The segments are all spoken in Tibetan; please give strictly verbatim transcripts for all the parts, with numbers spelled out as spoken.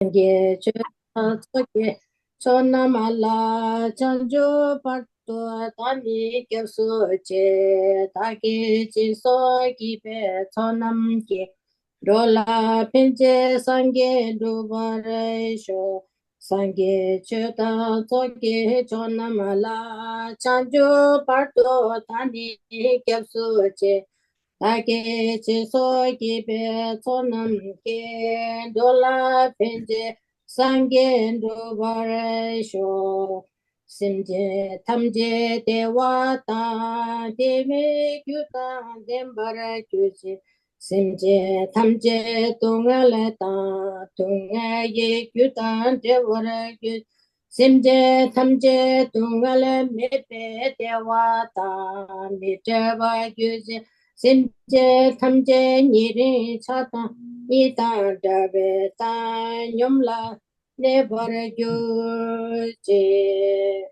སངས་རྒྱས་ཆོས་དང་ཚོགས་ཀྱི་མཆོག་རྣམས་ལ། བྱང་ཆུབ་བར་དུ་བདག་ནི་སྐྱབས་སུ་མཆི། བདག་གིས་སྦྱིན་སོགས་བགྱིས་པའི་ཚོགས་རྣམས་ཀྱིས། འགྲོ་ལ་ཕན་ཕྱིར་སངས་རྒྱས་འགྲུབ་པར་ཤོག། སངས་རྒྱས་ཆོས་དང་ཚོགས་ཀྱི་མཆོག་རྣམས་ལ། བྱང་ཆུབ་བར་དུ་བདག་ནི་སྐྱབས་སུ་མཆི། བདག་གིས་སྦྱིན་སོགས་བགྱིས་པའི་ཚོགས་རྣམས་ཀྱིས། འགྲོ་ལ་ཕན་ཕྱིར་སངས་རྒྱས་འགྲུབ་པར་ཤོག། སེམས་ཅན་ཐམས་ཅད་བདེ་བ་དང་། བདེ་བའི་རྒྱུ་དང་ལྡན་པར་གྱུར་ཅིག། སེམས་ཅན་ཐམས་ཅད་སྡུག་བསྔལ་དང་། སྡུག་བསྔལ་གྱི་རྒྱུ་དང་བྲལ་བར་གྱུར། སེམས་ཅན་ཐམས་ཅད་སྡུག་བསྔལ་མེད་པའི་བདེ་བ་དང་མི་འབྲལ་བར་གྱུར་ཅིག། སེམས་ཅན་ཐམས་ཅད་ཉེ་རིང་ཆགས་སྡང་གཉིས་དང་བྲལ་བའི་བཏང་སྙོམས་ལ་གནས་པར་གྱུར་ཅིག།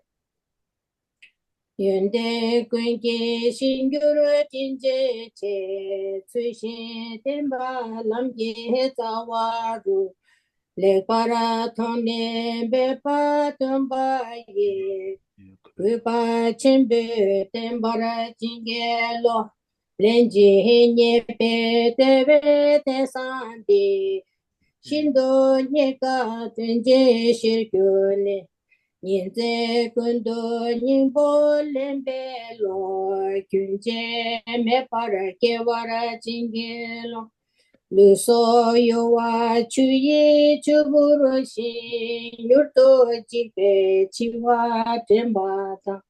ཡོན་ཏན་ཀུན་གྱི་གཞིར་གྱུར་སྤྱིན་ཆེན་ཆེ། ཚུལ་བཞིན་བསྟེན་པ་ལམ་གྱི་རྩ་བ་རུ། ལེགས་པར་མཐོང་ནས་འབད་པ་སྟོན་པ་ཡི། གུས་པ་ཆེན་པོས་བསྟེན་པར་བྱིན་གྱིས་རློབས། ལན་གཅིག་རྙེད་པའི་བདེ་བའི་རྟེན་བཟང་འདི། ཤིན་ཏུ་རྙེད་དཀའ་དོན་ཆེན་ཤེས་གྱུར་ནས། ཉིན་མཚན་ཀུན་ཏུ་སྙིང་པོ་ལེན་པའི་བློ། རྒྱུན་ཆད་མེད་པར་སྐྱེ་བར་བྱིན་གྱིས་རློབས། ལུས་སྲོག་གཡོ་བ་ཆུ་ཡི་ཆུ་བུར་བཞིན། མྱུར་དུ་འཇིག་པའི་འཆི་བ་དྲན་པ་དང་།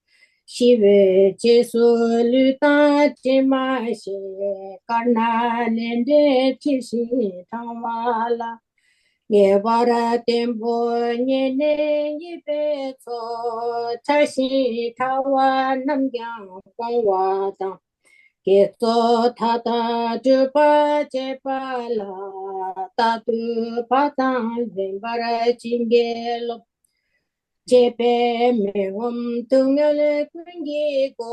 ཤི་བའི་རྗེས་སུ་ལུས་དང་གྲིབ་མ་ཞིག། དཀར་ནག་ལས་འབྲས་འཁྲི་ཤིང་འཕྲང་བ་ལ། ངེས་པར་བརྟན་པོ་ཉལ་ནས་ཡིད་པའི་ཚོགས། ཕྲ་ཞིང་ཕྲ་བ་རྣམས་ཀྱང་སྤོང་བ་དང་། དགེ་ཚོགས་མཐའ་དག་སྒྲུབ་པར་བྱེད་པ་ལ། རྟག་ཏུ་བག་དང་ལེན་པར་བྱིན་གྱིས་རློབས། བཅས་པའི་མི་ངོམས་སྡུག་བསྔལ་ཀུན་གྱི་སྒོ།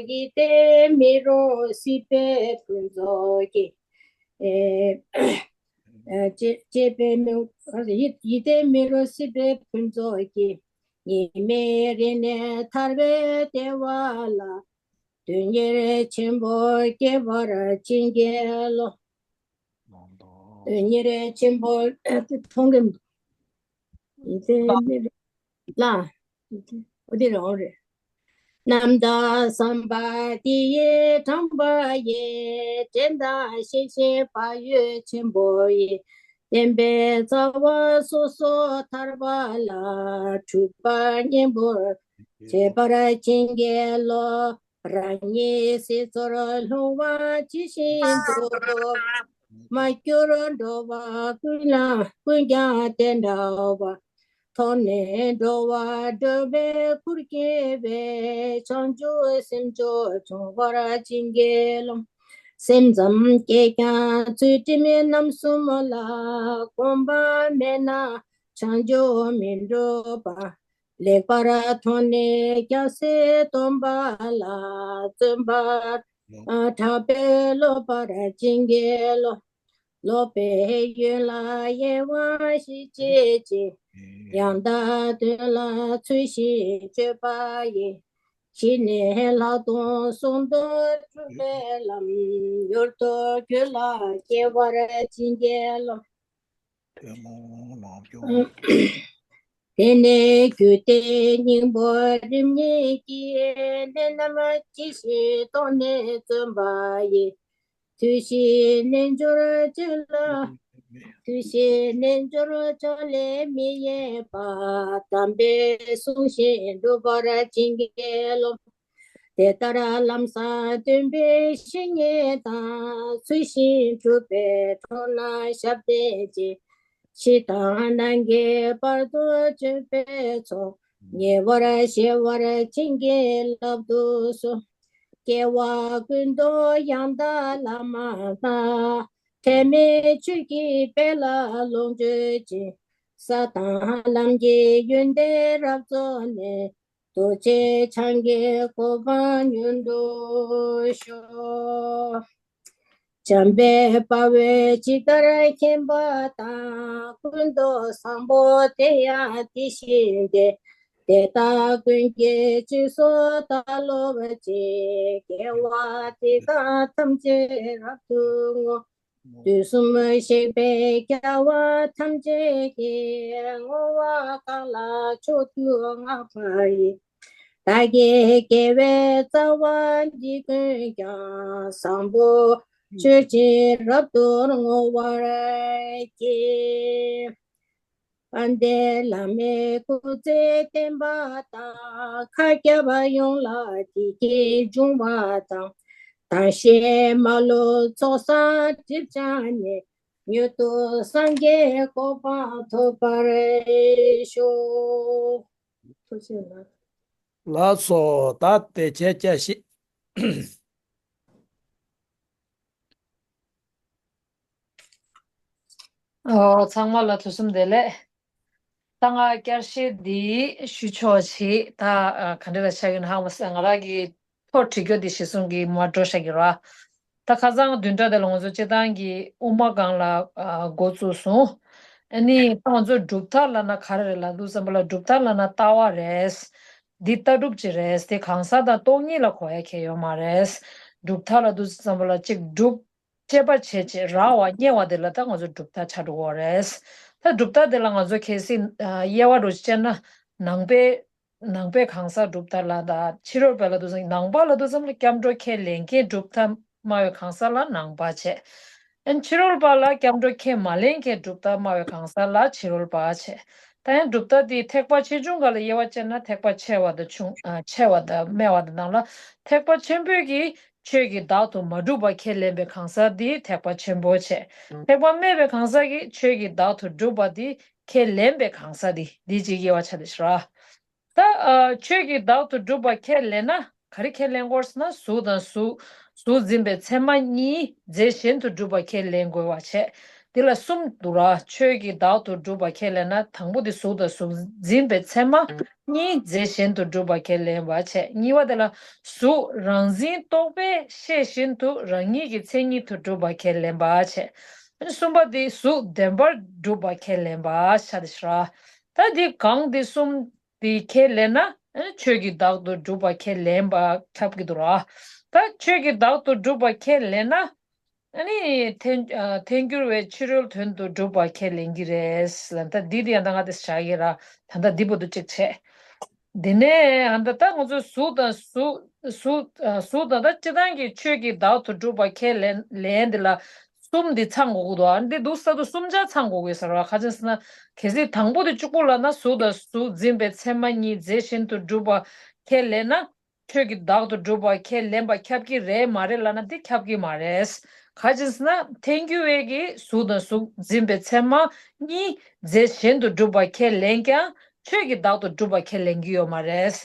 ཡིད་བརྟན་མི་རུང་སྲིད་པའི་ཕུན་ཚོགས་ཀྱིས། ཨེ། ཨེ། བཅས་བཅས་པའི་མི། ཡིད་ཡིད་བརྟན་མི་རུང་སྲིད་པའི་ཕུན་ཚོགས་ཀྱིས། ཉི་མའི་རིང་ནས་ཐར་པའི་བདེ་བ་ལ། དོན་གཉེར་ཆེན་པོ་སྐྱེ་བར་བྱིན་གྱིས་རློབས། དོན་གཉེར་ཆེན་པོ་མཐོང་གི་མི་འདུག་ཡིད་བརྟན་མི་རུང་ལ། འོ་དེ་རང་རེད། རྣམ་དག་བསམ་པ་འདི་ཡིས་དྲངས་པ་ཡིས། དྲན་དང་ཤེས་བཞིན་བག་ཡོད་ཆེན་པོ་ཡིས། བསྟན་པའི་རྩ་བ་སོ་སོར་ཐར་པ་ལ། འཁྲུལ་པ་གཉེན་པོར་བྱེད་པར་བྱིན་གྱིས་རློབས། རང་ཉིད་སྲིད་མཚོར་ལྷུང་བ་ཇི་བཞིན་དུ། མ་གྱུར་འགྲོ་བ་ཀུན་ལ་ཀུན་ཀྱང་དེ་འདྲ་བ། མཐོང་ནས་འགྲོ་བ་སྒྲོལ་བའི་ཁུར་ཁྱེར་བའི། བྱང་ཆུབ་སེམས་མཆོག་འབྱུང་བར་བྱིན་གྱིས་རློབས། སེམས་ཙམ་སྐྱེས་ཀྱང་ཚུལ་ཁྲིམས་རྣམ་གསུམ་ལ། གོམས་པ་མེད་ན་བྱང་ཆུབ་མི་འགྲུབ་པ། ལེགས་པར་མཐོང་ནས་རྒྱལ་སྲས་སྟོན་པ་ལ། བརྩོན་པ་དྲག་པོས་སློབ་པར་བྱིན་གྱིས་རློབས། སློབ་པའི་ཡུལ་ལ་ཡལ་བ་ཞིག་བྱེད་ཅིང་། ཡང་དག་དོན་ལ་ཚུལ་བཞིན་སྤྱོད་པ་ཡིས། ཕྱི་ནས་ལྷག་མཐོང་གསུང་དོན་གྲུབ་པའི་ལམ། མྱུར་དུ་རྒྱུད་ལ་སྐྱེ་བར་བྱིན་གྱིས་རློབས། དེ་ནས་རྒྱུད་སྡེ་སྙིང་པོ་རིམ་གཉིས་ཀྱི། གནད་རྣམས་ཇི་བཞིན་རྟོགས་ནས་བརྩོན་པ་ཡིས། ཐོས་ཤིང་རྣལ་འབྱོར་ཅན་ལ། ཐོས་ཤིང་རྣལ་འབྱོར་ཅན་ལས་མི་གཡེང་བ། དམ་པའི་གསུང་བཞིན་སྒྲུབ་པར་བྱིན་གྱིས་རློབས། དེ་ལྟར་ལམ་བཟང་སྟོན་པའི་བཤེས་གཉེན་དང་། ཚུལ་བཞིན་སྒྲུབ་པའི་གྲོགས་རྣམས་ཞབས་བརྟན་ཅིང་། ཕྱི་དང་ནང་གི་བར་དུ་གཅོད་པའི་ཚོགས། ཉེ་བར་ཞི་བར་བྱིན་གྱིས་བརླབ་ཏུ་གསོལ། སྐྱེ་བ་ཀུན་ཏུ་ཡང་དག་བླ་མ་དང་། ཐེག་དམན་ཆོས་ཀྱི་དཔལ་ལ་ལོངས་སྤྱོད་ཅིང་། ས་དང་ལམ་གྱི་ཡོན་ཏན་རབ་རྫོགས་ནས། རྡོ་རྗེ་འཆང་གི་གོ་འཕང་མྱུར་འགྲུབ་ཤོག། འཇམ་དཔལ་དཔའ་བོས་ཇི་ལྟར་མཁྱེན་པ་དང་། ཀུན་ཏུ་བཟང་པོ་དེ་ཡང་དེ་བཞིན་ཏེ། དེ་དག་ཀུན་གྱི་རྗེས་སུ་བདག་སློབ་ཅིང་། དགེ་བ་འདི་དག་ཐམས་ཅད་རབ་ཏུ་བསྔོ། དུས་གསུམ་གཤེགས་པའི་རྒྱལ་བ་ཐམས་ཅད་ཀྱིས། བསྔོ་བ་གང་ལ་མཆོག་ཏུ་བསྔགས་པ་ཡི། བདག་གི་དགེ་བའི་རྩ་བ་འདི་ཀུན་ཀྱང་། བཟང་པོ་སྤྱོད་ཕྱིར་རབ་ཏུ་བསྔོ་བར་བགྱི། དཔལ་ལྡན་བླ་མའི་སྐུ་ཚེ་བརྟན་པ་དང་། མཁའ་ཁྱབ་ཡོངས་ལ་བདེ་སྐྱིད་འབྱུང་བ་དང་། དང་ཞེས་མ་ལུས་ཚོགས་བསགས་སྒྲིབ་སྦྱངས་ནས། མྱུར་དུ་སངས་རྒྱས་གོ་འཕང་ཐོབ་པར་ཤོག། ཐུགས་རྗེ་གནང་། ལགས་སོ། ད་དེ་བྱས་བསྐྱར་ཞིག་ཨོ། ཚང་མ་ལ་དུས་གསུམ་བདེ་ལེགས། ད་ང་བསྐྱར་བཤད་འདི་ཞུ་ཆོག་ཅིག་ད་ཨ་ག་འདྲ་ལ་ཆགས་ཡོད་ན་ཧ་མ་སེ། ང་རང་གི་ཐོ་བྲིས་རྒྱུ་འདི་གཞི་བཟུང་གི་མ་འགྲོ་ཤག་གི་ར། ད་ཁ་སང་བདུན་ཕྲག་དེ་ལ་ང་ཚོ་སྤྱི་བཏང་གི་དབུ་མ་སྒང་ལ་ཨ་འགོ་བཙུགས་སོང་། ཨ་ནི་ད་ང་ཚོ་གྲུབ་མཐའ་ལབ་ན་ག་རེ་རེད་ལབ་དུས་ཙམ་པ་ལ། གྲུབ་མཐའ་ལབ་ན་ལྟ་བ་རེད། འདི་ལྟ་གྲུབ་ཅིག་རེད། དེ་གང་ཟག་དང་སྟོང་ཉིད་ལ་གོ་ཡ་གང་ཡང་ཡོད་མ་རེད། གྲུབ་མཐའ་ལབ་དུས་ཙམ་པ་ལ་གཅིག་སྒྲུབ། དཔྱད་པ་བྱེད་བྱེད་རག་པ་རྙེད་པ་དེ་ལ་ད་ང་ཚོ་གྲུབ་མཐའ་ཆགས་འགྲོ་གི་རེད། ད་གྲུབ་མཐའ་དེ་ལ་ང་ཚོ་གལ་སྲིད་ཨ་དབྱེ་བ་འདྲ་ཅིག་བྱས་ན། ནང་པའི་ནང་པའི་གང་ཟག་གྲུབ་མཐའ་ལ་དང་། ཕྱི་རོལ་པ་ལབ་དུས་ཙམ། ནང་པ་ལབ་དུས་ཙམ་ལ་སྐྱབས་འགྲོ་ཁས་ལེན་མཁན་གྲུབ་མཐའ་སྨྲ་བའི་གང་ཟག་ལ་ནང་པ་བྱས། ཨ་ནི་ཕྱི་རོལ་པ་ལ་སྐྱབས་འགྲོ་ཁས་མ་ལེན་མཁན་གྲུབ་མཐའ་སྨྲ་བའི་གང་ཟག་ལ་ཕྱི་རོལ་པ་བྱས། ད་ཡང་གྲུབ་མཐའ་དེ་ཐེག་པ་ཆེ་ཆུང་སྒང་ལ་དབྱེ་བ་བྱས་ན། ཐེག་པ་ཆེ་བ་དང་ཆུང་ཨ་ཆེ་བ་དང་དམའ་བ་དང་། ནང་ལ་ཐེག་པ་ཆེན་པོའི་གི་ཆོས་ཀྱི་བདག་ཏུ་མ་གྲུབ་པ་ཁས་ལེན་པའི་གང་ཟག་འདི་ཐེག་པ་ཆེན་པོ་བྱས། ཐེག་པ་དམའ་བའི་གང་ཟག་གིས་ཆོས་ཀྱི་བདག་ཏུ་གྲུབ་པ་འདི་ཁས་ལེན་པའི་གང་ཟག་འདི། འདི་གཅིག་དབྱེ་བ་ཆགས་བསྡད་ཤག་ར། ད་ཨ་ཆོས་ཀྱི་བདག་ཏུ་གྲུབ་པ་ཁས་ལེན་ན་ག་རེ་ཁས་ལེན་དགོས་ཟེར་ན། གཟུགས་དང་གཟུགས་གཟུགས་འཛིན་པའི་མཚན་མ་གཉིས་རྫས་གཞན་དུ་གྲུབ་པ་ཁས་ལེན་དགོས་པ་བྱས། འདི་ལ་གསུམ་འདུག་ར། ཆོས་ཀྱི་བདག་ཏུ་གྲུབ་པ་ཁས་ལེན་ན། དང་པོ་དེ་གཟུགས་དང་གཟུགས་འཛིན་པའི་མཚན་མ་གཉིས་རྫས་གཞན་དུ་གྲུབ་པ་ཁས་ལེན་པ་བྱས། གཉིས་པ་དེ་ལ་གཟུགས་རང་འཛིན་རྟོག་པས་ཤེས་བཞིན་དུ་རང་ཉིད་ཀྱི་མཚན་ཉིད་དུ་གྲུབ་པ་ཁས་ལེན་པ་བྱས། ཨ་ནི་གསུམ་པ་དེ་གཟུགས་བདེན་པར་གྲུབ་པ་ཁས་ལེན་པ་ཆགས་བསྡད་ཤག་ར། ད་འདི་གང་དེ་གསུམ་དེ་ཁས་ལེན་ན། ཨ་ནི་ཆོས་ཀྱི་བདག་ཏུ་གྲུབ་པ་ཁས་ལེན་པ་ཁྱབ་ཀྱི་འདུག་ར། ད་ཆོས་ཀྱི་བདག་ཏུ་གྲུབ་པ་ཁས་ལེན་ན། ཨ་ནི་ཐལ་ཨ་ཐལ་འགྱུར་བས་ཕྱི་རོལ་དོན་དུ་གྲུབ་པ་ཁས་ལེན་གྱི་རེད་ལབ། ད་འདི་དེ་ཡང་ད་ང་དེ་བཞག་གི་ར། ད་ད་འདི་བར་དུ་གཅིག་བྱས། དེ་ནས་ཨ་ད་ད་ང་ཚོ་གཟུགས་དང་གཟུགས་གཟུགས་ཨ་གཟུགས་དང་། ད་སྤྱི་བཏང་གི་ཆོས་ཀྱི་བདག་ཏུ་གྲུབ་པ་ཁས་ལེན་ལེན་འདི་ལ་གསུམ་འདི་ཚང་དགོས་ཀྱི་འདུག། ཨ་འདི་འདུག་ས་དུ་གསུམ་ཆ་ཚང་དགོས་ཀྱི་ཟེར་བ། ག་ཅི་ཟེར་ན། གལ་སྲིད་དང་པོ་དེ་གཅིག་པུ་ལབ་ན། གཟུགས་དང་གཟུགས་འཛིན་པའི་མཚན་མ་གཉིས་རྫས་གཞན་དུ་གྲུབ་པ་ཁས་ལེན་ན། ཆོས་ཀྱི་བདག་ཏུ་གྲུབ་པ་ཁས་ལེན་པ་ཁྱབ་ཀྱི་རེད་མ་རེད་ལབ་ན། འདི་ཁྱབ་ཀྱི་མ་རེད། ག་ཅི་ཟེར་ན། ཐལ་འགྱུར་བས་ཀྱི་གཟུགས་དང་གཟུགས་འཛིན་པའི་མཚན་མ་གཉིས་རྫས་གཞན་དུ་གྲུབ་པ་ཁས་ལེན་ཀྱང་། ཆོས་ཀྱི་བདག་ཏུ་གྲུབ་པ་ཁས་ལེན་གྱི་ཡོད་མ་རེད།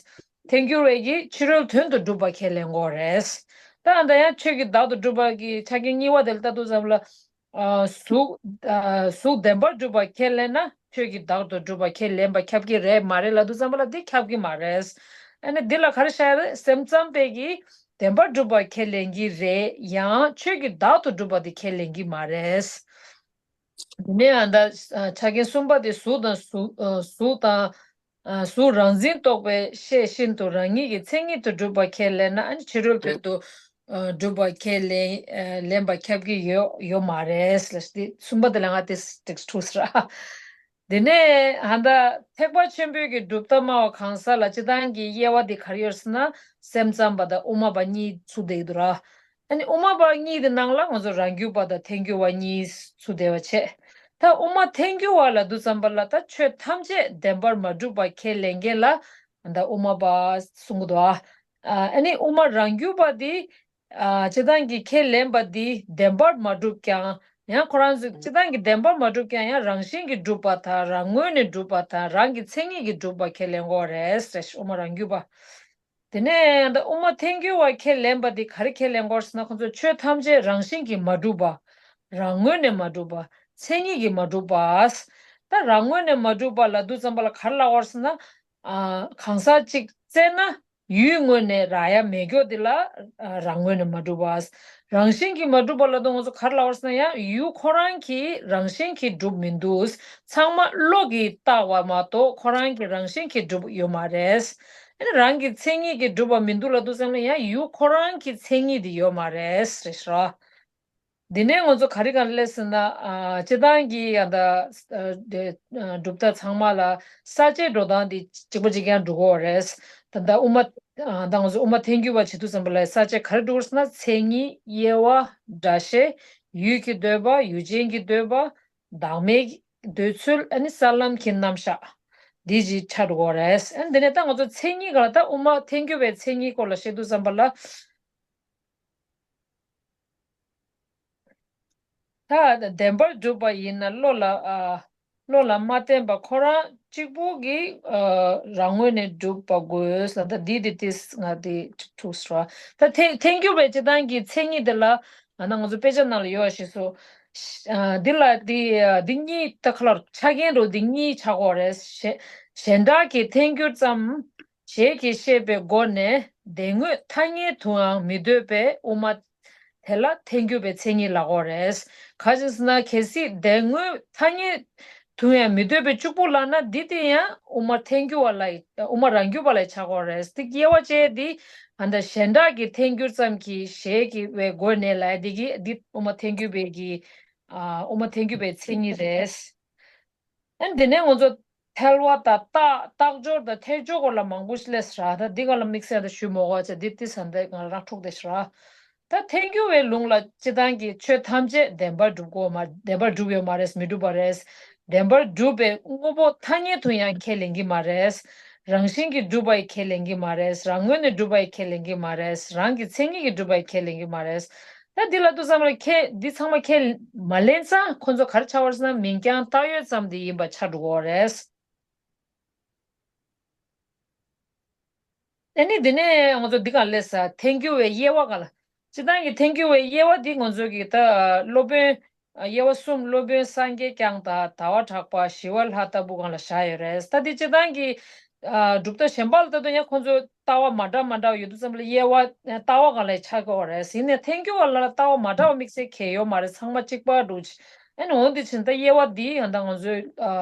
ཐལ་འགྱུར་བས་ཀྱི་ཕྱི་རོལ་དོན་དུ་གྲུབ་པ་ཁས་ལེན་དགོས་རེད། ད་ཨ་ད་ཡང་ཆོས་ཀྱི་བདག་ཏུ་གྲུབ་པ་གི་ཆ་རྐྱེན་གཉིས་པ་དེ་ལ་ལྟ་དུས་ཙམ་ལ། ཨ་གཟུགས་ཨ་གཟུགས་བདེན་པར་གྲུབ་པ་ཁས་ལེན་ན་ཆོས་ཀྱི་བདག་ཏུ་གྲུབ་པ་ཁས་ལེན་པ་ཁྱབ་ཀྱི་རེད་མ་རེད་ལབ་དུས་ཙམ་པ་ལ་འདི་ཁྱབ་ཀྱི་མ་རེད། ཨ་ནི་འདི་ལ་ག་རེ་བྱ་ཡ་རེད། སེམས་ཙམ་པས་ཀྱི་བདེན་པར་གྲུབ་པ་ཁས་ལེན་གྱི་རེད། ཡང་ཆོས་ཀྱི་བདག་ཏུ་གྲུབ་པ་འདི་ཁས་ལེན་གྱི་མ་རེད། དེ་ནས་ཨ་ད་ཨ་ཆ་རྐྱེན་གསུམ་པ་དེ་གཟུགས་དང་གཟུགས་ཨ་གཟུགས་དང་། ཨ་གཟུགས་རང་འཛིན་རྟོག་པས་ཤེས་བཞིན་དུ་རང་ཉིད་ཀྱི་མཚན་ཉིད་དུ་གྲུབ་པ་ཁས་ལེན་ན། ཨ་ནི་ཕྱི་རོལ་དོན་དུ་ཨ་གྲུབ་པ་ཁས་ལེན་ཨ་ལེན་པ་ཁྱབ་ཀྱི་ཡོད་ཡོད་མ་རེད་ལབ། དེ་གསུམ་པ་དེ་ལ་ང་དེ་ཏིག་ཐུག་ཟེར། དེ་ནས་ཨ་ད་ཐེག་པ་ཆེན་པོའི་གི་གྲུབ་མཐའ་སྨྲ་བ་གང་ཟག་ལ་སྤྱི་བཏང་གི་དབྱེ་བ་དེ་ག་རེ་ཡོད་ཟེར་ན། སེམས་ཙམ་པ་དང་དབུ་མ་པ་གཉིས་ཚུད་བསྡད་ཀྱི་འདུག་ར། ཨ་ནི་དབུ་མ་པ་གཉིས་དེ་ནང་ལ་ང་ཚོ་རང་རྒྱུད་པ་དང་ཐལ་འགྱུར་བ་གཉིས་ཚུད་བསྡད་པ་བྱས། ད་དབུ་མ་ཐལ་འགྱུར་བ་ལབ་དུས་ཙམ་པ་ལ། ད་ཆོས་ཐམས་ཅད་བདེན་པར་མ་གྲུབ་པ་ཁས་ལེན་མཁན་ལ་ད་དབུ་མ་པ་གསུང་གི་འདུག་ཨ། ཨ་ནི་དབུ་མ་རང་རྒྱུད་པ་འདི་ཨ་སྤྱི་བཏང་གི་ཁས་ལེན་པ་འདི་བདེན་པར་མ་གྲུབ་ཀྱང་། ཡང་ཁོ་རང་ཚོས་སྤྱི་བཏང་གི་བདེན་པར་མ་གྲུབ་ཀྱང་། ཡང་རང་བཞིན་གྱིས་གྲུབ་པ་དང་། རང་ངོས་ནས་གྲུབ་པ་དང་། རང་གི་མཚན་ཉིད་ཀྱིས་གྲུབ་པ་ཁས་ལེན་དགོས་རེད་ཟེར། དབུ་མ་རང་རྒྱུད་པ། དེ་ནས་ད་དབུ་མ་ཐལ་འགྱུར་བ་ཁས་ལེན་པ་འདི་ག་རེ་ཁས་ལེན་དགོས་ཟེར་ན། ཁོ་ཚོས་ཆོས་ཐམས་ཅད་རང་བཞིན་གྱིས་མ་གྲུབ་པ། རང་ངོས་ནས་མ་གྲུབ་པ། མཚན་ཉིད་ཀྱིས་མ་གྲུབ་པ། ད་རང་ངོས་ནས་མ་གྲུབ་པ་ལབ་དུས་ཙམ་པ་ལ་ག་རེ་ལབ་དགོས་ཟེར་ན། ཨ་གང་ཟག་ཅིག་བཙལ་ན་ ཡུལ་ངོས་ནས་རག་ཡ་མེད་མཁན་དེ་ལ་ཨ་རང་ངོས་ནས་མ་གྲུབ་པ། རང་བཞིན་གྱིས་མ་གྲུབ་པ་ལབ་དུས་ང་ཚོ་ག་རེ་ལབ་པ་རེད་ཟེར་ན། ཡང་ཡུལ་ཁོ་རང་གིས་རང་བཞིན་གྱིས་གྲུབ་མི་འདུག། ཚང་མ་བློ་གིས་བཏགས་པ་མ་གཏོགས་ཁོ་རང་གི་རང་བཞིན་གྱིས་གྲུབ་ཡོད་མ་རེད། ཨ་ནི་རང་གི་མཚན་ཉིད་ཀྱིས་གྲུབ་པ་མི་འདུག་ལབ་དུས་ཙམ་ལ་ཡང་ཡུལ་ཁོ་རང་གི་མཚན་ཉིད་དེ་ཡོད་མ་རེད་ཟེར་ཤག། འདི་ནས་ང་ཚོ་ག་རེ་ག་རེ་སླེབས་ཟེར་ན། ཨ་སྤྱིར་བཏང་གི་ཡང་ད་ཨ་དེ་ཨ་གྲུབ་མཐའ་ཚང་མ་ལ་ས་བཅད་འགྲོ་སྟངས་དེ་གཅིག་པ་གཅིག་རྐྱང་འགྲོ་གི་ཡོད་རེད། ད་ལྟ་དབུ་མ་ཨ་ད་ང་ཚོ་དབུ་མ་ཐལ་འགྱུར་བ་བྱེད་དུས་ཙམ་པ་ལ་ས་བཅད་ག་རེ་འགྲོ་གི་ཡོད་ཟེར་ན། མཚན་ཉིད། དབྱེ་བ། སྒྲ་བཤད། ཡུལ་གྱི་འདོད་པ། ཡུལ་ཅན་གྱི་འདོད་པ། བདག་མེད་འདོད་ཚུལ། ཨ་ནི་གསར་ལམ་གྱི་རྣམ་གཞག་འདི་ཅིག་ཆགས་འགྲོ་གི་ཡོད་རེད། ཨ་ནི་འདི་ནས་ད་ང་ཚོ་མཚན་ཉིད་སྒང་ལ། ད་དབུ་མ་ཐལ་འགྱུར་བའི་མཚན་ཉིད་སྐོར་ལ་བཤད་དུས་ཙམ་པ་ལ། ད་བདེན་པར་གྲུབ་པ་ཡིན་ན་བློ་ལ་ཨ་བློ་ལ་མ་བརྟེན་པ་ཁོ་རང་གཅིག་པུ་གིས་ཨ་རང་ངོས་ནས་གྲུབ་པ་དགོས་ལ། ད་འདི་དེ་དེ་ང་དེ་ཐུག་སོང་། ད་ཐལ་ཐལ་འགྱུར་བའི་སྤྱིར་བཏང་གི་མཚན་ཉིད་དེ་ལ་ཨ་ན་ང་ཚོ་དཔེ་ཆ་ནང་ལ་ཡོད་པ་ཞིག་སོ། ཨ་འདི་ལ་འདི་ཨ་འདི་གཉིས་ད་ག་ལ་ཆ་རྐྱེན་འགྲོ་འདི་གཉིས་ཆགས་ཀྱི་ཡོད་རེད། གཞན་གཞན་དག་གི་ཐལ་འགྱུར་ཙམ། ཞལ་གྱིས་བཤད་པའི་སྒོ་ནས་བདེན་དངོས་ཐ་སྙད་དུའང་མི་འདོད་པའི་དབུ་མ་དེ་ལ་ཐལ་འགྱུར་བའི་མཚན་ཉིད་ལབ་ཀྱི་ཡོད་རེད། ག་རེ་ཟེར་ན། གལ་སྲིད་བདེན་དངོས་ཐ་སྙད་དུ་ཡང་མི་འདོད་པའི་གཅིག་པུ་ལབ་ན། འདི་དེ་ཡང་དབུ་མ་ཐལ་འགྱུར་བ་ལ་དབུ་མ་རང་རྒྱུད་པ་ལ་ཆགས་ཀྱི་ཡོད་རེད། དེ་དབྱེ་བ་བཅས་འདི་ཨ་ད་གཞན་དག་གི་ཐལ་འགྱུར་ཙམ་གྱི་ཞལ་གྱི་བའི་སྒོ་ནས་ལབ་ཡ་འདི་གི་འདི་དབུ་མ་ཐལ་འགྱུར་བའི་གི་ཨ་དབུ་མ་ཐལ་འགྱུར་བའི་མཚན་ཉིད་རེད། ཨ་འདི་ནས་ང་ཚོ་ཐལ་བ་དང་རྟགས་རྟགས་སྦྱོར་དང་ཐལ་སྦྱོར་སྐོར་ལ་མང་པོ་ཞིག་སླེབས་ཤག། ད་འདི་སྒང་ལ་དམིགས་བསལ་དུ་ཞུ་མ་དགོས་པ་བྱས། འདི་འདི་ས་འདི་ང་རང་འཁྲུག་བསྡད་ཤག། ད་ཐལ་འགྱུར་བའི་ལུང་ལ་སྤྱིར་བཏང་གི་ཆོས་ཐམས་ཅད་བདེན་པར་གྲུབ་ཀྱི་ཡོད་མ། བདེན་པར་གྲུབ་ཡོད་མ་རེད། མི་འགྲུབ་པ་རེད། བདེན་པར་གྲུབ་པའི་དངོས་པོ་ཐ་སྙད་དུ་ཡང་ཁས་ལེན་གྱི་མ་རེད། རང་བཞིན་གྱིས་གྲུབ་པ་ཡང་ཁས་ལེན་གྱི་མ་རེད། རང་ངོས་ནས་གྲུབ་པ་ཡང་ཁས་ལེན་གྱི་མ་རེད། རང་གི་མཚན་ཉིད་ཀྱིས་གྲུབ་པ་ཡང་ཁས་ལེན་གྱི་མ་རེད། ད་འདི་ལབ་དུས་ཙམ་ལ་ཁས་འདི་ཚང་མ་ཁས་མ་ལེན་ཙང་ཁོ་ཚོ་ག་རེ་ཆགས་པ་རེད་ཟེར་ན། མིང་རྐྱང་བཏགས་ཡོད་ཙམ་དེ་ཡིན་པ་ཆགས་འགྲོ་གི་ཡོད་རེད། ཨ་ནི་འདི་ནས་ང་ཚོ་འདི་ག་ལས་ས་ཐལ་འགྱུར་བའི་དབྱེ་བ་ག་ལ། སྤྱིར་བཏང་གི་ཐལ་འགྱུར་བའི་དབྱེ་བ་འདི་ང་ཚོ་གི་ད་སློབ་དཔོན། དབྱེ་བ་གསུམ། སློབ་དཔོན་སངས་རྒྱས་བསྐྱངས་དང་། དལ་བ་དྲག་པ། ཞི་བ་ལྷ་ལྟ་བུ་སྒང་ལ་བཞག་ཡོད་རེད། ད་འདི་སྤྱིར་བཏང་གི་ཨ་གྲུབ་མཐའ་གཞན་པ་ལ་ལྟ་དུས་ཡང་ཁོང་ཚོས་ལྟ་བ་མ་འདྲ་མ་འདྲ་བ་ཡོད་དུས་ཙམ་ལ་དབྱེ་བ་ལྟ་བ་སྒང་ལ་ཆགས་ཀྱི་ཡོད་རེད། ཡིན་ནའི་ཐལ་འགྱུར་བ་ལ་ལྟ་བ་མ་འདྲ་བ་དམིགས་བསལ་གང་ཡང་ཡོད་མ་རེད། ཚང་མ་གཅིག་པ་འདྲ་བོ་ཅིག། ཨ་ནི་འོ་འདི་བྱས་ད་དབྱེ་བ་འདི་ཡང་ད་ང་ཚོའི་ཨ་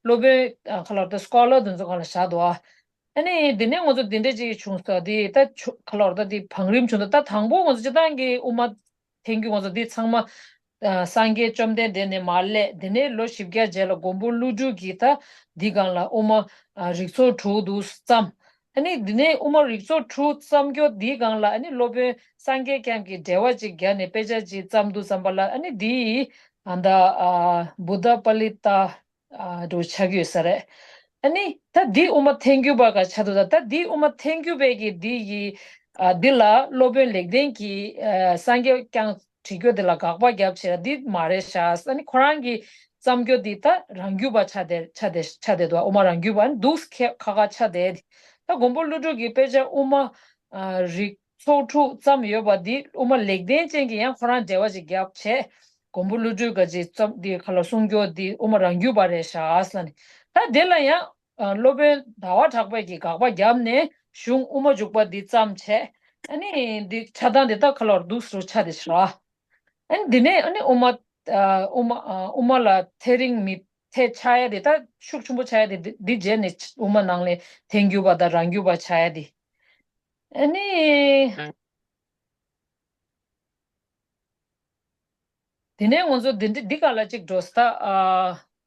སློབ་དཔོན་ཨ་ག་ལ་ད་སྐོ་ལར་དེ་ཚོ་སྒང་ལ་བཞག་འདུག་ཨ། ཨ་ནི་འདི་ནས་ང་ཚོ་འདི་འདྲ་ཅིག་བྱུང་སོང་། འདི་ད་ཆུ་ག་ལ་ད་འདི་བང་རིམ་བྱུང་འདུག། ད་དང་པོ་ང་ཚོ་སྤྱིར་བཏང་གི་དབུ་མ་ཐལ་འགྱུར་ང་ཚོ་འདི་ཚང་མ་ཨ་སངས་རྒྱས་བཅོམ་ལྡན་འདས་ནས་མར་སླེབས། དེ་ནས་ལོ་བཞི་བརྒྱ་རྗེས་ལ་མགོན་པོ་ཀླུ་སྒྲུབ་ཀྱིས་ད་འདི་སྒང་ལ་དབུ་མ་ཨ་རིགས་ཚོགས་དྲུག་འདུག་བརྩམས། ཨ་ནི་འདི་ནས་དབུ་མ་རིགས་ཚོགས་དྲུག་བརྩམས་རྒྱུ་འདི་སྒང་ལ་ཨ་ནི་སློབ་དཔོན་སངས་རྒྱས་བསྐྱངས་ཀྱིས་འགྲེལ་པ་ཅིག་བརྒྱབ་ནས་དཔེ་ཆ་ཅིག་བརྩམས་འདུག་བསམ་པ་ལ། ཨ་ནི་འདི་ཨ་ད་ཨ་བུདྡྷ་པཱ་ལི་ཏ་ཨ་འདྲ་བོ་ཆགས་ཀྱི་ཡོད་ས་རེད། ཨ་ནི་ད་འདི་དབུ་མ་ཐལ་འགྱུར་བ་ག་ཆགས་འདུག། ད་ད་འདི་དབུ་མ་ཐལ་འགྱུར་བའི་གི་འདི་ཡི་ཨ་འདི་ལ་སློབ་དཔོན་ལེགས་ལྡན་གྱིས་ཨ་སངས་རྒྱས་བསྐྱངས་བྲིས་རྒྱུ་འདི་ལ་དགག་པ་བརྒྱབ་བྱས། འདི་མ་རེད་ཤག། ཨ་ནི་ཁོ་རང་གིས་བརྩམས་རྒྱུ་འདི་ད་རང་རྒྱུད་པ་ཆགས་བསྡད་ཆགས་བསྡད་ཆགས་བསྡད་འདུག། དབུ་མ་རང་རྒྱུད་པ་ཨ་ནི་འདུག་ཁ་ཁ་ཆགས་བསྡད། ད་མགོན་པོ་ཀླུ་སྒྲུབ་ཀྱི་དཔེ་ཆ་དབུ་མ་ཨ་རིགས་ཚོགས་དྲུག་བརྩམས་ཡོད་པ་འདི་དབུ་མ་ལེགས་ལྡན་ཅན་གྱིས་ཡང་ཁོ་རང་འགྲེལ་པ་ཅིག་བརྒྱབ་བྱས། མགོན་པོ་ཀླུ་སྒྲུབ་ག་ཅིག་བརྩམས་འདི་ག་ལ་གསུང་རྒྱུ་འདི་དབུ་མ་རང་རྒྱུད་པ་རེད་ཤག་ཨ་ཟེར་ནས། ད་དེ་ལ་ཡང་ཨ་སློབ་དཔོན་དལ་བ་གྲགས་པས་ཀྱིས་དགག་པ་བརྒྱབ་ནས་གཞུང་དབུ་མ་འཇུག་པ་འདི་བརྩམས་བྱས། ཨ་ནི་འདི་ཆགས་སྟངས་འདི་ད་ག་ལ་འདུག་སེ་ཆགས་བསྡད་ཤག། ཨ་ནི་འདི་ནས་ཨ་ནི་དབུ་མ་ཨ་དབུ་མ་ཨ་དབུ་མ་ལ་ཐལ་རིང་མི་ཐལ་ཆགས་ཡ་དེ་ད་ཤུགས་ཆེན་པོ་ཆགས་ཡ་དེ་འདི་འདི་རྗེས་ནས་དབུ་མ་ནང་ལས་ཐལ་འགྱུར་བ་དང་རང་རྒྱུད་པ་ཆགས་ཡ་དེ། ཨ་ནི། དེ་ནས་ང་ཚོ་འདི་འདི་འདི་སྒང་ལ་གཅིག་འགྲོ་ས། ད་ཨ་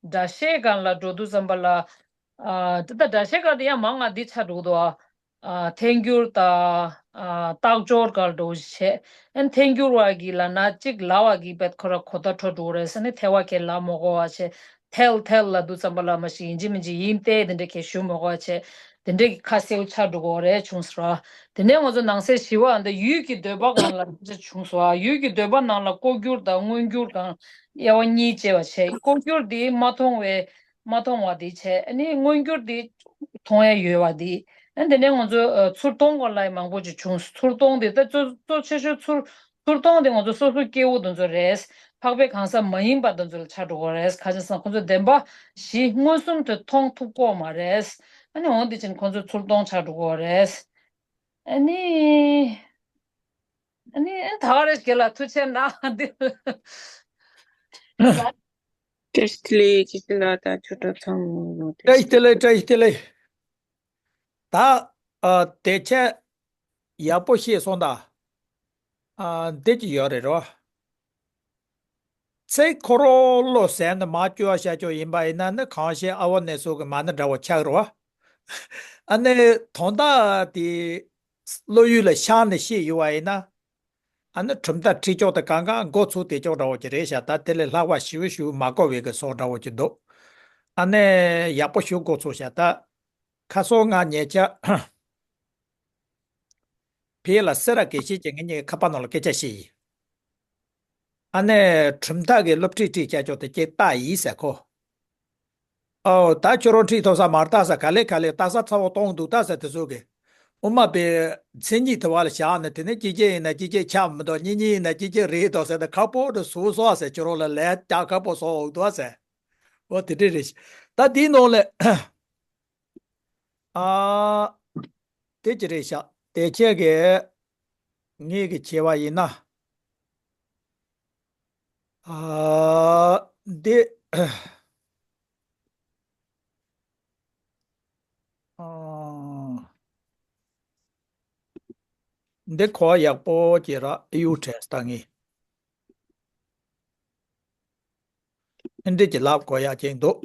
སྒྲ་བཤད་སྒང་ལ་འགྲོ་དུས་ཙམ་པ་ལ། ཨ་ད་ལྟ་སྒྲ་བཤད་སྒང་དེ་ཡང་མང་ང་འདི་ཆགས་འགྲོ་གི་འདུག། ཨ་ཐལ་འགྱུར་དང་ཨ་རྟགས་སྦྱོར་སྒང་འགྲོ་བྱས། ཨ་ཐལ་འགྱུར་བ་གི་ལབ་ན་གཅིག་ལབ་པ་གི་བེད་ཁོ་ར་གོ་བརྡ་འཕྲོད་འགྲོ་གི་རེད་ཟེར་ནས་ཐལ་བ་གི་ལབ་མ་དགོས་པ་བྱས། ཐལ་ཐལ་ལབ་དུས་ཙམ་པ་ལ་མ་གཞི་ཡིན་གཅིག་མིན་གཅིག་ཡིན་ཏེ་དེ་འདྲ་གི་ཞུ་མི་དགོས་པ་བྱས། དེ་འདྲ་གི་ཁ་གསལ་པོ་ཆགས་འགྲོ་གི་རེད་བྱུང་ཟེར་བ། དེ་ནས་ང་ཚོ་ནང་གསེས་བཞི་པ་འདི་ཡུལ་གྱི་འདོད་པ་སྒང་ལ་དེ་འདྲ་བྱུང་ཟེར་བ། ཡུལ་གྱི་འདོད་པ་ནང་ལ་ལྐོག་གྱུར་དང་མངོན་གྱུར་སྒང་དབྱེ་བ་གཉིས་ཕྱེ་བ་བྱས། ལྐོག་གྱུར་འདི་མ་མཐོང་བའི་མ་མཐོང་བ་འདི་བྱས། ཨ་ནི་མངོན་གྱུར་འདི་མཐོང་ཡ་ཡོད་པ་འདི། ཨ་དེ་ནས་ང་ཚོ་ཨ་ཚུར་མཐོང་སྒང་ལ་ཡང་མང་པོ་ཅིག་བྱུང་། ཚུར་མཐོང་འདི་ད་གཙོ་གཙོ་ཆེ་ཤོས་ཚུར་ཚུར་མཐོང་དེ་ང་ཚོ་སོ་སོ་སྐྱེ་བོ་དེ་ཚོ་རེད། འཕགས་པའི་གང་ཟག་མ་ཡིན་པ་དེ་ཚོ་ལ་ཆགས་འགྲོ་གི་རེད། ག་ཅི་ཟེར་ན་ཁོ་ཚོ་བདེན་པ་བཞི་མངོན་སུམ་དུ་མཐོང་ཐུབ་ཀྱི་མ་རེད། ཨ་ནི་འོ་འདི་ཕྱིན་ཁོ་ཚོ་ཚུར་མཐོང་ཆགས་འགྲོ་གི་རེད། ཨ་ནི། ཨ་ནི་ཨ་ད་ག་རེ་ཞིག་ལ་ཐུགས་ཆེ་གནང་འདི། བཀྲ་ཤིས་བདེ་ལེགས། ཅི་ཅི་ལ་ད་ཆོས་གྲོགས་ཚང་མ་ཡོང་དེ། བཀྲ་ཤིས་བདེ་ལེགས། བཀྲ་ཤིས་བདེ་ལེགས། ད་ཨ་དེ་ཆ་ཡག་པོ་ཤེས་སོང་ད། ཨ་འདི་ཅི་ཡོད་རེད་རོ། ཚིག་ཁོ་རང་བློ་ཟད་ནས་མར་བསྐྱུར་བ་བཤད་ཆོག་ཡིན་པ་ཡིན་ན་ནི་གང་ཤེས་ཨ་བ་ནས་སོགས་ཀྱི་མ་ཎི་འདྲ་བོ་ཆགས་རེད་བ། ཨ་ནི་དོན་དག་དེ་བློ་ཡུལ་ལ་ཤར་ནས་ཤེས་ཡོད་བ་ཡིན་ན། ཨ་ནི་གྲུབ་མཐའ་ཁྲིད་ཕྱོགས་དེ་གང་ག་འགོ་ཚུགས་དེ་ཕྱོགས་འདྲ་བོ་ཅིག་རེད་ཤག་ད་དེ་ལས་ལྷག་པ་ཞེ་པོ་ཞེ་པོ་མ་གོ་བའི་གི་སོགས་འདྲ་བོ་ཅིག་འདུག་ཨ་ནི་ཡག་པོ་ཞིག་འགོ་ཚུགས་ཤག་ད་ཁ་སང་ང་ཉེ་ཆར་བོད་ལ་སེ་ར་དགེ་བཤེས་ཀྱིས་ངེད་གཉིས་ཀྱི་ཁ་པར་ནང་ལ་སྐད་ཆ་བཤད་ཡིན། ཨ་ནི་གྲུབ་མཐའ་གི་སློབ་ཁྲིད་ཁྲིད་བྱ་ཆོག་དེ་ཅིག་ལྟ་ཡིན་ཟེར་ཁོ། ཨོ་ད་ཁྱོད་རང་ཁྲིད་ཐུབ་ས་མ་རེད་ད་ཟེར། ག་ལེ་ག་ལེ་ལྟ་ས་ཚ་བོ་གཏོང་འདུག་ད་ཟེར། དེ་ཚོ་གི་དབུ་མ་པའི་མཚན་ཉིད་དེ་བ་ལ་བཞག་ནས། དེ་ནས་སྐྱེ་མཆེད་ཡིན་ན་སྐྱེ་མཆེད་ཆགས་མི་འདུག་གཉིས་གཉིས་ཡིན་ན་སྐྱེ་མཆེད་རེད་འདུག་ཟེར་ནས་ཁ་པོ་དུ་ཟུག་སོང་ཟེར། ཁྱོད་རང་ལ་ལས་རྒྱག་ཁ་པོ་སོང་འདུག་ཟེར། འོ་དེ་འདྲ་རེད། ད་དེའི་ནང་ལས་ཨ་དེ་ཅི་རེད་ཤག་དེ་ཁྱེད་ཀྱིས་ངེད་ཀྱི་བྱས་པ་ཡིན་ན། ཨ་འདི་ཨ་འདི་གོ་ཡག་པོ་ཅིག་རག་ཡོད་དྲན་ད་ངས། ཨེ་འདྲ་ཅིག་ལབ་དགོས་ཡག་ཅིག་འདུག་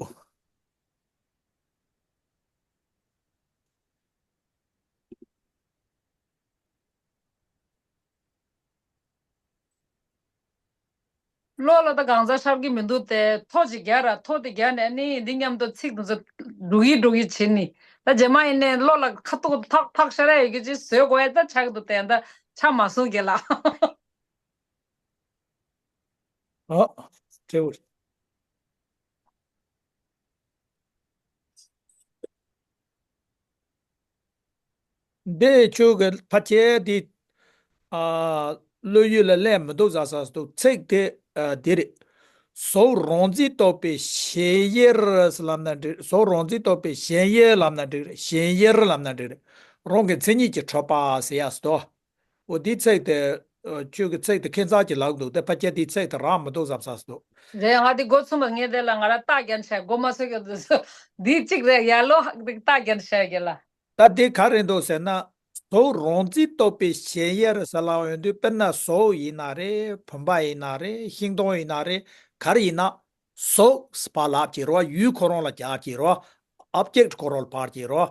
བློ་ལ་ད་གང་ཟག་ཤར་གྱི་མི་འདུག་སྟེ། ཐོ་ཅིག་རྒྱག་ར། ཐོ་དེ་རྒྱག་ནས་ནི་འདི་མཉམ་དུ་ཚིག་དེ་ཚོ་འགྲོ་གི་འགྲོ་གི་བྱེད་ནི། ད་རྗེས་མ་ཡིན་ནས་བློ་ལ་ཁ་ཐུག་ཐག་ཐག་ཤར་ཡ་ཡོད་གི་ཅིག་བཟོས་དགོས་ཡ་ད་ཆགས་འདུག་སྟེ། ད་ཆ་མ་སོང་གི་ལ། ཨ་སྤྲེའུ། འདི་ཁྱོད་ཀྱི་ཕལ་ཆེར་འདི་ཨ་བློ་ཡུལ་ལ་སླེབས་མི་འདུག་ཟ་ས་འདུག་ཚིག་དེ་ཨ་འདི་རེད། གཟུགས་རང་འཛིན་རྟོག་པའི་ཞེན་ཡུལ་ཟེར་ལབ་ན་འགྲིག་གཟུགས་རང་འཛིན་རྟོག་པའི་ཞེན་ཡུལ་ལབ་ན་འགྲིག་རེད། ཞེན་ཡུལ་ལབ་ན་འགྲིག་རེད། རང་གི་མཚན་ཉིད་ཀྱིས་གྲུབ་པ་ཟེར་ཡག་སོ། འོ་འདི་ཚིག་དེ་ཨ་ཁྱོད་ཀྱི་ཚིག་དེ་ཁྱད་མཚར་གྱི་ལབ་འདུག་དེ་ཕལ་ཆེར་འདི་ཚིག་དེ་རག་མི་འདུག་བསམ་ས་འདུག་རེད། ང་དེ་འགོ་ཚུགས་པ་ངས་དེ་ལ་ང་རང་རྟགས་རྒྱག་བྱས། འགོ་མ་ཚུགས་ཀྱི་འདུག་འདི་གཅིག་རེད། ཡར་ལོ་རྟགས་རྒྱག་བྱས་གི་ལ། ད་འདི་ག་རེ་འདུག་ཟེར་ན། གཟུགས་རང་འཛིན་རྟོག་པའི་ཞེན་ཡུལ་ཟེར་ལབ་ཡོང་དུས། དཔེར་ན་གཟུགས་ཡིན་ན་རེད། བུམ་པ་ཡིན་ན་རེད། ཤིང་སྡོང་ཡིན་ན་རེད། ག་རེ་ཡིན་ན། གཟུགས་ཕར་ལབ་ཀྱི་རེད་བ། ཡུལ་ཁོ་རང་ལ་རྒྱག་ཀྱི་རེད་བ། ཨོབ་ཇེག་ཊི་ཁོ་རང་ལ་ཕར་ཀྱི་རེད་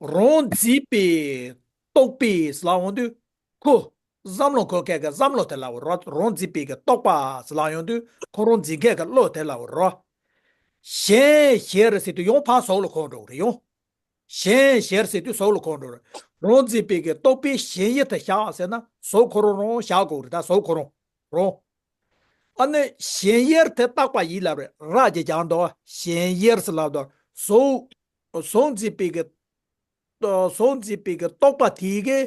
བ། རང་འཛིན་པའི་རྟོག་པས་ལབ་ཡོང་དུས། ཁོ་བསམ་བློ་འཁོར་མཁན་གྱི་བསམ་བློ་དེ་ལབ་རོ། རང་འཛིན་པའི་གི་རྟོག་པ་ཟེར་ལབ་ཡོང་དུས་ཁོ་རང་འཛིན་མཁན་གྱི་བློ་དེ་ལབ་རོ། ཞེན་ཞེན་ཟེར་དུས་ཡང་ཕར་གཟུགས་ལ་འཁོར་འགྲོ་གི་རེད། ཡང་ཞེན་ཞེན་ཟེར་དུས་གཟུགས་ལ་འཁོར་འགྲོ་གི་རེད། རང་འཛིན་པའི་གི་རྟོག་པའི་ཞེན་ཡུལ་དེ་བཞག་ཟེར་ན་གཟུགས་ཁོ་རང་རང་བཞག་དགོས་རེད། ད་གཟུགས་ཁོ་རང་རང་། ཨ་ནི་ཞེན་ཡུལ་དེ་རྟག་པ་ཡིན་ལབ་རེད། ར་ཅིག་རྒྱག་འདུག་ཞེན་ཡུལ་ཟེར་ལབ་འདུག་གཟུགས་གཟུགས་འཛིན་པའི་གི་གཟུགས་འཛིན་པའི་གི་རྟོག་པ་དེའི་གི་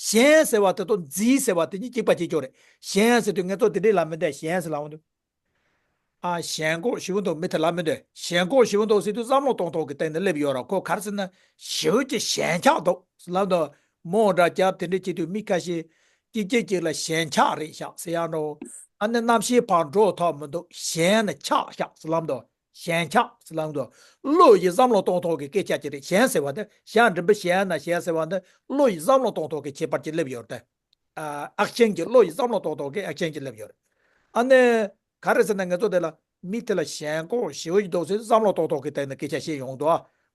ཞེན་ཟེར་བ་དེ་དང་འཛིན་ཟེར་བ་དེ་གཉིས་གཅིག་པ་གཅིག་རྐྱང་རེད། ཞེན་ཟེར་དུས་ངེད་ཚོ་དེ་འདྲས་ལབ་མི་འདུག་ཞེན་ཟེར་ལབ་འདུག་ཨ་ཞེན་ཁོག་ཞེ་པོ་འདུག་མི་དེ་ལབ་མི་འདུག་ཞེན་ཁོག་ཞེ་པོ་འདུག་ཟེར་དུས་བསམ་བློ་གཏོང་ཐོག་གི་སྟེང་ནས་སླེབས་ཡོད་ར། ཁོ་ག་རེ་ཟེར་ན་ཞེ་པོ་ཅིག་ཞེན་ཆགས་འདུག་ལབ་འདུག་མོ་འདྲ་རྒྱབ་དེ་འདྲས་བྱེད་དུས་མི་ཁ་ཤས་གཅིག་གཅིག་གཅིག་ལ་ཞེན་ཆགས་རེད་ཤག་ཟེར་ཡག་འདྲ་བོ། ཨ་ནི་རྣམ་ཤེས་ཕར་འགྲོ་ཐུབ་མི་འདུག་ཞེན་ནས་ཆགས་ཤག་ཟེར་ལབ་འདུག་ཞེན་ཆགས་ཟེར་ལབ་འདུག་བློ་ཡིས་བསམ་བློ་གཏོང་ཐོག་གི་སྐད་ཆ་ཅིག་རེད། ཞེན་ཟེར་བ་དེ་ཞེན་འགྲིམ་པ་ཞེན་ན་ཞེན་ཟེར་བ་འདི་བློ་ཡིས་བསམ་བློ་གཏོང་ཐོག་གི་ཁྱད་པར་གྱིས་སླེབས་ཡོད་རེད་དེ། ཨ་ཨེག་ཤན་གྱི་བློ་ཡིས་བསམ་བློ་གཏོང་ཐོག་གི་ཨེག་ཤན་གྱིས་སླེབས་ཡོད་རེད། ཨ་ནི་ག་རེ་ཟེར་ན་ང་ཚོ་དེ་ལ་མི་དེ་ལ་ཞེན་ཁོག་ཞེ་པོ་ཞིག་འདུག་ཟེར་བསམ་བློ་གཏོང་ཐོག་གི་སྟེང་ནས་སྐད་ཆ་བཤད་ཡོང་འདུག་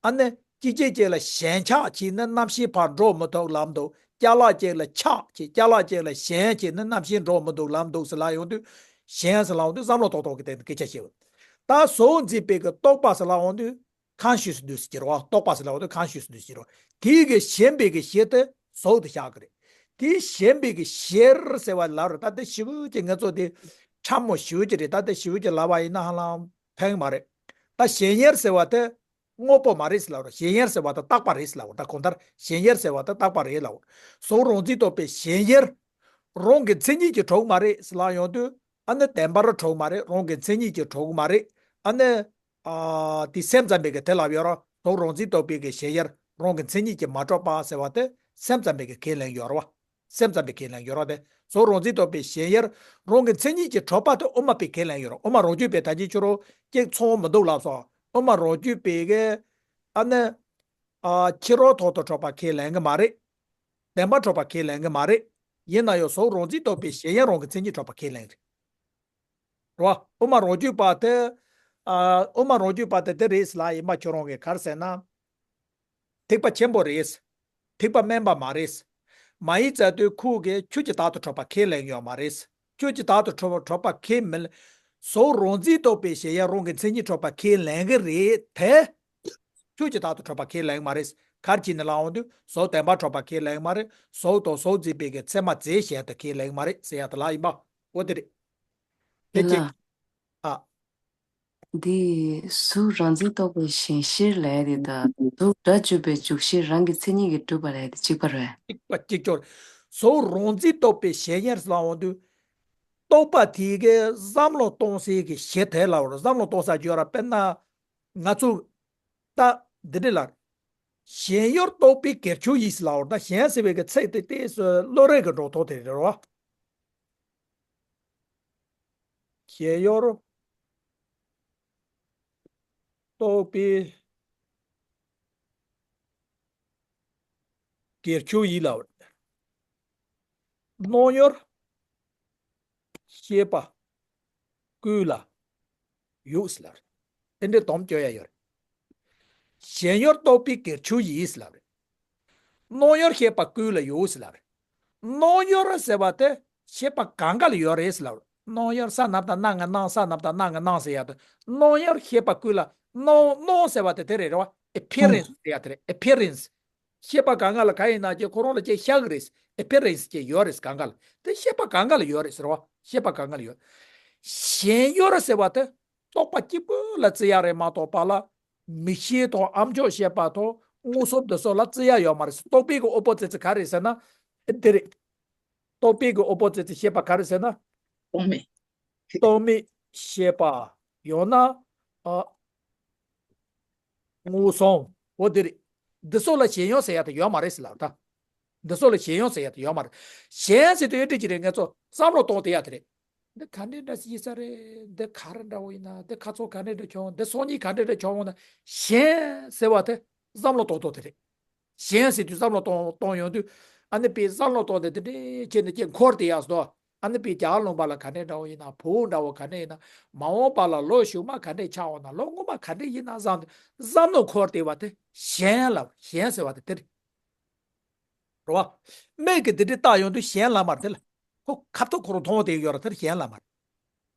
ཨ་ནི་གཅིག་གཅིག་གཅིག་ལ་ཞེན་ཆགས་བྱས་ན་རྣམ་ཤེས་ཕར་འགྲོ་མི་ཐུབ་ལབ་འདུག་ཅ་ལག་གཅིག་ལ་ཆགས་བྱས་ཅ་ལག་གཅིག་ལ་ཞེན་བྱས་ན་རྣམ་ཤེས་འགྲོ་མི་འདུག་ལབ་འདུག་ཟེར་ལབ་ཡོང་དུས། ཞེན་ཟེར་ལབ་ཡོང་དུས་བསམ་བློ་གཏོང་ཐོག་གི་སྟེང་དུ་སྐད་ཆ་བཤད་པ། ད་གཟུགས་འཛིན་པའི་གི་རྟོག་པ་ཟེར་ལབ་ཡོང་དུས་ཀོན་ཤི་ཡས་ནེས་ཟེར་གྱི་རེད་བ། རྟོག་པ་ཟེར་ལབ་ཡོང་དུས་ཀོན་ཤི་ཡས་ནེས་ཟེར་གྱི་རེད་བ། དེའི་གི་ཞེན་པའི་གི་གཞི་དེ་གཟུགས་དེ་ཆགས་ཀྱི་རེད། དེའི་ཞེན་པའི་གི་གཞིར་ཟེར་བ་ལབ་རེད། ད་དེ་ཞེ་པོ་ཅིག་ང་ཚོ་དེ་ཕྲ་མོ་ཞེ་པོ་ཅིག་རེད། ད་དེ་ཞེ་པོ་ཅིག་ལབ་པ་ཡིན་ན་ཧ་ལམ་ཕན་གི་མ་རེད། ད་ཞེན་ཡུལ་ཟེར་བ་དེ་དངོས་པོ་མ་རེད་ཟེར་ལབ་རེད། ཞེན་ཡུལ་ཟེར་བ་དེ་རྟག་པ་རེད་ཟེར་ལབ་རེད། ད་གང་ལྟར་ཞེན་ཡུལ་ཟེར་བ་དེ་རྟག་པ་རེད་ལབ་རེད། གཟུགས་རང་འཛིན་རྟོག་པའི་ཞེན་ཡུལ་རང་གི་མཚན་ཉིད་ཀྱིས་གྲུབ་མ་རེད་ཟེར་ལབ་ཡོང་དུས། ཨ་ནི་བདེན་པར་གྲུབ་མ་རེད། རང་གི་མཚན་ཉིད་ཀྱིས་གྲུབ་མ་རེད། ཨ་ནི་ཨ་དེ་སེམས་ཙམ་པའི་གི་དེ་ལབ་ཡོད་ར། གཟུགས་རང་འཛིན་རྟོག་པའི་གི་ཞེན་ཡུལ་རང་གི་མཚན་ཉིད་ཀྱིས་མ་གྲུབ་པ་ཟེར་བ་དེ་ སེམས་ཙམ་པའི་གི་ཁས་ལེན་ཡོད་རེད་བ། སེམས་ཙམ་པའི་ཁས་ལེན་ཡོད་རེད་དེ། གཟུགས་རང་འཛིན་རྟོག་པའི་ཞེན་ཡུལ་རང་གི་མཚན་ཉིད་ཀྱིས་གྲུབ་པ་དེ་དབུ་མ་པའི་ཁས་ལེན་ཡོད་རེད། དབུ་མ་རང་རྒྱུད་པས་ད་ཅི་ཁྱོད་རང་ཅིག་ཚོར་བ་མི་འདུག་ལབ་སོང་། དབུ་མ་རང་རྒྱུད་པའི་གི་ཨ་ནི་ཨ་ཕྱི་རོལ་ཐོག་ཏུ་གྲུབ་པ་ཁས་ལེན་གི་མ་རེད། བདེན་པར་གྲུབ་པ་ཁས་ལེན་གི་མ་རེད། ཡིན་ན་ཡང་གཟུགས་རང་འཛིན་རྟོག་པའི་ཞེན་ཡུལ་རང་གི་མཚན་ཉིད་གྲུབ་པ་ཁས་ལེན་གི་རེད། རོ། དབུ་མ་རང་རྒྱུད་པ་དེ། ཨ། དབུ་མ་རང་རྒྱུད་པ་དེ་དེ་རེད་ལབ་ཡིན་པ་ཁྱོད་རང་གིས་ག་རེ་ཟེར་ན། ཐེག་པ་ཆེན་པོ་རེད། ཐེག་པ་དམན་པ་མ་རེད། མ་ཡིག་རྩལ་དུས་ཁུག་གིས་ཆོས་ཀྱི་བདག་ཏུ་གྲུབ་པ་ཁས་ལེན་ཡོད་མ་རེད། ཆོས་ཀྱི་བདག་ཏུ་གྲུབ་གྲུབ་པ་ཁས་མི་ལེན། གཟུགས་རང་འཛིན་རྟོག་པའི་ཞེན་ཡུལ་རང་གི་མཚན་ཉིད་གྲུབ་པ་ཁས་ལེན་གི་རེད་དེ། ཆོས་ཀྱི་བདག་ཏུ་གྲུབ་པ་ཁས་ལེན་མ་རེད། ག་རེ་བྱས་ནས་ལབ་འོང་དུས་གཟུགས་བདེན་པར་གྲུབ་པ་ཁས་ལེན་མ་རེད། གཟུགས་དང་གཟུགས་འཛིན་པའི་གི་ཚད་མ་རྫས་གཞན་དུ་ཁས་ལེན་མ་རེད་ཟེར་ཡ་དེ་ལ་ཡིན་པ། འོ་དེ་རེད། དེ་ཡིན་ལ། གཅིག་ཨ། འདི་གཟུགས་རང་འཛིན་རྟོག་པའི་ཞེན་གཞིར་ལས་དེ་དང་གཟུགས་སྒྲ་འཇུག་པའི་འཇུག་གཞིར་རང་གི་མཚན་ཉིད་ཀྱིས་གྲུབ་པ་ལས་དེ་གཅིག་པ་རེད། གཅིག་པ་གཅིག་ཀྱང་། གཟུགས་རང་འཛིན་རྟོག་པའི་ཞེན་ཡུལ་ལབ་འོང་དུས། རྟོག་པ་དེ་གའི་བསམ་བློ་གཏོང་སའི་གི་གཞི་དེ་ལ་བར་བསམ་བློ་གཏོང་ས་ཅིག་ཡོད་ར། དཔེར་ན། ང་ཚོ་ད་འདི་འདྲ་ལ། ཞེན་ཡུལ་རྟོག་པའི་གེགས་ཆོས་ཡིན་ལབ་པ་ད་ཞེན་ཟེར་བའི་གི་ཚིག་དེ་ཏོག་ཙམ་བློ་རིག་གི་འགྲོ་སྟངས་དེ་རེད་རོ། ཞེན་ཡུལ་རྟོག་པའི་གེགས་ཆོས་ཡིན་ལབ་པ། སྣང་ཡུལ་ཤེས་པ་ཀུན་ལ་ཡོད་ཟེར་ལབ་རེད། དེ་འདྲའི་སྡོམ་བཅོ་ཡ་ཡོད་རེད། ཞེན་ཡུལ་རྟོག་པའི་གེགས་ཆོས་ཡིན་ཟེར་ལབ་རེད། སྣང་ཡུལ་ཤེས་པ་ཀུན་ལ་ཡོད་ཟེར་ལབ་རེད། སྣང་ཡུལ་ཟེར་བ་དེ་ཤེས་པ་གང་ག་ལ་ཡོད་རེད་ཟེར་ལབ་རེད། སྣང་ཡུལ་ས་རྣམས་དང་སྣང་ངེ་སྣང་ས་རྣམས་དང་སྣང་ངེ་སྣང་ཟེར་ཡ་དེ། སྣང་ཡུལ་ཤེས་པ་ཀུན་ལ། སྣང་སྣང་ཟེར་བ་དེ་དེ་རེད་རེད་བ། ཨེ་པི་ཡ་རེན་སི་ཟེར་ཡ་དེ་རེད། ཨེ་པི་ཡ་རེན་སི། ཤེས་པ་གང་ག་ལ་གང་ཡིན་ན་ཅིག་ཁོ་རང་ལ་ཅིག་ཤར་གི་རེད། ཨེ་པི་ཡ་རེན་སི་ཅིག་ཡོད་རེད་གང་ག་ལ། དེ་ཤེས་པ་གང་ག་ལ་ཡོད་རེད་ཟེར་བ། ཤེས་པ་གང་ག་ལ་ཡོད། ཞེན་ཡུལ་ཟེར་བ་དེ་རྟོག་པ་གཅིག་པུ་ལ་བརྩི་ཡ་རེད་མ་གཏོགས་པ་ལ། མིག་ཤེས་དང་ཨ་མཆོག་ཤེས་པ་དང་མངོན་སུམ་དེ་སོགས་ལ་བརྩི་ཡ་ཡོད་མ་རེད། རྟོག་པའི་གི་ཨོ་པོ་ཛིཊ་ག་རེ་ཟེར་ན། དེ་རེད། རྟོག་པའི་གི་ཨོ་པོ་ཛིཊ་ཤེས་པ་ག་རེ་ཟེར་ན། རྟོག་མེད། རྟོག་མེད་ཤེས་པ། ཡང་ན། ཨ། མངོན་སུམ། འོ་དེ་རེད། འདི་སོགས་ལ་ཞེན་ཡུལ་ཟེར་ཡ་དེ་ཡོད་མ་རེད་ཟེར་ལབ་ད། འདི་སོགས་ལ་ཞེན་ཡུལ་ཟེར་ཡ་དེ་ཡོད་མ་རེད། ཞེན་ཟེར་དུས་ཨེ་འདྲ་ཅིག་རེད། ང་ཚོ་བསམ་བློ་གཏོང་བསྡད་ཡ་དེ་རེད། འདི་ག་འདྲ་འདྲ་ཞིག་ཡིན་ས་རེད། འདི་ག་རེ་འདྲ་བོ་ཡིན་ན། འདི་ཁ་ཕྱོགས་ག་འདྲ་འདྲ་བྱུང་། འདི་སང་ཉིན་ག་འདྲ་འདྲ་བྱུང་འོང་ན། ཞེན་ཟེར་བ་དེ་བསམ་བློ་གཏོང་སྟངས་དེ་རེད། ཞེན་ཟེར་དུས་བསམ་བློ་གཏོང་གཏོང་ཡོང་དུས། ཨ་ནི་དཔེ་བསམ་བློ་གཏོང་དེ་དེ་འདྲའི་བྱས་ནས་ཀྱེ་འཁོར་དེ་ཡག་སོ། ཨ་ནི་དཔེ་རྒྱ་གར་ལུང་པ་ལ་ག་འདྲ་འདྲ་བོ་ཡིན་ན། བོད་འདྲ་བོ་ག་འདྲ་ཡིན་ན། མ་འོངས་པ་ལ་ལོ་གཞུག་མ་ག་འདྲ་ཆགས་འོང་ན། ལོ་སྔོན་མ་ག་འདྲ་ཡིན་ན་བསམ་སྟེ་བསམ་བློ་འཁོར་དེ་བ་དེ་ཞེན་ལབ། ཞེན་ཟེར་བ་དེ་དེ་རེད། རེད་བ། མིག་གིས་འདི་འདྲའི་བལྟ་ཡོང་དུས་ཞེན་ལབ་མ་རེད་དེ་ལ། ཁོ་ཁ་ཐུག་ཁོ་རང་མཐོང་བ་དེ་ཡོད་ར། དེར་ཞེན་ལབ་མ་རེད།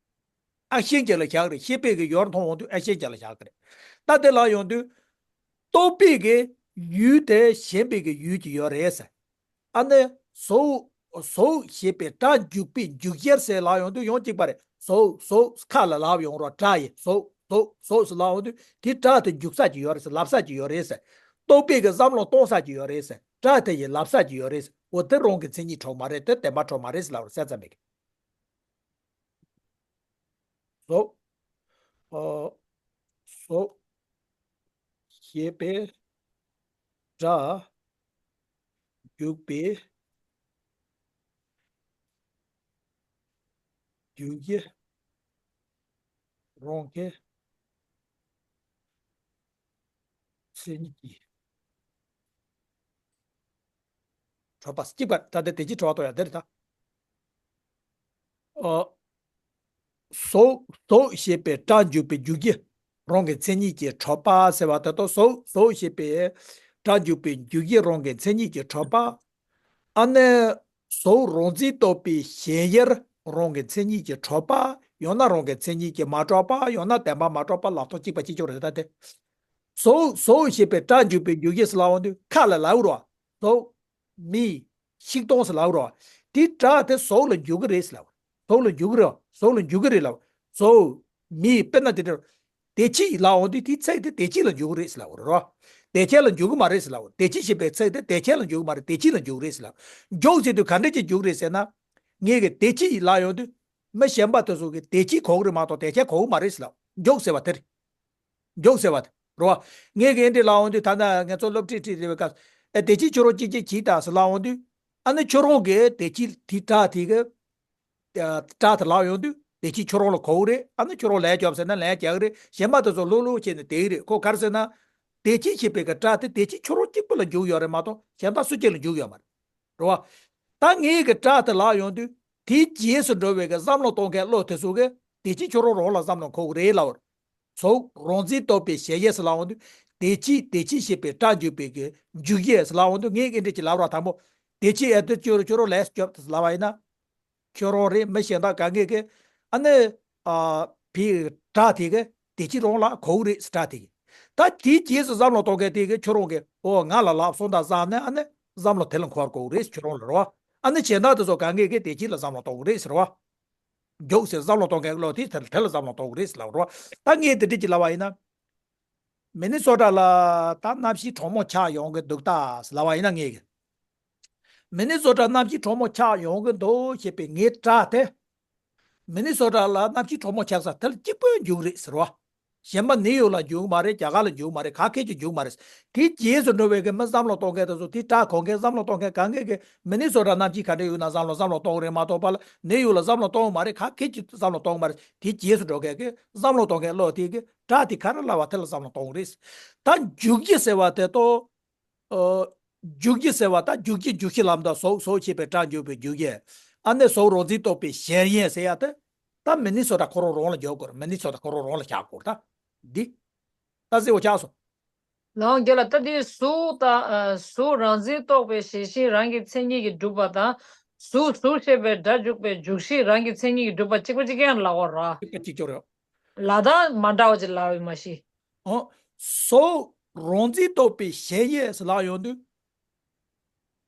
ཨ་ཞེན་ཅན་ལ་བཞག་རེད། ཤེས་པའི་གི་ཡུལ་མཐོང་འོང་དུས་ཨ་ཞེན་ཅན་ལ་བཞག་གི་རེད། ད་དེ་ལ་ཡོང་དུས། རྟོག་པའི་གི་ཡུལ་དེ་ཞེན་པའི་གི་ཡུལ་གྱི་ཡོད་རེད་ཟེར། ཨ་ནི་གཟུགས། གཟུགས་ཞེས་པའི་སྒྲ་འཇུག་པའི་འཇུག་གཞིར་ཟེར་ལབ་ཡོང་དུས་ཡང་གཅིག་པ་རེད། གཟུགས། གཟུགས་ཁ་ལ་ལབ་ཡོང་རོགས། སྒྲ་ཡིས་གཟུགས། གཟུགས། གཟུགས་ཟེར་ལབ་ཡོང་དུས་དེ་སྒྲ་དེ་འཇུག་ས་ཅིག་ཡོད་རེད་ཟེར། ལབ་ས་ཅིག་ཡོད་རེད་ཟེར། རྟོག་པའི་གི་བསམ་བློ་གཏོང་ས་ཅིག་ཡོད་རེད་ཟེར། སྒྲ་དེ་ཡི་ལབ་ས་ཅིག་ཡོད་རེད་ཟེར། འོ་དེ་རང་གི་མཚན་ཉིད་གྲུབ་མ་རེད། དེ་བདེན་པ་གྲུབ་མ་རེད་ཟེར་ལབ་རེད། གསལ་ཙམ་མེད་གི། གཟུགས། ཨ། གཟུགས་ཞེས་པའི་སྒྲ་འཇུག་པའི་འཇུག་གཞི་རང་གི་མཚན་ཉིད་ཀྱིས་གྲུབ་པ། གཅིག་པ་ད་ལྟ་དེ་ཅི་གྲུབ་པ་ལྟོས་ཡ་དེ་རེད་ད། ཨ། གཟུགས། གཟུགས་ཞེས་པའི་སྒྲ་འཇུག་པའི་འཇུག་གཞི་རང་གི་མཚན་ཉིད་ཀྱིས་གྲུབ་པ་ཟེར་བ་དེ་དང་། གཟུགས། གཟུགས་ཞེས་པའི་སྒྲ་འཇུག་པའི་འཇུག་གཞི་རང་གི་མཚན་ཉིད་ཀྱིས་གྲུབ་པ། ཨ་ནི་གཟུགས་རང་འཛིན་རྟོག་པའི་ཞེན་ཡུལ་རང་གི་མཚན་ཉིད་ཀྱིས་གྲུབ་པ། ཡང་ན་རང་གི་མཚན་ཉིད་ཀྱིས་མ་གྲུབ་པ། ཡང་ན་བདེན་པར་མ་གྲུབ་པ་ལབ་སྟངས་གཅིག་པ་གཅིག་ཀྱང་རེད་ད་དེ། གཟུགས། གཟུགས་ཞེས་པའི་སྒྲ་འཇུག་པའི་འཇུག་གཞི་ཟེར་ལབ་ཡོང་དུས་ཁ་ལ་ལབ་རོགས། གཟུགས། མིག། ཆིག་སྟོང་ཟེར་ལབ་རོགས། དེ་སྒྲ་དེ་གཟུགས་ལ་འཇུག་གི་རེད་ཟེར་ལབ། གཟུགས་ལ་འཇུག་གི་རེད། གཟུགས་ལ་འཇུག་གི་རེད་ལབ། གཟུགས། མིག། དཔེར་ན་དེ་འདྲ། བདེ་སྐྱིད་ལབ་ཡོང་དུས་དེའི་ཚིག་དེ་བདེ་སྐྱིད་ལ་འཇུག་གི་རེད་ཟེར་ལབ་རེད་རོ། བདེ་སྐྱིད་ལ་འཇུག་གི་མ་རེད་ཟེར་ལབ། བདེ་སྐྱིད་ཞེས་པའི་ཚིག་དེ་བདེ་སྐྱིད་ལ་འཇུག་གི་མ་རེད། བདེ་སྐྱིད་ལ་འཇུག་གི་རེད་ཟེར་ལབ། འཇུག་ཟེར་དུས་ག་འདྲ་ཅིག་འཇུག་གི་རེད་ཟེར་ན། ངས་གི་བདེ་སྐྱིད་ལབ་ཡོང་དུས། མི་གཞན་པ་དེ་ཚོ་གིས་བདེ་སྐྱིད་གོ་གི་རེད་མ་གཏོགས་བདེ་སྐྱིད་གོ་གི་མ་རེད་ཟེར་ལབ། འཇུག་ཟེར་བ་དེ་རེད། འཇུག་ཟེར་བ་དེ་རེད་བ། ངས་གི་འདི་ལབ་ཡོང་དུས་ད་ལྟ་ང་ཚོ་སློབ་ཁྲིད་ཁྲིད་བསྡད་པའི་སྐབས། ཨ་དེ་ཅི་ཁྱོད་རང་གཅིག་གཅིག་གྱིས་ད་ཟེར་ལབ་འོང་དུས། ཨ་ནི་ཁྱོད་རང་གིས་དེ་ཅི་དེ་སྐྲ་དེ་གི་སྐྲ་དེ་ལབ་ཡོང་དུས་དེ་ཅི་ཁྱོད་རང་ལ་གོ་གི་རེད། ཨ་ནི་ཁྱོད་རང་ལན་རྒྱོབ་ཟེར་ན་ལན་རྒྱག་གི་རེད། གཞན་པ་དེ་ཚོ་ལྷུག་ལྷུག་བྱས་ནས་དེ་གི་རེད། ཁོ་ག་རེ་ཟེར་ན། དེ་ཅི་ཞེས་པའི་གི་སྐྲ་དེ་དེ་ཅི་ཁྱོད་རང་གཅིག་པུ་ལ་འཇུག་ཡོད་རེད་མ་གཏོགས་གཞན་དག་སུ་གཅིག་ལ་འཇུག་ཡོད་མ་རེད། རེད་བ། ད་ངའི་གི་སྐྲ་དེ་ལབ་ཡོང་དུས། དེའི་རྗེས་སུ་འགྲོ་བའི་གི་བསམ་བློ་གཏོང་མཁན་བློ་དེ་ཚོ་གིས་དེ་ཅི་ཁྱོད་རང་རང་ལ་བསམ་བློ་འཁོར་གི་རེད་ལབ་པ་རེད། ཚོགས་རང་འཛིན་རྟོག་པའི་གཞལ་ཡས་སུ་ལབ་འོང་དུས། དེ་ཅི་དེ་ཅི་ཞེས་པའི་སྐྲ་འཇུག་པའི་གི་འཇུག་ཡས་སུ་ལབ་འོང་དུས། ངས་ཨེ་འདྲ་ཅིག་ལབ་ར། དང་པོ། དེ་ཅི་ཨེ་དེ་ཁྱོད་ཁྱོད་རང་ལས་སྐྱོབ་དེ་ལབ་པ་ཡིན་ན། ཁྱོད་རང་རེད། མི་གཞན་དག་ག་ངེས་ཀྱི། ཨ་ནི། ཨ། བི་སྐྲ་དེ་གི་དེ་ཅི་རང་ལ་གོ་གི་རེད། སྐྲ་དེ་གི། ད་དེའི་རྗེས་སུ་བསམ་བློ་གཏོང་མཁན་དེ་གི་ཁྱོད་རང་གི་ཨོ་ང་ལ་ལབ་སོང་ད་བསམ་ནས། ཨ་ནི་བསམ་བློ་དེ་ལ་འཁོར་གོ་གི་རེད། ཁྱོད་རང་ལ་རེད་བ། ཨ་ནི་གཞན་དག་དེ་ཚོ་ག་ངེས་ཀྱི་དེ་ཅི་ལ་བསམ་བློ་གཏོང་གི་རེད་ཟེར་བ། མགྱོགས་སེ་བསམ་བློ་གཏོང་མཁན་བློ་དེ་དེ་དེ་ལ་བསམ་བློ་གཏོང་གི་རེད་ཟེར་ལབ་རེད་བ། ད་ངས་དེ་འདྲ་ཅིག་ལབ་པ་ཡིན་ན། མི་ནི་སོ་ཊ་ལ་ད་གནམ་གཤིས་གྲང་མོ་ཆགས་ཡོང་གི་འདུག་ད་ཟེར་ལབ་པ་ཡིན་ན། ངས་གི། མི་ནི་སོ་ཊ་གནམ་གཤིས་གྲང་མོ་ཆགས་ཡོང་གི་འདུག་ཞེས་པའི་ངའི་སྐྲ་དེ། མི་ནི་སོ་ཊ་ལ་གནམ་གཤིས་གྲང་མོ་ཆགས་ས་དེ་ལ་གཅིག་པུ་འཇུག་རེད་ཟེར་བ། གཞན་པ་ནིའུ་ཡོག་ལ་འཇུག་མ་རེད། རྒྱ་གར་ལ་འཇུག་མ་རེད། ག་གེ་ཅིག་འཇུག་མ་རེད། དེའི་རྗེས་སུ་འགྲོ་བའི་གི་མི་བསམ་བློ་གཏོང་མཁན་དེ་ཚོ། དེ་སྐྲ་གོན་མཁན་བསམ་བློ་གཏོང་མཁན་ག་ངེས་ཀྱི་མི་ནི་སོ་ཊ་གནམ་གཤིས་ག་འདྲ་ཡོད་ན་བསམ་བློ་བསམ་བློ་གཏོང་གི་རེད་མ་གཏོགས་པ་ལ་ནིའུ་ཡོག་ལ་བསམ་བློ་གཏོང་གི་མ་རེད། ག་གེ་ཅིག་བསམ་བློ་གཏོང་གི་མ་རེད། དེའི་རྗེས་སུ་འགྲོ་མཁན་གི་བསམ་བློ་གཏོང་མཁན་བློ་དེ་གི་སྐྲ་དེ་ག་རེ་ལབ་པ་དེ་ལ་བསམ་བློ་གཏོང་གི་རེད། ད་འཇུག་རྒྱུ་ཟེར་བ་དེ་ཏོ། ཨོ། འཇུག་རྒྱུ་ཟེར་བ་ད་འཇུག་རྒྱུ་འཇུག་གཞི་ལབ་འདུག་ཟོག་ཟོག་ཞེས་པའི་སྒྲ་འཇུག་པའི་འཇུག་རྒྱུ། ཨ་ནི་ཟོག་རང་འཛིན་རྟོག་པའི་གཞལ་ཡས་ཟེར་ཡ་དེ། ད་མི་ནི་སོ་ཊ་ཁོ་རང་རང་ལ་འཇོག་དགོས་རེད། མི་ནི་སོ་ཊ་ཁོ་རང་རང་ལ་བཞག་དགོས་རེད། ད་འདི། ད་གཟིགས་པ་ཆགས་སོང་། ལའང་རྒྱ་ལ་ད་འདི་གཟུགས་དང་། ཨ། གཟུགས་རང་འཛིན་རྟོག་པའི་གཞལ་ཡས་རང་གི་མཚན་ཉིད་ཀྱིས་གྲུབ་པ་དང་། གཟུགས་གཟུགས་ཞེས་པའི་སྒྲ་འཇུག་པའི་འཇུག་གཞི་རང་གི་མཚན་ཉིད་ཀྱིས་གྲུབ་པ་གཅིག་པ་གཅིག་རྐྱང་ལབ་དགོས་རེད། གཅིག་པ་གཅིག་རྐྱང་རེད། ལ་དྭགས་མ་འདྲ་བ་ཅིག་ལབ་ཡོད་མ་གཞི། ཨོ། གཟུགས་རང་འཛིན་རྟོག་པའི་གཞལ་ཡས་ཟེར་ལབ་ཡོང་དུས།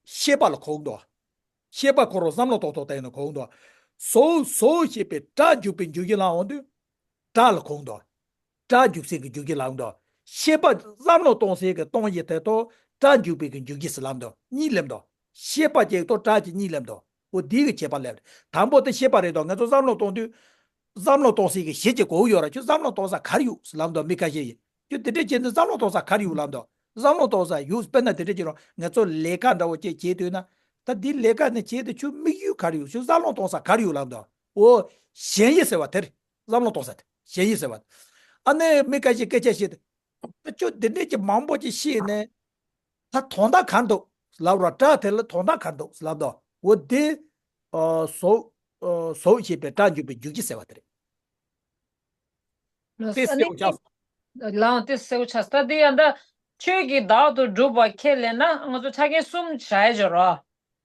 ཤེས་པ་ལ་གོ་གི་འདུག་ཤེས་པ་ཁོ་རང་བསམ་བློ་གཏོང་ཐོག་བལྟས་ན་གོ་གི་འདུག་ཟོག་ཟོག་ཞེས་པའི་སྒྲ་འཇུག་པའི་འཇུག་གཞི་ལབ་ཡོང་དུས། སྒྲ་ལ་གོ་གི་འདུག་སྒྲ་འཇུག་སའི་གི་འཇུག་གཞི་ལབ་འདུག་ཤེས་པ་བསམ་བློ་གཏོང་སའི་གི་གཏོང་གཞི་དེ་ཏོ། སྒྲ་འཇུག་པའི་གི་འཇུག་གཞི་ཟེར་ལབ་འདུག་གཉིས་ལབ་འདུག་ཤེས་པ་གཅིག་ཏོ་སྒྲ་གཅིག་གཉིས་ལབ་འདུག་འོ་འདི་གི་ཁྱད་པར་ལབ། དང་པོ་དེ་ཤེས་པ་རེད་དོ། ང་ཚོ་བསམ་བློ་གཏོང་དུས། བསམ་བློ་གཏོང་སའི་གི་གཞི་གཅིག་དགོས་ཀྱི་ཡོད་ར། ཁྱོད་བསམ་བློ་གཏོང་ས་ག་རེ་ཡོད་ཟེར་ལབ་འདུག་མི་ཁ་ཤས་ཀྱིས། ཁྱོད་དེ་འདྲས་བྱས་ནས་བསམ་བློ་གཏོང་ས་ག་རེ་ཡོད་ལབ་འདུག་བསམ་བློ་གཏོང་ས་ཡོད། དཔེར་ན་དེ་འདྲས་བྱས་རོགས། ང་ཚོ་ལས་ཀ་འདྲ་བོ་ཅིག་བྱེད་འདོད་ན། ད་འདི་ལས་ཀ་ནི་བྱེད་དུ་ཁྱོད་དམིགས་ཡུལ་ག་རེ་ཡོད། ཁྱོད་བསམ་བློ་གཏོང་ས་ག་རེ་ཡོད་ལབ་འདུག་འོ། གཞལ་ཡས་ཟེར་བ་དེ་རེད། བསམ་བློ་གཏོང་ས་དེ་གཞལ་ཡས་ཟེར་བ། ཨ་ནི་མི་ཁ་ཤས་སྐད་ཆ་བཤད་དུས། ད་ཁྱོད་འདི་འདྲས་ཀྱི་མང་པོ་ཅིག་བཤད་ནས། ད་དོན་དག་ག་རེ་འདུག་ལབ་ར། སྒྲ་དེ་ལ་དོན་དག་ག་རེ་འདུག་ལབ་དོ། འོ་དེ། ཨ། ཟོག་ཨ། ཟོག་ཞེས་པའི་སྒྲ་འཇུག་པའི་འཇུག་གཞི་ཟེར་བ་དེ་རེད། ལོ་དེ་ས་གསལ་པོ་ནི་ཆགས་སོང་། ལའང་དེ་གསལ་པོ་ཆགས་སོང་། ད་དེ་ཡང་ད་ཆོས་ཀྱི་བདག་ཏུ་གྲུབ་པ་ཁས་ལེན་ན་ང་ཚོ་ཆ་རྐྱེན་གསུམ་བཞག་ཡ་ཅིག་ཡོད་རེད།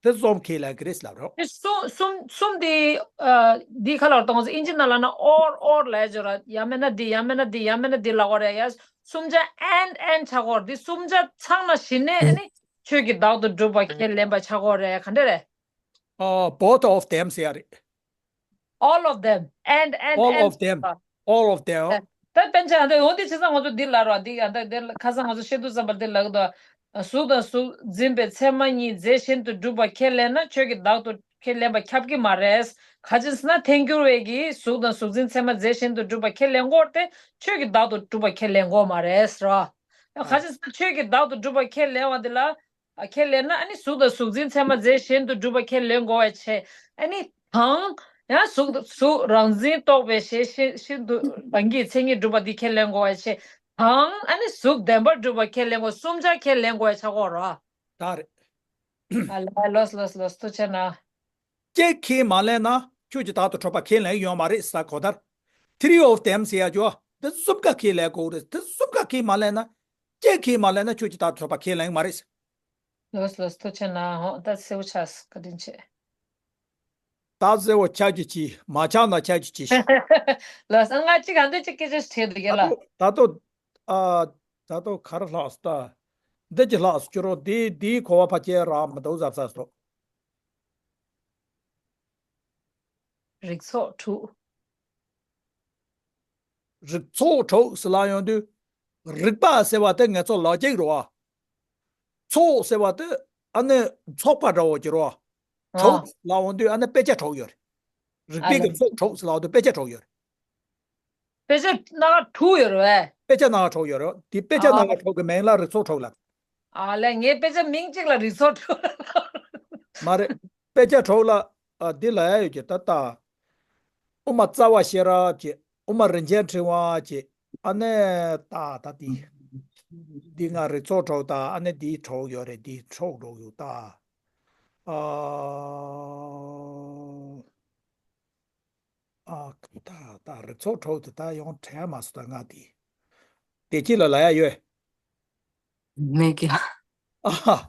དེ་གསུམ་ཁས་ལེན་གྱི་རེད་ལབ་རོགས། དེ་གསུམ་གསུམ་གསུམ་དེ། ཨ། འདི་ཁ་ལ་གཏོང་ཚེ་ཨིན་ཇི་ནང་ལ་ན་or or ལབ་ཡ་ཅིག་ཡོད་རེད། ཡང་མིན་ན་འདི། ཡང་མིན་ན་འདི། ཡང་མིན་ན་འདི་ལབ་དགོས་རེད་ཡ། གསུམ་ཆ་and and ཆགས་ཀྱི་ཡོད་རེད། འདི་གསུམ་ཆ་ཚང་ན་གཞི་ནས་ཨ་ནི་ཆོས་ཀྱི་བདག་ཏུ་གྲུབ་པ་ཁས་ལེན་པ་ཆགས་ཀྱི་ཡོད་རེད། ག་འདྲ་རེད། ཨ། both of them ཟེར་ཡ་རེད། All of them and and all and of them. All of them. ད་དཔེར་ན་འདི་འོ་འདི་བྱས་ཙང་ང་ཚོ་འདི་ལབ་རོགས། འདི་ཡང་ད་འདི་ཁ་སང་ང་ཚོ་བཤད་དུས་ཙམ་པ་འདི་ལབ་ཀྱི་འདུག་གཟུགས་དང་གཟུགས་འཛིན་པའི་ཚད་མ་གཉིས་རྫས་གཞན་དུ་གྲུབ་པ་ཁས་ལེན་ན་ཆོས་ཀྱི་བདག་ཏུ་ཁས་ལེན་པ་ཁྱབ་ཀྱི་མ་རེད། ག་ཅི་ཟེར་ན་ཐལ་འགྱུར་བས་ཀྱིས་གཟུགས་དང་གཟུགས་འཛིན་ཚད་མ་རྫས་གཞན་དུ་གྲུབ་པ་ཁས་ལེན་དགོས་ཏེ་ཆོས་ཀྱི་བདག་ཏུ་གྲུབ་པ་ཁས་ལེན་དགོས་མ་རེད་ཟེར་བ། ག་ཅི་ཟེར་ན་ཆོས་ཀྱི་བདག་ཏུ་གྲུབ་པ་ཁས་ལེན་པ་འདི་ལ། ཨ། ཁས་ལེན་ན་ཨ་ནི་གཟུགས་དང་གཟུགས་འཛིན་ཚད་མ་རྫས་གཞན་དུ་གྲུབ་པ་ཁས་ལེན་དགོས་པ་བྱས། ཨ་ནི་དང་། ཡང་གཟུགས་གཟུགས་རང་འཛིན་རྟོག་པའི་གཞལ་ཡས་ཤིན་ཏུ་རང་གི་མཚན་ཉིད་གྲུབ་པ་འདི་ཁས་ལེན་དགོས་པ་བྱས། དང་ཨ་ནི་གཟུགས་བདེན་པར་གྲུབ་པ་ཁས་ལེན་དགོས། གསུམ་ཆ་ཁས་ལེན་དགོས་པ་ཆགས་ཀྱི་ཡོད་རེད། ད་རེད། ཨ་ལས། ལོས་ལོས་ལོས། ཐུགས་རྗེ་གནང་། གཅིག་ཁས་མ་ལེན་ན་ཆོས་ཀྱི་བདག་ཏུ་གྲུབ་པ་ཁས་ལེན་ཡོད་མ་རེད་ཟེར་གོ་ད། Three of them ཟེར་ཡ་ཅོ། འདི་གསུམ་ཀ་ཁས་ལེན་དགོས་རེད། འདི་གསུམ་ཀ་ཁས་མ་ལེན་ན། གཅིག་ཁས་མ་ལེན་ན་ཆོས་ཀྱི་བདག་ཏུ་གྲུབ་པ་ཁས་ལེན་མ་རེད། ལོས་ལོས། ཐུགས་རྗེ་གནང་། ཧོ། ད་གསལ་པོ་ཆགས་སོང་། བཀའ་དྲིན་ཆེ། ད་གསལ་པོ་ཆགས་ཀྱི་ཅི། མ་ཆགས་ན་ཆགས་ཀྱི་ཅི། ལོས། ང་གཅིག་ག་འདི་གཅིག་སྐད་ཆ་ཞིག་དྲིས་འདུག་ག་ལ། ད་དུང་ད་དུང་། ཨ། ད་དུང་ག་རེ་ལྷག་སོང་ད། འདི་ཅི་ལྷག་སོང་། ཁྱོད་རང་འདི་འདིའི་གོ་བ་ཕལ་ཆེར་རག་མི་འདུག་བསམ་ས་སོང་། རིགས་ཚོགས་དྲུག་རིགས་ཚོགས་དྲུག་ཟེར་ལབ་ཡོང་དུས། རིགས་པ་ཟེར་བ་དེ་ང་ཚོ་ལག་འཁྱེར་རེད་བ། ཚོགས་ཟེར་བ་དེ་ཨ་ནི་ཚོགས་པ་འདྲ་བོ་ཅིག་རེད་བ། ཨ། དྲུག་ལབ་ཡོང་དུས་ཨ་ནི་དཔེ་ཆ་དྲུག་ཡོད་རེད། རིགས་ཨ་པའི་ལ། གི་ཚོགས་དྲུག་ཟེར་ལབ་ཡོང་དུས་དཔེ་ཆ་དྲུག་ཡོད་རེད། དཔེ་ཆ་སྣ་ཁ་དྲུག་ཡོད་རེད་བས། དཔེ་ཆ་སྣ་ཁ་དྲུག་ཡོད་རེད། དེ་དཔེ་ཆ་ཨ། སྣ་ཁ་དྲུག་གི་མིང་ལ་རིགས་ཚོགས་དྲུག་ལབ། ཨ་ལས། ངས་དཔེ་ཆ་མིང་གཅིག་ལ་རིགས་ཚོགས་གྲོགས་ལ། མ་རེད། དཔེ་ཆ་གྲོགས་ལ། ཨ། འདི་ལ་ཡ་ཡོད་ཀྱི་ད་ལྟ། དབུ་མ་རྩ་བ་ཤེས་རབ་ཅེས། དབུ་མ་རིན་ཆེན་ཕྲེང་བ་ཅེས། ཨ་ནི་ད་ད་འདི། འདི་ང་རིགས་ཚོགས་གྲོགས་ད། ཨ་ནི་འདིའི་གྲོགས་ཡོད་རེད། འདིའི་གྲོགས་གྲོགས་ཡོད་ད། ཨ། ཨ། ད་ད་རི་ཚོགས་གྲོགས་དེ་ད་ཡང་དྲན་མ་སོང་ད་ང་དེ། བདེ་སྐྱིད་ལ་ལ་ཡ་ཡོད། མེད་ཀྱི། ཨ་ཧ།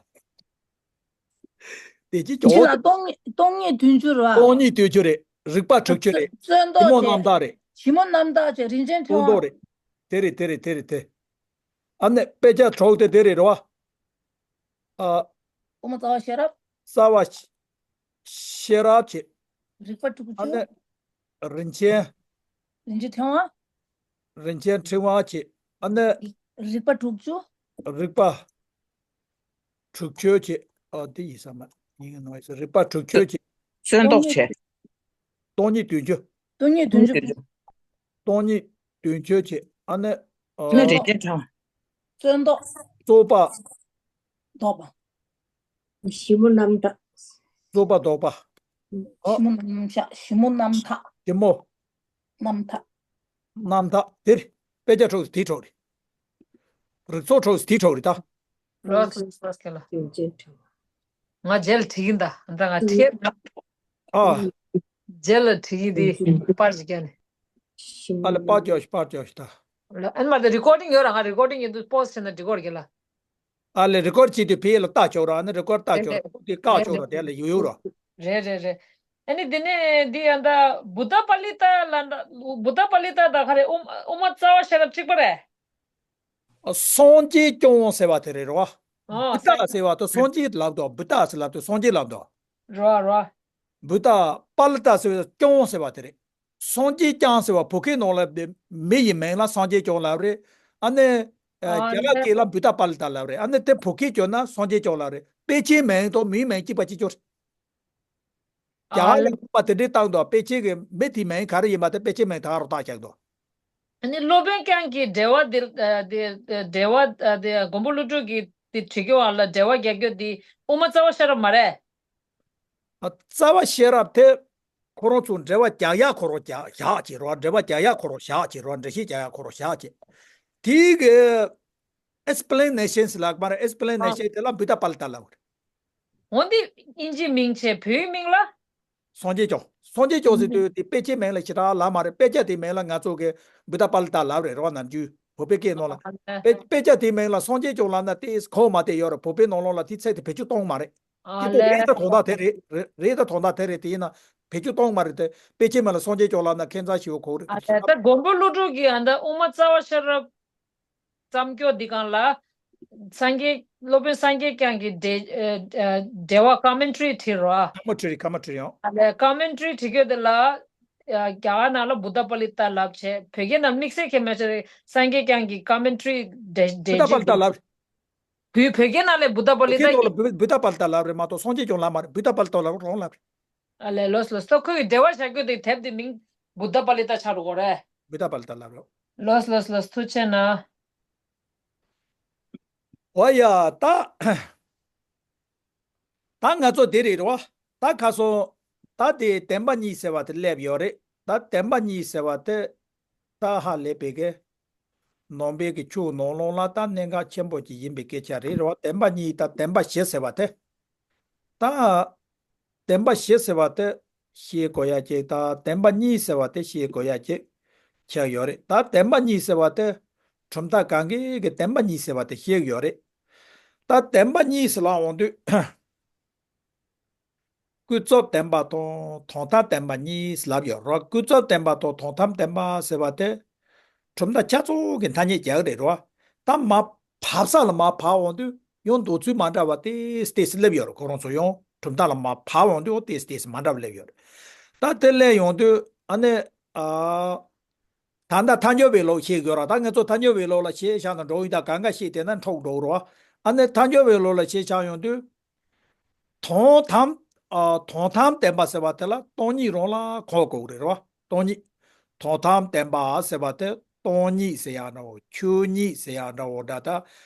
བདེ་སྐྱིད་ཅོ། ཕྱི་ལ་སྟོང་ཉིད་སྟོང་ཉིད་བདུན་ཅུ་རེད་བ། སྟོང་ཉིད་བདུན་ཅུ་རེད། རིག་པ་དྲུག་ཅུ་རེད། བརྩོན་ཞིབ་མོ་རྣམ་དག་རེད། ཞིབ་མོ་རྣམ་དག་བྱས། རིན་ཆེན་ཕྲེང་བ། སྟོང་རྡོག་རེད། དེ་རེད་དེ་རེད་དེ་རེད་དེ། ཨ་ནི་དཔེ་ཆ་གྲོགས་དེ་དེ་རེད་རེད་བ། ཨ། དབུ་མ་རྩ་བ་ཤེས་རབ། རྩ་བ་ཤེས་རབ་ཅེས། རིག་པ་དྲུག་ཅུ། ཨ་ནི་རིན་ཆེན། རིན་ཆེན་ཕྲེང་བ། རིན་ཆེན་ཕྲེང་བ་ཅེས། ཨ་ནི་རིག་པ་དྲུག་ཅུ། རིག་པ་དྲུག་ཅུ་ཅེས། ཨ། དེ་ཡིན་ས་མ་ཡིན་ནོ། རིག་པ་དྲུག་ཅུ་ཅེས། བརྩོན་འདོགས་བྱས། སྟོང་ཉིད་བདུན་ཅུ། སྟོང་ཉིད་བདུན་ཅུ། སྟོང་ཉིད་བདུན་ཅུ། སྟོང་ཉིད་བདུན་ཅུ་ཅེས། ཨ་ནི། ཨ། ནི་རིན་ཆེན་ཕྲེང་བ། བརྩོན་འདོགས། རྩོད་པ། ལྡོག་པ། ཞིབ་མོ་རྣམ་དག། རྩོད་པ་ལྡོག་པ། ཨ། ཞིབ་མོ་རྣམ་དག། ཞིབ་མོ་རྣམ་དག། ཞིབ་མོ། རྣམ་དག། རྣམ་དག་དེ་རེད། དཔེ་ཆ་གྲོགས་དེའི་གྲོགས་རེད། རིག་ཚོགས་གྲོགས་དེའི་གྲོགས་རེད་ད། རོགས་རོགས་ཁྱེད་ལ། ང་རྗེས་ལ་བྲིས་ཡིན་ད། ད་ང་ཁྲིད། ཨ། རྗེས་ལ་བྲིས་ཡིན་དེ། པར་ཞིག་བརྒྱབ་ནས། ཨ་ལས། པར་རྒྱག་ཤིག་པར་རྒྱག་ཤིག་ད། ཨ་ནི་མ་ད་རི་ཀོར་ཌིང་ཡོད་ར། ང་རི་ཀོར་ཌིང་ཡིན་དུས་པོ་སི་ཊི་བྱས་ན་འགྲིག་གི་རེད་ལ། ཨ་ལས། རི་ཀོར་ཌི་བྱེད་དུས་ཕ་གི་ལ་ལྟ་ཆོག་ར། ཨ་ནི་རི་ཀོར་ཌི་ལྟ་ཆོག་ར། དེ་ལ་ཡོད་ཡོད་ར། རེད་རེད་རེད། ཨ་ནི་དེ་ནས་འདི་ཡང་ད་བུདྡྷ་པཱ་ལི་ཏ་ལ་ད། བུདྡྷ་པཱ་ལི་ཏ་ད་ག་རེ། དབུ་དབུ་མ་རྩ་བ་ཤེས་རབ་གཅིག་པ་རེད། སངས་རྒྱས་སྐྱོང་ཟེར་བ་དེ་རེད་རོ། ཨ། བུདྡྷ་ཟེར་བ་དེ་སངས་རྒྱས་ལབ་དོ། བུདྡྷ་ཟེར་ལབ་དེ་སངས་རྒྱས་ལབ་དོ། རོ་རོ། བུདྡྷ་པཱ་ལི་ཏ་ཟེར་བ་སྐྱོང་ཟེར་བ་དེ་རེད། སངས་རྒྱས་སྐྱོང་ཟེར་བ་བོད་སྐད་ནང་ལ་མི་ཡི་མིང་ལ་སངས་རྒྱས་སྐྱོང་ལབ་རེད། ཨ་ནི། ཨ། རྒྱ་གར་སྐད་ལ་བུདྡྷ་པཱ་ལི་ཏ་ལབ་རེད། ཨ་ནི་དེ་བོད་སྐད་བསྒྱུར་ན་སངས་རྒྱས་སྐྱོང་ལབ་རེད། དཔེ་ཆའི་མིང་དང་མིའི་མིང་གཅིག་པ་གཅིག་གྱུར། རྒྱ་གར་ལ་ཁོག་པ་དེ་འདྲའི་བཏང་འདུག་དཔེ་ཆའི་གི་མི་དེའི་མིང་ག་རེ་ཡིན་པ་དེ་དཔེ་ཆའི་མིང་ད་ག་རུ་བཏགས་བཞག་འདུག་ཨ་ནི་སློབ་དཔོན་སྐྱོང་གི་འགྲེལ་བ་འདི། ཨ། འདི་འགྲེལ་བ། ཨ། འདི་མགོན་པོ་ཀླུ་སྒྲུབ་ཀྱི་འདི་བྲིས་རྒྱུ་བ་ལ་འགྲེལ་བ་རྒྱག་རྒྱུ་འདི་དབུ་མ་རྩ་བ་ཤེས་རབ་མ་རེད། ཨ། རྩ་བ་ཤེས་རབ་དེ་ཁོ་རང་ཚོ་འགྲེལ་བ་རྒྱག་ཡག་ཁོ་རང་རྒྱག་བཞག་བྱས་རོ། འགྲེལ་བ་རྒྱག་ཡག་ཁོ་རང་བཞག་བྱས་རོ། འགྲེལ་བཤད་རྒྱག་ཡག་ཁོ་རང་བཞག་བྱས། དེའི་གི་ཨེག་སི་པི་ལེ་ནེ་ཤན་ལབ་མ་རེད། ཨེག་སི་པི་ལེ་ནེ་ཤན་དེ་ལ་བུདྡྷ་པཱ་ལི་ཏ་ལབ་རེད། འོ་འདི་དབྱིན་ཇིའི་མིང་བྱས། བོད་ཡིག་མིང་ལ། སངས་རྒྱས་སྐྱོང་། སངས་རྒྱས་སྐྱོང་ཟེར་དུས་དེ་དཔེ་ཆའི་མིང་ལ་ཞེ་དྲག་ལབ་མ་རེད། དཔེ་ཆ་དེའི་མིང་ལ་ང་ཚོ་གི་བུདྡྷ་པཱ་ལི་ཏ་ལབ་རེད་རོ། ནམ་རྒྱུན་བོད་པའི་སྐད་ནང་ལ། དཔེ་དཔེ་ཆ་དེའི་མིང་ལ་སངས་རྒྱས་སྐྱོང་ལབ་ན་དེ་གོ་མ་དེ་ཡོད་རེད། བོད་པའི་ནང་ལོགས་ལ་དེའི་ཚིག་དེ་བེད་སྤྱོད་གཏོང་མ་རེད། ཨ་དེ་ལས། རེད་ད་དོན་དག་དེ་རེད། རེད་རེད་ད་དོན་དག་དེ་རེད། དེ་ཡིན་ན་བེད་སྤྱོད་གཏོང་མ་རེད་དེ། དཔེ་ཆའི་མིང་ལ་སངས་རྒྱས་སྐྱོང་ལབ་ན་ཁྱད་མཚར་ཞེ་པོ་གོ་རེད། ཨ་ལས། ད་མགོན་པོ་ཀླུ་སྒྲུབ་ཀྱི་ཨ་ད་དབུ་མ་རྩ་བ་ཤེས་རབ་བརྩམས་སྐྱོར་འདི་སྒང་ལ། སངས་རྒྱས། སློབ་དཔོན་སངས་རྒྱས་སྐྱོང་གི་འགྲེལ། ཨ། ཨ། འགྲེལ་བ་ཀོ་མེན་ཊ་རི་བྲིས་རོ། ཀོ་མེན་ཊ་རི་རེད། ཀོ་མེན་ཊ་རི་ཡང་། ཨ་ལས། ཀོ་མེན་ཊ་རི་བྲིས་སྐྱོར་དེ་ལ། ཨ། རྒྱ་གར་ནང་ལ་བུདྡྷ་པཱ་ལི་ཏ་ལབ་བྱས། བོད་སྐད་ནང་དམིགས་བསལ་གྱི་མེད་ཚེ་སངས་རྒྱས་སྐྱོང་གི་ཀོ་མེན་ཊ་རི་འགྲེལ་འགྲེལ་བུདྡྷ་པཱ་ལི་ཏ་ལབ། བོད་བོད་སྐད་ནང་ལ་བུདྡྷ་པཱ་ལི་ཏ། བོད་སྐད་ནང་ལ་བུ་བུདྡྷ་པཱ་ལི་ཏ་ལབ་རེད་མ་གཏོགས་སངས་རྒྱས་སྐྱོང་ལབ་མ་རེད། བུདྡྷ་པཱ་ལི་ཏ་ལབ་རོང་ལབ་རེད། ཨ་ལས། ལོས་ལོས། ད་ཁོ་གི་འགྲེལ་བ་བྱ་རྒྱུ་དེ་དེབ་དེ་མིང་བུདྡྷ་པཱ་ལི་ཏ་ཆགས་འགྲོ་གི་རེད། བུདྡྷ་པཱ་ལི་ཏ་ལབ་རོ། ལོས་ལོས་ལོས། ཐུགས་རྗེ་གནང་། འོ་ཡ། ད་ད་ང་ཚོ་དེ་རེད་རོ། ད་ཁ་སང་ད་དེ་བདེན་པ་གཉིས་ཟེར་བ་དེ་སླེབས་ཡོད་རེད། ད་བདེན་པ་གཉིས་ཟེར་བ་དེ་ད་ཧ་ལས་པའི་གི་ནང་པའི་གི་ཆོས་ནང་ལོགས་ལ་ད་གནད་འགག་ཆེན་པོ་ཅིག་ཡིན་པའི་སྐད་ཆ་རེད་རོ། བདེན་པ་གཉིས་ད་བདེན་པ་བཞི་ཟེར་བ་དེ། ད་བདེན་པ་བཞི་ཟེར་བ་དེ་ཤེས་དགོས་ཡ་ཅིག་ད་བདེན་པ་གཉིས་ཟེར་བ་དེ་ཤེས་དགོས་ཡ་ཅིག་ཆགས་ཡོད་རེད། ད་བདེན་པ་གཉིས་ཟེར་བ་དེ་གྲུབ་མཐའ་གང་གི་གི་བདེན་པ་གཉིས་ཟེར་བ་དེ་ཤེས་ཡོད་རེད། ད་བདེན་པ་གཉིས་ཟེར་ལབ་འོང་དུས། ཀུན་རྫོབ་བདེན་པ་དང་དོན་དམ་བདེན་པ་གཉིས་ལབ་ཡོད་རེད། ཀུན་རྫོབ་བདེན་པ་དང་དོན་དམ་བདེན་པ་ཟེར་བ་དེ་གྲུབ་མཐའ་ཆ་ཚང་གི་ཐ་སྙད་རྒྱག་གི་རེད་རོ། ད་མར་བབས་ས་ལ་མར་བབས་འོང་དུས་ཡང་འདོད་ཚུལ་མ་འདྲ་བ་ཏོག་ཙམ་ཏོག་ཙམ་སླེབས་ཡོད་རེད། ཁོ་རང་ཚོ་ཡང་གྲུབ་མཐའ་ལ་མར་བབས་འོང་དུས་ཡང་ཏོག་ཙམ་ཏོག་ཙམ་མ་འདྲ་བ་སླེབས་ཡོད་རེད། ད་དེ་སླེབས་ཡོང་དུས་ཨ་ནི། ཨ། ད་ལྟ་ཐལ་འགྱུར་བའི་ལུགས་ཤེས་དགོས་ར། ད་ང་ཚོ་ཐལ་འགྱུར་བའི་ལུགས་ལ་ཤེས་བཞག་ན་འགྲོ་ཡིན། ད་གང་ག་ཤེས་དེ་ན་འཕྲོག་འགྲོ་རོ། ཨ་ནི་ཐལ་འགྱུར་བའི་ལུགས་ལ་ཤེས་བཞག་ཡོང་དུས། དོན་དམ། ཨ། དོན་དམ་བདེན་པ་ཟེར་བ་དེ་ལ་སྟོང་ཉིད་རང་ལ་གོ་དགོས་རེད་རོ། སྟོང་ཉིད། དོན་དམ་བདེན་པ་ཟེར་བ་དེ་སྟོང་ཉིད་ཟེར་ཡག་འདྲ་བོ། ཆོས་ཉིད་ཟེར་ཡག་འདྲ་བོ་འདྲ། ད་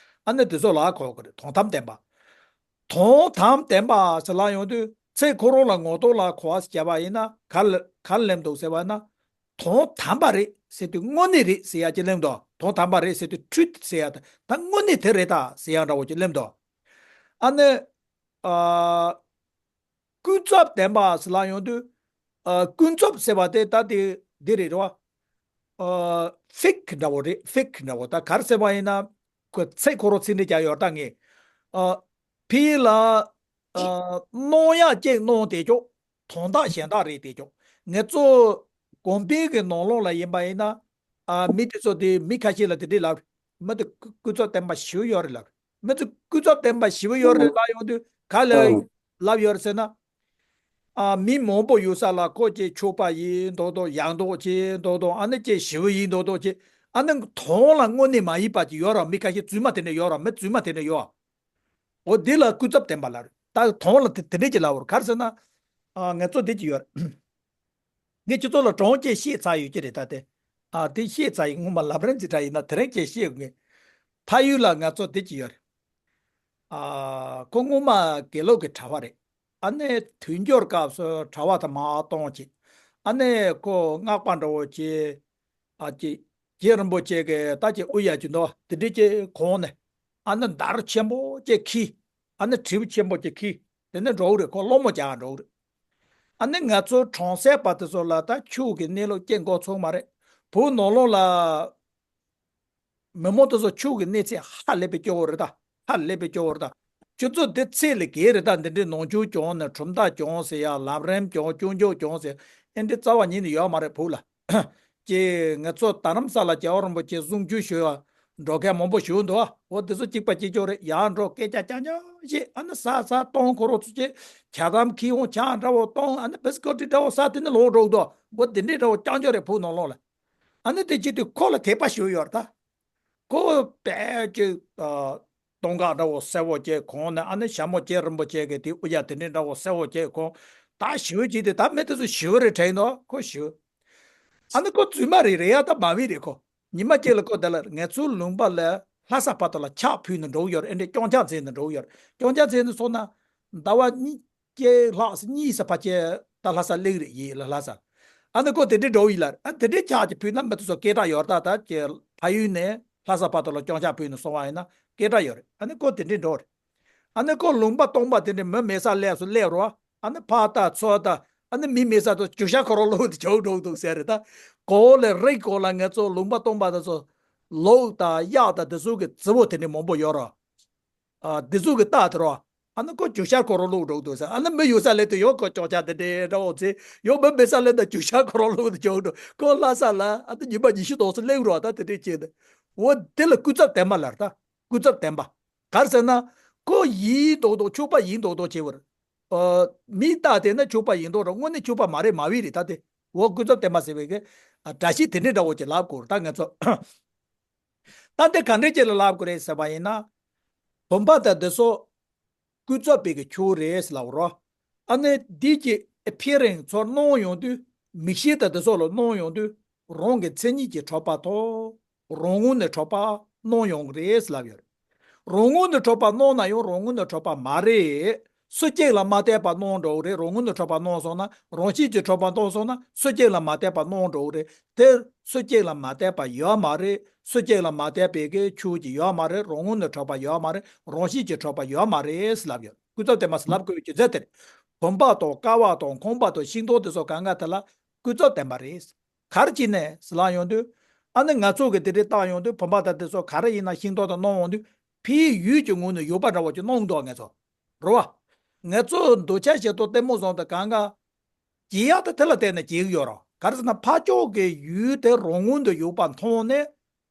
ཨ་ནི་དེ་ཚོ་ལ་གོ་དགོས་རེད། དོན་དམ་བདེན་པ། དོན་དམ་བདེན་པ་ཟེར་ལ་ཡོང་དུས་ཚེ་ཁོ་རང་ལ་ངོ་ཐོག་ལ་གོ་བ་བྱས་པ་ཡིན་ན་ག་ལ་ག་ལ་སླེབས་འདུག་ཟེར་བ་ན། དོན་དམ་པ་རེད་ཟེར་དུས་དངོས་གནས་རེད་ཟེར་ཡ་ཅིག་སླེབས་འདུག་དོན་དམ་པ་རེད་ཟེར་དུས་ཁྲུད་ཟེར་ཡ་ད་ད་དངོས་གནས་དེ་རེད་ད་ཟེར་ཡ་འདྲ་བོ་ཅིག་སླེབས་འདུག་ཨ་ནི། ཨ། ཀུན་རྫོབ་བདེན་པ་ཟེར་ལ་ཡོང་དུས། ཨ། ཀུན་རྫོབ་ཟེར་བ་དེ་ད་དེ་འདི་རེད་རེད་བ། ཨ། ཕིག་འདྲ་བོ་རེད། ཕིག་འདྲ་བོ་ད་ག་རེ་ཟེར་བ་ཡིན་ན། ཁོ་ཚེ་ཁོ་རང་ཚིག་འདི་བྱ་ཡོད་ད་ངས། ཨ། ཕི་ལ། ཨ། སྣང་ཡག་ཅིག་སྣང་བསྡད་ཀྱོག་དོན་དག་གཞན་དག་རེད་བསྡད་ཀྱོག་ང་ཚོ་གོང་འཕེལ་གྱི་ནང་ལོགས་ལ་ཡིན་པ་ཡིན་ན། ཨ། མི་དེ་ཚོ་དེ་མི་ཁ་ཤས་ལ་དེ་འདྲས་ལབ། མི་དེ་ཀུན་ཀུན་རྫོབ་བདེན་པ་ཞེ་པོ་ཡོད་རེད་ལབ། མི་ཚོ་ཀུན་རྫོབ་བདེན་པ་ཞེ་པོ་ཡོད་རེད་ལབ་ཡོང་དུས་ག་ལ་ལབ་ཡོད་རེད་ཟེར་ན། ཨ། མི་མང་པོ་ཡོད་ས་ལ་ཁོ་ཅིག་ཆོས་པ་ཡིན་མདོག་མདོག་ཡག་མདོག་ཅིག་མདོག་མདོག་ཨ་ནི་ཅིག་ཞེ་པོ་ཡིན་མདོག་མདོག་ཅིག་ཨ་ནི་དོན་ལ་དངོས་གནས་མ་ཡིན་པ་ཅིག་ཡོད་ར། མི་ཁ་ཤས་རྫུན་མ་དེ་འདྲ་ཡོད་ར། མི་རྫུན་མ་དེ་འདྲ་ཡོད། འོ་འདི་ལ་ཀུན་རྫོབ་བདེན་པ་ལབ་རེད། ད་དོན་ལ་དེ་དེ་འདྲས་ཅིག་ལབ་དགོས་རེད། ག་རེ་ཟེར་ན། ཨ། ང་ཚོ་འདི་ཅིག་ཡོད་རེད། ངས་ཁྱེད་ཚོ་ལ་གྲངས་ཅིག་བཤད་ཚར་ཡོད་ཀྱི་རེད་ད་དེ། ཨ། དེ་བཤད་ཚར་ཡིན། སྔོན་མ་ལམ་རིམ་ཅིག་འདྲ་ཡིན་ན་དེ་རིང་ཅིག་བཤད་དགོས། ཕ་ཡུལ་ལ་ང་ཚོ་འདི་ཅིག་ཡོད་རེད། ཨ། ཁོ་སྔོན་མ་དགེ་ལུགས་ཀྱི་གྲྭ་པ་རེད། ཨ་ནི་དུས་འགྱུར་སྐབས་སུ་གྲྭ་པ་དེ་མར་གཏོང་བྱས། ཨ་ནི་ཁོ་སྔགས་པ་འདྲ་བོ་བྱས། ཨ། ཅིག་རྗེ་རིན་པོ་ཆེ་གི་ད་ཅིག་དབུ་ཡ་ཅིག་འདུག་དེ་འདྲས་ཅིག་གོན་ནས། ཨ་ནི་འདར་ཆེན་པོ་ཅིག་འཁྱེར། ཨ་ནི་དྲིལ་བུ་ཆེན་པོ་ཅིག་འཁྱེར། དེ་ནས་འགྲོ་གི་རེད། ཁོ་སློབ་མ་རྒྱག་འགྲོ་གི་རེད། ཨ་ནི་ང་ཚོ་གྲོང་གསེབ་པ་དེ་ཚོ་ལ་ད་ཆོས་ཀྱི་གནས་ལུགས་ཅིག་མགོ་ཚོད་མ་རེད། བོད་ནང་ལོགས་ལ་མི་མང་དེ་ཚོ་ཆོས་ཀྱི་གནས་ཚད་ཧ་ལས་པའི་སྐྱོ་བོ་རེད་ད། ཧ་ལས་པའི་སྐྱོ་བོ་རེད་ད། ཁྱོད་ཚོ་དེ་ཚད་ལས་བརྒལ་རེད་ད། འདི་འདྲའི་ནང་ཆོས་སྦྱོང་ནས་གྲུབ་མཐའ་སྦྱོང་ཟེར་ཡ། ལམ་རིམ་སྦྱོང་། སྐྱོན་བརྗོད་སྦྱོང་ཟེར། ཨེ་འདྲའི་རྩ་བ་ཉིད་ནས་ཡོད་མ་རེད་བོད་ལ། ཀྱེ། ང་ཚོ་རྡ་རམ་ས་ལ་རྒྱལ་བ་རིན་པོ་ཆེ་གསུང་ཆོས་ཞུ་བ་འགྲོ་མཁན་མང་པོ་ཞིག་འདུག་འོ་དེ་ཚོ་གཅིག་པ་གཅིག་རྐྱང་རེད། ཡར་འགྲོ་སྐད་ཆ་རྐྱང་རྐྱང་བཤད། ཨ་ནི་ཟ་ཟ་གཏོང་། ཁོ་རང་ཚོ་ཆེ་ཇ་དམ་ཁྱི་ཡོང་ཇ་འདྲ་བོ་གཏོང་། ཨ་ནི་བི་སི་ཀོ་ཊི་འདྲ་བོ་ཟ། དེ་ནི་ལོག་འགྲོ་འདུག་འོ་དེ་འདྲའི་འདྲ་བོ་རྐྱང་རྐྱང་རེད་བོད་ནང་ལོགས་ལ། ཨ་ནི་དེ་བྱེད་དུས་ཁོ་ལ་དད་པ་ཞིག་ཡོད་རེད་ད། ཁོ་དཔེ་ཅིག་ཨ། གདོང་ཁ་འདྲ་བོ་སེར་བོ་བྱས་གོན་ནས། ཨ་ནི་ཞྭ་མོ་རྗེ་རིན་པོ་ཆེ་གི་དེ་དབུ་ཡ་དེ་འདྲའི་འདྲ་བོ་སེར་བོ་བྱས་གོན། ད་ཞི་བ་བྱས་ཏེ་ད་མི་དེ་ཚོ་ཞི་བ་རེད་དྲན་འདུག་ཁོ་ཞི་བ། ཨ་ནི་ཁོ་རྫུན་མ་རེད། རེད་ཡ་ད་མ་བི་རེད་ཁོ། ཉི་མ་གཅིག་ལ་ཁོ་དེ་ལ་ང་ཚོའི་ལུང་པ་ལ་ལྷ་ས་བར་དུ་ལ་ཕྱག་ཕུལ་ནས་འགྲོ་གི་ཡོད་རེད། ཨེ་འདྲས་སྐྱོང་ཕྱག་འཚལ་ནས་འགྲོ་གི་ཡོད་རེད། སྐྱོང་ཕྱག་འཚལ་ནས་སོང་ན་ཟླ་བ་གཉིས་ཀྱི་ལྷག་ས་གཉིས་ས་ཕ་ཆེ་ད་ལྷ་ས་སླེབས་རེད་ཡིན་ལ་ལྷ་ས། ཨ་ནི་ཁོ་དེ་འདྲས་འགྲོ་ཡིན་ལ། ཨ་དེ་འདྲས་ཕྱག་ཅིག་ཕུལ་ན་མི་དེ་ཚོ་སྐད་གྲགས་ཡོད་རེད་ད། ད་ཀྱི་ཕ་ཡུལ་ནས་ལྷ་ས་བར་དུ་ལ་སྐྱོང་ཕྱག་ཕུལ་ནས་སོང་བ་ཡིན་ན་སྐད་གྲགས་ཡོད་རེད། ཨ་ནི་ཁོ་དེ་འདྲས་འགྲོ་རེད། ཨ་ནི་ཁོ་ལུང་པ་སྟོང་པ་དེ་འདྲས་མི་མེད་ས་སླེབས་སུ་སླེབས་རོ། ཨ་ནི་ཕར་ལྟ་ཚུར་ལྟ། ཨ་ནི་མི་མེད་ས་དུ་རྒྱུག་ཤར་ཁོ་རང་ལོག་དེ་ཇོག་འགྲོ་འདུག་ཟེར་རེད་ད། གོ་ལས་རི་གོ་ལ་ང་ཚོ་ལུང་པ་སྟོང་པ་དེ་ཚོ་ལོག་དང་གཡག་དང་དེ་ཚོ་གི་རྫི་བོ་དེ་འདྲས་མང་པོ་ཡོད་རོ། ཨ། འདི་ཚོ་གི་རྟགས་དེ་རོ། ཨ་ནི་ཁོ་རྒྱུག་ཤར་ཁོ་རང་ལོག་འགྲོ་འདུག་ཟེར། ཨ་ནི་མི་ཡོད་ས་སླེབས་དུས་ཡང་ཁོ་སྐྱོང་ཕྱག་དེ་འདྲས་འདྲ་བོ་ཚེ་ཡང་མི་མེད་ས་སླེབས་དུས་རྒྱུག་ཤར་ཁོ་རང་ལོག་དེ་ཇོག་འགྲོ། ཁོ་ལྷ་ས་ལ་ཨ་ནི་ཉི་མ་ཉི་ཤུ་ཐོག་སུ་སླེབས་རོགས་ད་དེ་འདྲས་བྱས་ནས། འོ་དེ་ལ་ཀུན་རྫོབ་བདེན་པ་ལབ་རེད་ད། ཀུན་རྫོབ་བདེན་པ། ག་རེ་ཟེར་ན། ཁོ་ཡིན་མདོག་མདོག་ཆོས་པ་ཡིན་མདོག་མདོག་བྱེད་པར། ཨ། མིས་བལྟས་བསྡད་ན་ཆོས་པ་ཡིན་མདོག་ར། དངོས་གནས་ཆོས་པ་མ་རེད་མ་བི་རེད་ད་དེ། འོ་ཀུན་རྫོབ་བདེན་པ་ཟེར་བའི་གི། ཨ། འདྲ་ཤེས་དེ་འདྲས་འདྲ་བོ་ཅིག་ལབ་དགོས་རེད་ད་ང་ཚོ། ད་འདི་ག་འདྲས་ཅིག་ལ་ལབ་དགོས་རེད་ཟེར་བ་ཡིན་ན། བུམ་པ་དང་འདི་ཚོ་ཀུན་རྫོབ་པའི་གི་ཆོས་རེད་ལབ་རོ། ཨ་ནི་འདི་གི་ཨེ་པི་ཡ་རེན་སི་ཚོར་སྣང་ཡོང་དུས། མིག་ཤེས་དང་འདི་ཚོ་ལ་སྣང་ཡོང་དུས། རང་གི་མཚན་ཉིད་ཀྱིས་གྲུབ་པ་དང་། རང་ངོས་ནས་གྲུབ་པ་སྣང་ཡོང་གི་རེད་ལབ་ཡོད་རེད། རང་ངོས་ནས་གྲུབ་པ་སྣང་ན་ཡང་རང་ངོས་ནས་གྲུབ་པ་མ་རེད། སུ་གཅིག་ལ་མ་ལྟོས་པར་སྣང་འགྲོ་གི་རེད། རང་ངོས་ནས་གྲུབ་པ་སྣང་སོང་ན། རང་བཞིན་གྱིས་གྲུབ་པ་སྣང་སོང་ན་སུ་གཅིག་ལ་མ་ལྟོས་པར་སྣང་འགྲོ་གི་རེད། དེ་སུ་གཅིག་ལ་མ་ལྟོས་པ་ཡོད་མ་རེད། སུ་གཅིག་ལ་མ་ལྟོས་པའི་གི་ཆོས་ཀྱི་ཡོད་མ་རེད། རང་ངོས་ནས་གྲུབ་པ་ཡོད་མ་རེད། རང་བཞིན་གྱིས་གྲུབ་པ་ཡོད་མ་རེད་ལབ་ཡོད། ཀུན་རྫོབ་བདེན་པ་ཟེར་ལབ་དགོས་པའི་རྒྱུ་མཚན་དེ་རེད། བུམ་པ་དང་ཀ་བ་དང་ཁང་པ་དང་ཤིང་སྡོང་དེ་ཚོ་གང་ག་དེ་ལ་ཀུན་རྫོབ་བདེན་པ་རེད། ག་རེ་བྱས་ནས་ཟེར་ལབ་ཡོང་དུས། ཨ་ནི་ང་ཚོ་གི་དེ་འདྲའི་བཏང་ཡོང་དུས་བུམ་པ་དང་དེ་ཚོ་ག་རེ་ཡིན་ན་ཤིང་སྡོང་དང་སྣང་ཡོང་དུས། ཕའི་ཡུལ་གྱི་ངོས་ནས་ཡོད་པ་འདྲ་བོ་ཅིག་སྣང་འདུག་ང་ཚོ། རེད་བ། ང་ཚོ་འདོད་ཆགས་ཞེ་སྡང་གཏི་མུག་བཟང་དང་གང་ག་བྱེད་ཡག་དེ་དེ་ལ་བརྟེན་ནས་བྱེད་ཀྱི་ཡོད་རེད། ག་རེ་ཟེར་ན་ཕར་ཕྱོགས་ཀྱི་ཡུལ་དེ་རང་ངོས་འདི་ཡོད་པ་མཐོང་ནས།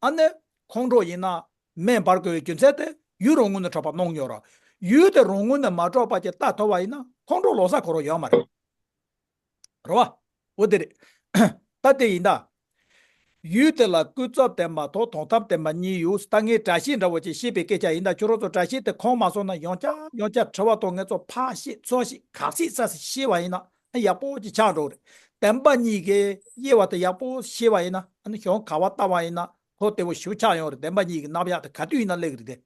ཨ་ནི་ཁོང་ཁྲོ་ཡིན་ན་མེ་འབར་དགོས་པའི་རྒྱུ་མཚན་དེ་ཡུལ་རང་ངོས་ནས་གྲུབ་པ་སྣང་ཡོད་རེད། ཡུལ་དེ་རང་ངོས་ནས་མ་གྲུབ་པ་ཅིག་ལྟ་ཐུབ་པ་ཡིན་ན་ཁོང་ཁྲོ་ལོག་ས་ཁོ་རང་ཡོད་མ་རེད། རེད་བ། འོ་དེ་རེད། ད་དེ་ཡིན་ད། ཡུལ་དེ་ལ་ཀུན་རྫོབ་བདེན་པ་དང་དོན་དམ་བདེན་པ་གཉིས་ཡོད། ད་ངས་བཀྲ་ཤིས་འདྲ་བོ་ཅིག་བཤད་པའི་སྐད་ཆ་ཡིན་ད། ཁྱོད་རང་ཚོ་བཀྲ་ཤིས་དེ་ཁོམ་མ་སོང་ན་ཡང་བསྐྱར་ཡང་བསྐྱར་དྲི་བ་དང་ངས་ཚོ་ཕར་བཤད་ཚུར་བཤད་ག་ཚོད་ཚ་ཚ་བཤད་པ་ཡིན་ན་ཡག་པོ་ཅིག་ཆགས་འགྲོ་གི་རེད། བདེན་པ་གཉིས་ཀའི་དབྱེ་བ་དེ་ཡག་པོ་ཤེས་པ་ཡིན་ན་ཨ་ནི་གཞུང་ག་བ་ལྟ་བ་ཡིན་ན་གོ་བདེ་བོ་ཞེ་པོ་ཆགས་ཡོང་རེད། བདེན་པ་གཉིས་ཀྱི་རྣམ་གཞག་དེ་ག་དུས་ཡིན་ན་སླེབས་ཀྱི་རེད་དེ།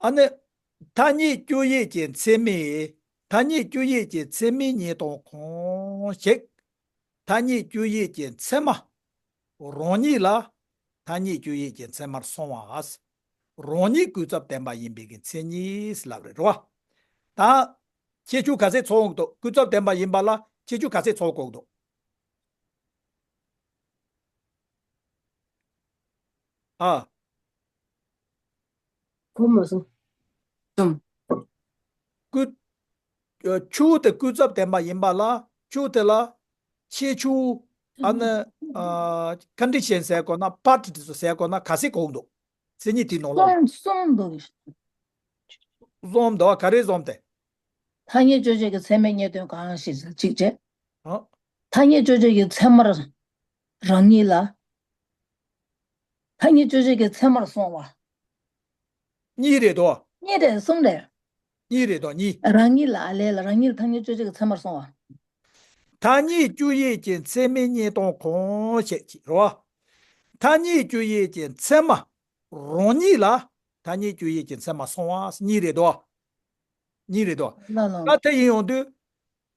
ཨ་ནི། ཐ་སྙད་དཔྱོད་ཡུལ་གྱི་ཚད་མས། ཐ་སྙད་དཔྱོད་ཡུལ་གྱི་ཚད་མས་རྙེད་དོན་གང་ཞིག་ཐ་སྙད་དཔྱོད་ཡུལ་གྱི་ཚད་མ། རང་ཉིད་ལ། ཐ་སྙད་དཔྱོད་ཡུལ་གྱི་ཚད་མར་སོང་བ། རང་ཉིད་ཀུན་རྫོབ་བདེན་པ་ཡིན་པའི་གི་མཚན་ཉིད་ལབ་རེད་རོ། ད། ཁྱད་ཆོས་ག་ཚད་ཚོགས་འདུག་ཀུན་རྫོབ་བདེན་པ་ཡིན་པ་ལ་ཁྱད་ཆོས་ག་ཚད་ཚོགས་དགོས་འདུག་ཨ། གོ་མ་སོང་། གསུམ། ཀུན། ཆོས་དེ་ཀུན་རྫོབ་བདེན་པ་ཡིན་པ་ལ་ཆོས་དེ་ལ་ཁྱད་ཆོས། ཨ་ནི། ཀོན་ཌི་ཤན་ཟེར་དགོས་ན་པར་ཊི་དེ་ཚོ་ཟེར་དགོས་ན་ག་ཚད་གོ་འདུག་མཚན་ཉིད་དེའི་ནང་ལོགས་ལ། གསུམ་གསུམ་འདུག་གསུམ་འདུག་ག་རེ་གསུམ་དེ། ཐ་སྙད་དཔྱོད་བྱེད་ཀྱི་ཚད་མས་རྙེད་དོན་གང་ཞིག་གཅིག་བྱས། ཨ། ཐ་སྙད་དཔྱོད་བྱེད་ཀྱི་ཚད་མར་རང་ཉིད་ལ། ཐ་སྙད་དཔྱོད་བྱེད་ཀྱི་ཚད་མར་སོང་བ། གཉིས་རེད་དོ། གཉིས་རེད་གསུམ་རེད། གཉིས་རེད་དོ་གཉིས། རང་ཉིད་ལ་ཨ་ལས་ལ་རང་ཉིད་ལ་ཐ་སྙད་དཔྱོད་བྱེད་ཀྱི་ཚད་མར་སོང་བ། ཐ་སྙད་དཔྱོད་ཡུལ་གྱི་ཚད་མས་རྙེད་དོན་གང་ཞིག་ཅེས་རོ། ཐ་སྙད་དཔྱོད་ཡུལ་གྱི་ཚད་མ། རང་ཉིད་ལ་ཐ་སྙད་དཔྱོད་ཡུལ་གྱི་ཚད་མ་སོང་བ་གཉིས་རེད་དོ། གཉིས་རེད་དོ། ལ་ལ། ད་དེ་ཡིན་ཡོང་དུས།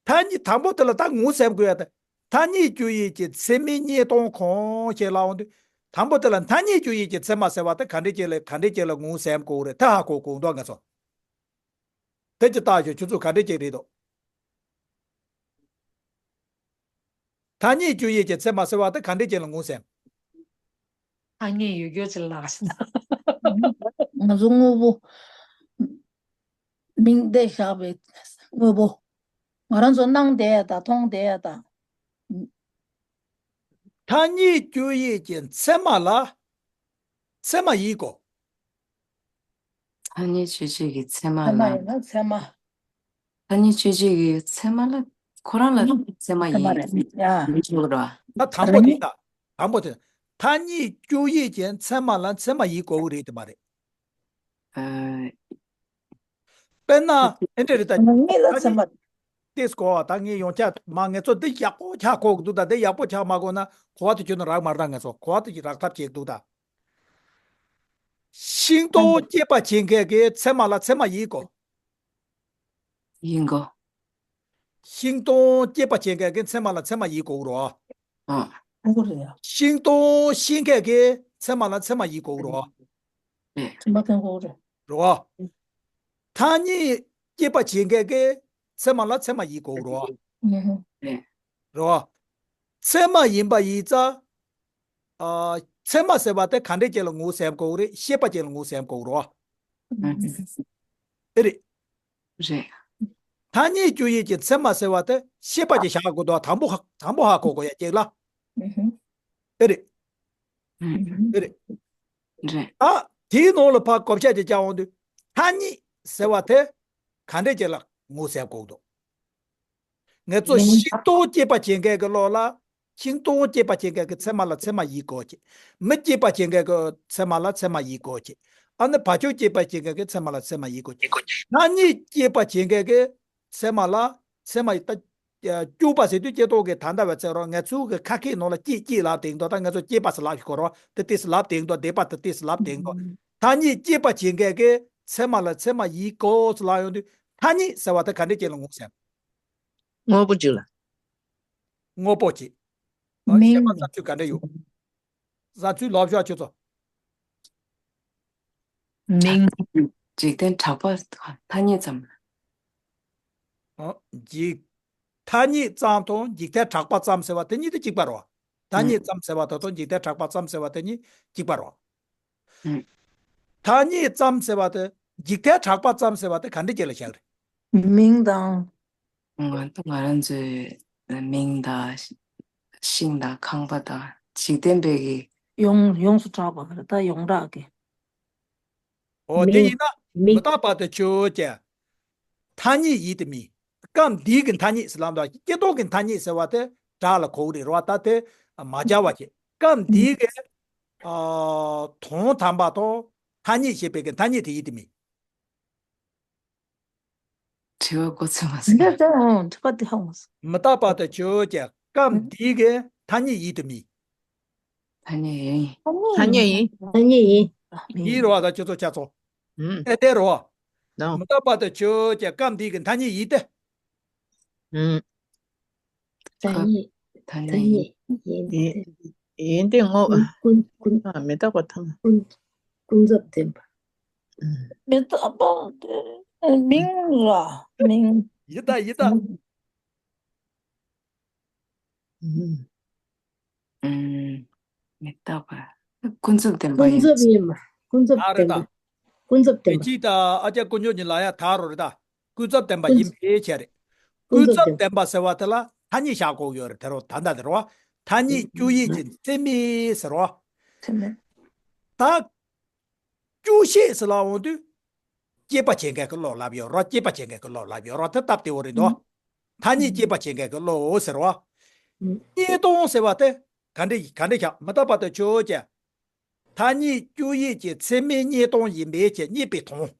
ཐ་སྙད་དང་པོ་དེ་ལ་ད་ངོས་ཟིན་དགོས་ཡ་དེ། ཐ་སྙད་དཔྱོད་ཡུལ་གྱི་ཚད་མས་རྙེད་དོན་གང་ཞེས་ལབ་ཡོང་དུས། དང་པོ་དེ་ལ་ཐ་སྙད་དཔྱོད་ཡུལ་གྱི་ཚད་མ་ཟེར་བ་དེ་ག་འདྲ་ཅིག་ལ་ག་འདྲ་ཅིག་ལ་ངོས་ཟིན་དགོས་རེད་དེ་ཧ་གོ་དགོས་འདུག་ང་ཚོ། དེ་ཅིག་བལྟ་ཞོག་ཁྱོད་ཚོ་ག་འདྲ་ཅིག་རེད་འདུག་ཐ་སྙད་དཔྱོད་ཡུལ་གྱི་ཚད་མ་ཟེར་བ་དེ་ག་འདྲ་ཅིག་ལ་ངོས་ཟིན། ཐ་སྙད་ཡོད་རྒྱུ་ཅིག་ལ། ང་ཚོ་དངོས་པོ། མིང་བཏགས་བཞག་པའི་དངོས་པོ། ང་རང་ཚོ་སྣང་བསྡད་ཡ་དང་མཐོང་བསྡད་ཡ་དང་། ཐ་སྙད་དཔྱོད་ཡུལ་གྱི་ཚད་མ་ལ་ཚད་མ་ཡིན་གོ། ཐ་སྙད་དཔྱོད་བྱེད་ཀྱི་ཚད་མ་ཚད་མ་ལ། ཡིན་ན་ཚད་མ། ཐ་སྙད་དཔྱོད་བྱེད་ཀྱི་ཚད་མ་ལ་ཁོ་རང་ལ་ཚད་མ་ཚད་མ་ཡིན། རེད་ཡ། མི་འགྲོ་ར། ད་དང་པོ་དེ་ད། དང་པོ་དེ། ཐ་སྙད་དཔྱོད་ཡུལ་གྱི་ཚད་མ་ལ་ཚད་མ་ཡིན་དགོས་ཀྱི་རེད་དེ་མ་རེད། ཨ། དཔེར་ན་ཨེ་འདྲ་རེད་ད། ང་གཉིས་ལ་ཚད་མ། ཏེས་གོ་བ་ད་ངས་ཡོང་ཆ་མ་ངས་ཚོ་འདི་ཡག་པོ་ཆ་གོ་གི་འདུག་ད་འདི་ཡག་པོ་ཆ་མ་གོ་ན་གོ་བ་དེ་ཁྱོད་ནི་རག་མ་རག་ང་ཚོ་གོ་བ་དེ་ཅིག་རག་ཐབས་བྱེད་འདུག་ད། ཤིང་སྡོང་སྐྱེད་པ་བྱེད་མཁན་གྱི་ཚད་མ་ལ་ཚད་མ་ཡིན་གོ། ཡིན་གོ། ཤིང་སྡོང་སྐྱེད་པ་བྱེད་མཁན་གྱི་ཚད་མ་ལ་ཚད་མ་ཡིན་དགོས་རོ། ཨ། ཨོ་རེད་ཡ། ཤིང་སྡོང་ཤེས་མཁན་གྱི་ཚད་མ་ལ་ཚད་མ་ཡིན་དགོས་རོ། ཨེ། ཚད་མ་ཐོན་དགོས་རེད། རོ། ཐ་སྙད་སྐྱེད་པ་བྱེད་མཁན་གྱི་ཚད་མ་ལ་ཚད་མ་ཡིན་དགོས་རོ། ཨེ། རོ། ཚད་མ་ཡིན་པ་ཡིན་ཙང་། ཨ། ཚད་མ་ཟེར་བ་དེ་ག་འདྲས་ཅིག་ལ་ངོས་ཟིན་དགོས་རེད། ཤེས་པ་ཅིག་ལ་ངོས་ཟིན་དགོས་རོ། ཨེ་རེད། རེད། ཐ་སྙད་དཔྱོད་ཡུལ་གྱི་ཚད་མ་ཟེར་བ་དེ་ཤེས་པ་ཅིག་བཞག་དགོས་འདུག་དང་པོ་ཧ་དང་པོ་ཧ་གོ་དགོས་ཡ་ཅིག་ལ། ཨེ་རེད། ཨེ་རེད། རེད། ཨ། དེའི་ནང་ལ་ཕར་བགོ་བཤའ་ཅིག་བརྒྱབ་འོང་དུས། ཐ་སྙད་ཟེར་བ་དེ་ག་འདྲས་ཅིག་ལ་ངོས་ཟིན་དགོས་འདུག་ངས་ཚོ་མིང་། ཤིང་སྡོང་སྐྱེད་པ་བྱེད་མཁན་གྱི་བློ་ལ། ཤིང་སྡོང་སྐྱེད་པ་བྱེད་མཁན་གྱི་ཚད་མ་ལ་ཚད་མ་ཡིན་དགོས་ཀྱི། མི་སྐྱེད་པ་བྱེད་མཁན་གྱི་ཚད་མ་ལ་ཚད་མ་ཡིན་དགོས་ཀྱི། ཨ་ནི་བ་ཕྱུགས་སྐྱེད་པ་བྱེད་མཁན་གྱི་ཚད་མ་ལ་ཚད་མ་ཡིན་དགོས་ཀྱི། ཐ་སྙད་སྐྱེད་པ་བྱེད་མཁན་གྱི་ཚད་མ་ལ་ཚད་མ་ཡིན་ད། སྐྱེད་པ་ཟེར་དུས་སྐྱེ་ཐོག་གི་ད་ལྟ་བའི་ཚེ་རོ་ང་ཚོའི་གི་ཁ་སྐད་ནང་ལ་སྐྱེད་སྐྱེད་ལབ་དེང་དོ་ད་ང་ཚོ་སྐྱེས་པ་ཟེར་ལབ་ཤི་གོ་རོ་དེ་ཏིས་ལབ་དེང་དོ་འདས་པ་དེ་ཏིས་ལབ་དེང་དོ། ཐ་སྙད་སྐྱེད་པ་བྱེད་མཁན་གྱི་ཚད་མ་ལ་ཚད་མ་ཡིན་དགོས་ལབ་ཡོང་དུས་ཐ་སྙད་ཟེར་བ་དེ་ག་འདྲས་ཅིག་ལ་ངོས་ཟིན། དངོས་པོ་གཅིག་ལ། དངོས་པོ་གཅིག་ཨ། མིང་། བཤད་པ་བཟང་ཚུལ་ག་འདྲ་ཡོད། བཟང་ཚུལ་ལབ་ཤོག་ཁྱོད་ཚོ། མིང་། འཇིག་རྟེན་གྲགས་པ་ཐ་སྙད་ཙམ། ཨ། འཇིག་ཐ་སྙད་ཙམ་དང་འཇིག་རྟེན་གྲགས་པ་ཙམ་ཟེར་བ་དེ་གཉིས་དེ་གཅིག་པ་རེད་བ། ཐ་སྙད་ཙམ་ཟེར་བ་དེ་དང་འཇིག་རྟེན་གྲགས་པ་ཙམ་ཟེར་བ་དེ་གཉིས་གཅིག་པ་རེད་བ། ཐ་སྙད་ཙམ་ཟེར་བ་དེ་འཇིག་རྟེན་གྲགས་པ་ཙམ་ཟེར་བ་དེ་ག་འདྲ་ཅིག་ལ་བཞག་རེད། མིང་དང་། ང་ད་ང་རང་ཚོའི་མིང་དང་། ཤིང་དང་ཁང་པ་དང་འཇིག་རྟེན་པའི་གི་ཡོངས་ཡོངས་སུ་གྲགས་པ་རེད་ད་ཡོངས་གྲགས་ཀྱི། འོ་དེ་མིང་། ཡིན་ན་མི། མི་རྟག་པ་དེ་ཆོས་ཅན། ཐ་སྙད་ཡིན་དེ་མིན། སྐབས་འདིའི་གི་ཐ་སྙད་ཟེར་ལམ་དང་སྐྱེ་ཐོག་གི་ཐ་སྙད་ཟེར་བ་དེ་སྒྲ་ལ་གོ་གི་རེད་རོ་ད་དེ་མ་སྦྱར་བ་བྱེད། སྐབས་འདིའི་གི་ཨ། དོན་དམ་པ་དང་ཐ་སྙད་ཞེས་པའི་གི་ཐ་སྙད་དེ་ཡིན་དེ་མིན། དྲི་བ་མགོ་ཚོས་མ་ཟིན། འདི་ལྟར་འོང་དྲི་བ་འདི་ཧ་འོང་སོང་། མི་རྟག་པ་དེ་ཆོས་ཅན། སྐབས་འདིའི་གི་ཐ་སྙད་ཡིན་དུ་མིན། ཐ་སྙད་ཡིན། ཐ་སྙད་ཡིན། ཐ་སྙད་ཡིན། ཡིན་རོ་བ་དང་ཁྱོད་ཚོ་ཆ་ཚོ། ཨེ་དེ་རོ། མི་རྟག་པ་དང་ཆོས་ཅན། སྐབས་འདིའི་གི་མཐའ་གཉིས་ཡིན་ཏེ། ཐ་སྙད། ཐ་སྙད་ཡིན་ཏེ། ཡིན་ཏེ་ངོ་། ཀུན་ཀུན་ཨ་མི་རྟག་པ་ཐ་ཀུན་ཀུན་རྫོབ་བདེན་པ། མི་རྟག་པ་དེ་མིང་ལ་མིང་། ཡི་དྭགས་ཡི་དྭགས། མི་རྟག་པ། ཀུན་རྫོབ་བདེན་པ་ཡིན། ཀུན་རྫོབ་ཡིན་པ། ཀུན་རྫོབ་ཨ་རེད་བདེན་ད། པ། ཀུན་རྫོབ་བདེན་པ། དེ་གཅིག་དང་ཨ་ཅག་དཀོན་མཆོག་གཉིས་ལ་ཡ་ཐག་རོ་རེད་ད། ཀུན་རྫོབ་བདེན་པ་ཀུན་ཡིན་པའི་ཕྱིར་རེད། ཀུན་ཀུན་རྫོབ་རྫོབ་བདེན་བདེན་པ་ཟེར་བ་དེ་ལ་མཐའ་གཉིས་བཞག་དགོས་ཡོད་རེད་དེ་རོ། ད་ལྟ་དེ་རོ། མཐའ་གཉིས་བཅུ་ཡོད་ཅིང་ཚད་མེད་ཟེར་རོ། ཚད་མེད། ད་བཅུ་ཤེས་ཟེར་ལ་འོང་དུས། སྐྱེད་པ་བྱེད་མཁན་གྱི་བློ་ལབ་ཡོད་རོ། སྐྱེད་པ་བྱེད་མཁན་གྱི་བློ་ལབ་ཡོད་རོ། དེ་སྟབས་བདེ་བོ་རེད་འདུག་མཐའ་གཉིས་སྐྱེད་པ་བྱེད་མཁན་གྱི་བློའོ་ཟེར་བ། གཉིས་སྟོང་ཟེར་བ་དེ་ག་འདྲ་ག་འདྲ་བཞག་མི་རྟག་པ་དང་ཆོས་ཅན། མཐའ་གཉིས་བཅུ་ཡོད་ཅིང་ཚད་མེད་གཉིས་སྟོང་ཡིན་པའི་ཕྱིར་གཉིས་པས་མཐོང་།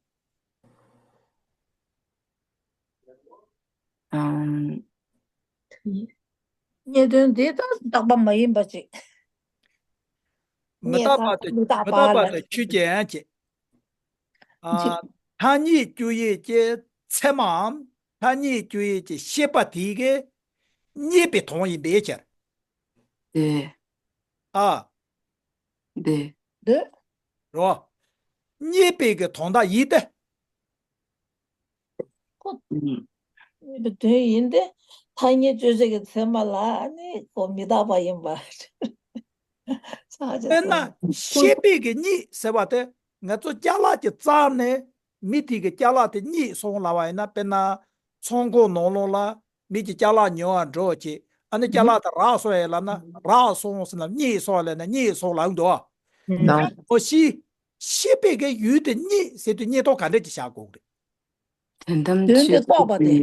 ཨམ། གཉིས་སྟོང་དེ་ད་རྟག་པ་མ་ཡིན་པ་ཅིག་མི་རྟག་པ་དང་མི་རྟག་པ་ལ་དང་ཆོས་ཅན་ཅེས། ཨ། མཐའ་གཉིས་བཅུ་ཡོད་ཅིང་ཚད་མའམ། མཐའ་གཉིས་བཅུ་ཡོད་ཅིང་ཤེས་པ་དེ་གིས་གཉིས་པས་མཐོང་ཡིན་པའི་ཕྱིར། དེ། ཨ། དེ། དེ། རོ། གཉིས་པའི་གི་དོན་དག་ཡིན་ཏེ། ཁོ། ཨུམ། གཉིས་པའི་དོན་ཡིན་ཏེ། ཐ་སྙད་དཔྱོད་བྱེད་ཀྱི་ཚད་མ་ལ་ནི་ཁོ་མི་རྟག་པ་ཡིན་པ། དཔེར་ན་ཤེས་པའི་གི་གཉིད་ཟེར་བ་དེ་ང་ཚོ་ཅ་ལག་ཅིག་བཙལ་ནས་མི་དེ་གི་ཅ་ལག་དེ་རྙེད་སོང་ལབ་པ་ཡིན་ན། དཔེར་ན་ཚོང་ཁང་ནང་ལོགས་ལ་མི་གི་ཅ་ལག་ཉོ་བར་འགྲོ་བྱེད། ཨ་ནི་ཅ་ལག་དེ་རག་སོང་ཡ་ལབ་ན་རག་སོང་ཟེར་ན། རྙེད་སོང་ལབ་ན་རྙེད་སོང་ལབ་འདུག་ཨ། ནང་། ཨོ་ཤི། ཤེས་པའི་གི་ཡུལ་དེ་རྙེད་ཟེར་དུས་རྙེད་སྟངས་ག་འདྲ་ཅིག་བཞག་དགོས་ཀྱི་རེད། དོན་དམ་དོན་དེ་དཔྱོད་རྟོགས་པ་དེ།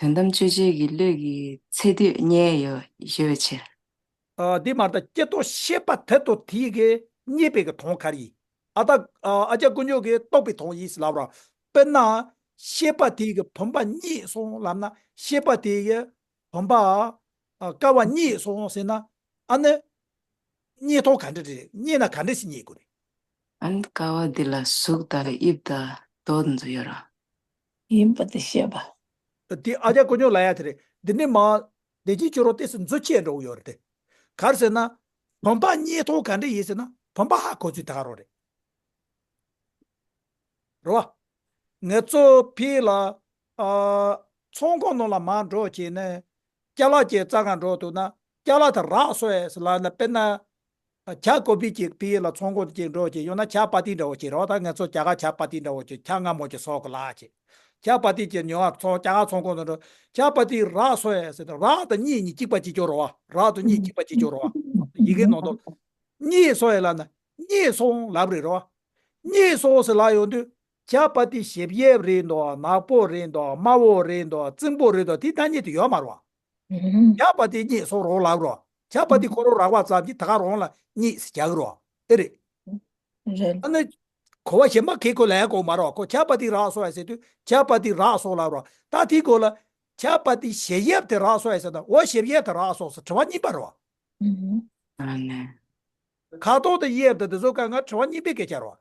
དོན་དམ་དཔྱོད་བྱེད་ཀྱི་བློ་གི་ཚད་དུས་རྙེད་ཡོད་ཡོད་པའི་ཕྱིར། ཨ། འདི་མ་ལྟ་སྐྱེ་ལྟོ་ཤེས་པ་དེ་དང་དེ་གི་རྙེད་པའི་གི་དོན་ག་རེ་ཡིན། ཨ་ད་ཨ་ཨ་ཅག་དཀོན་མཆོག་གིས་རྟོགས་པའི་དོན་ཡིན་ཟེར་ལབ་ར། དཔེར་ན་ཤེས་པ་དེ་གི་བུམ་པ་རྙེད་སོང་ལབ་ན། ཤེས་པ་དེ་གི་བུམ་པ་ཨ་ཀ་བ་རྙེད་སོང་ཟེར་ན། ཨ་ནི་རྙེད་སྟངས་ག་འདྲ་རེད། རྙེད་ན་ག་འདྲ་ཞིག་རྙེད་དགོས་རེད། ཨ་ནི་ཀ་བ་འདི་ལ་གཟུགས་དང་དབྱིབས་དང་མདོག་འདི་ཚོ་ཡོད་ར། ཡིན་པ་དེ་ཤེས་པ། དེ་ཨ་ཅག་དཀོན་མཆོག་ལབ་ཡ་དེ་རེད། འདི་ནི་མ། བདེ་སྐྱིད་ཁྱོད་རང་ཏོག་ཙམ་འཛུལ་ཆེ་འགྲོ་གི་ཡོད་རེད་དེ། ག་རེ་ཟེར་ན། བུམ་པ་རྙེད་སྟངས་ག་འདྲ་ཡིན་ཟེར་ན། བུམ་པ་ཧ་གོ་ཚུལ་དེ་ག་རང་རེད། རེད་བ། ང་ཚོ་ཕ་གི་ལ། ཨ། ཚོང་ཁང་ནང་ལ་མར་འགྲོ་བྱས་ནས། ཅ་ལག་ཅིག་བཙལ་ག་འགྲོ་འདུག་ན། ཅ་ལག་དེ་རག་སོང་ཡ་ཟེར་ལབ་ན། དཔེར་ན། ཇ་ཀོ་པི་ཅིག་ཕ་གི་ལ་ཚོང་ཁང་དུ་ཅིག་འགྲོ་བྱས། ཡང་ན་ཇ་པ་ཏི་འདྲ་བོ་ཅིག་རེད་བ། ད་ང་ཚོ་རྒྱ་གར་ཇ་པ་ཏི་འདྲ་བོ་ཅིག་ཇ་མངར་མོ་ཅིག་བཟོ་གི་ལབ་བྱས། ཇ་པ་ཏི་ཅིག་ཉོ་བར་ཚོང་ཇ་གར་ཚོང་ཁང་དུ་འགྲོ། ཇ་པ་ཏི་རག་སོང་ཡ་ཟེར་ཏེ། རག་དང་རྙེད་གཉིས་གཅིག་པ་གཅིག་རྐྱང་རེད་བ། རག་དང་རྙེད་གཅིག་པ་གཅིག་རྐྱང་རེད་བ། ཡི་གེ་ནང་དུ། རྙེད་སོང་ཡ་ལབ་ན། རྙེད་སོང་ལབ་རེད་རེད་བ། རྙེད་སོང་ཟེར་ལབ་ཡོང་དུས། ཇ་པ་ཏི་ཞིབ་གཡས་རེད་འདུག་ནག་པོ་རེད་འདུག་དམར་པོ་རེད་འདུག་རྩིང་པོ་རེད་འདུག་དེ་ཐ་སྙད་དུ་ཡོད་མ་རེད་བ། ཇ་པ་ཏི་རྙེད་སོང་རང་ལབ་རོ། ཇ་པ་ཏི་ཁོ་རང་རག་པ་ཙམ་གྱིས་ད་ག་རང་ལ་རྙེད་ཟེར་རྒྱག་གི་རོ། ཨེ་རེད། རེད། ཨ་ནི། གོ་བ་གཞན་པ་གི་སྐོར་ལ་ཡང་གོ་མ་རོ། ཁོ་ཇ་པ་ཏི་རག་སོང་ཡ་ཟེར་དུས་ཇ་པ་ཏི་རག་སོང་ལབ་རོ། ད་དེའི་སྐོར་ལ། ཇ་པ་ཏི་ཞིབ་གཡས་དེ་རག་སོང་ཡ་ཟེར་ན། འོ་ཞིབ་གཡས་དེ་རག་སོང་ཟེར་དྲི་བ་གཉིས་པ་རོ། ཨ་ནི། ཁ་དོག་དང་དབྱིབས་དང་དེ་ཚོ་ག་ང་དྲི་བ་གཉིས་པའི་སྐད་ཆ་རོ།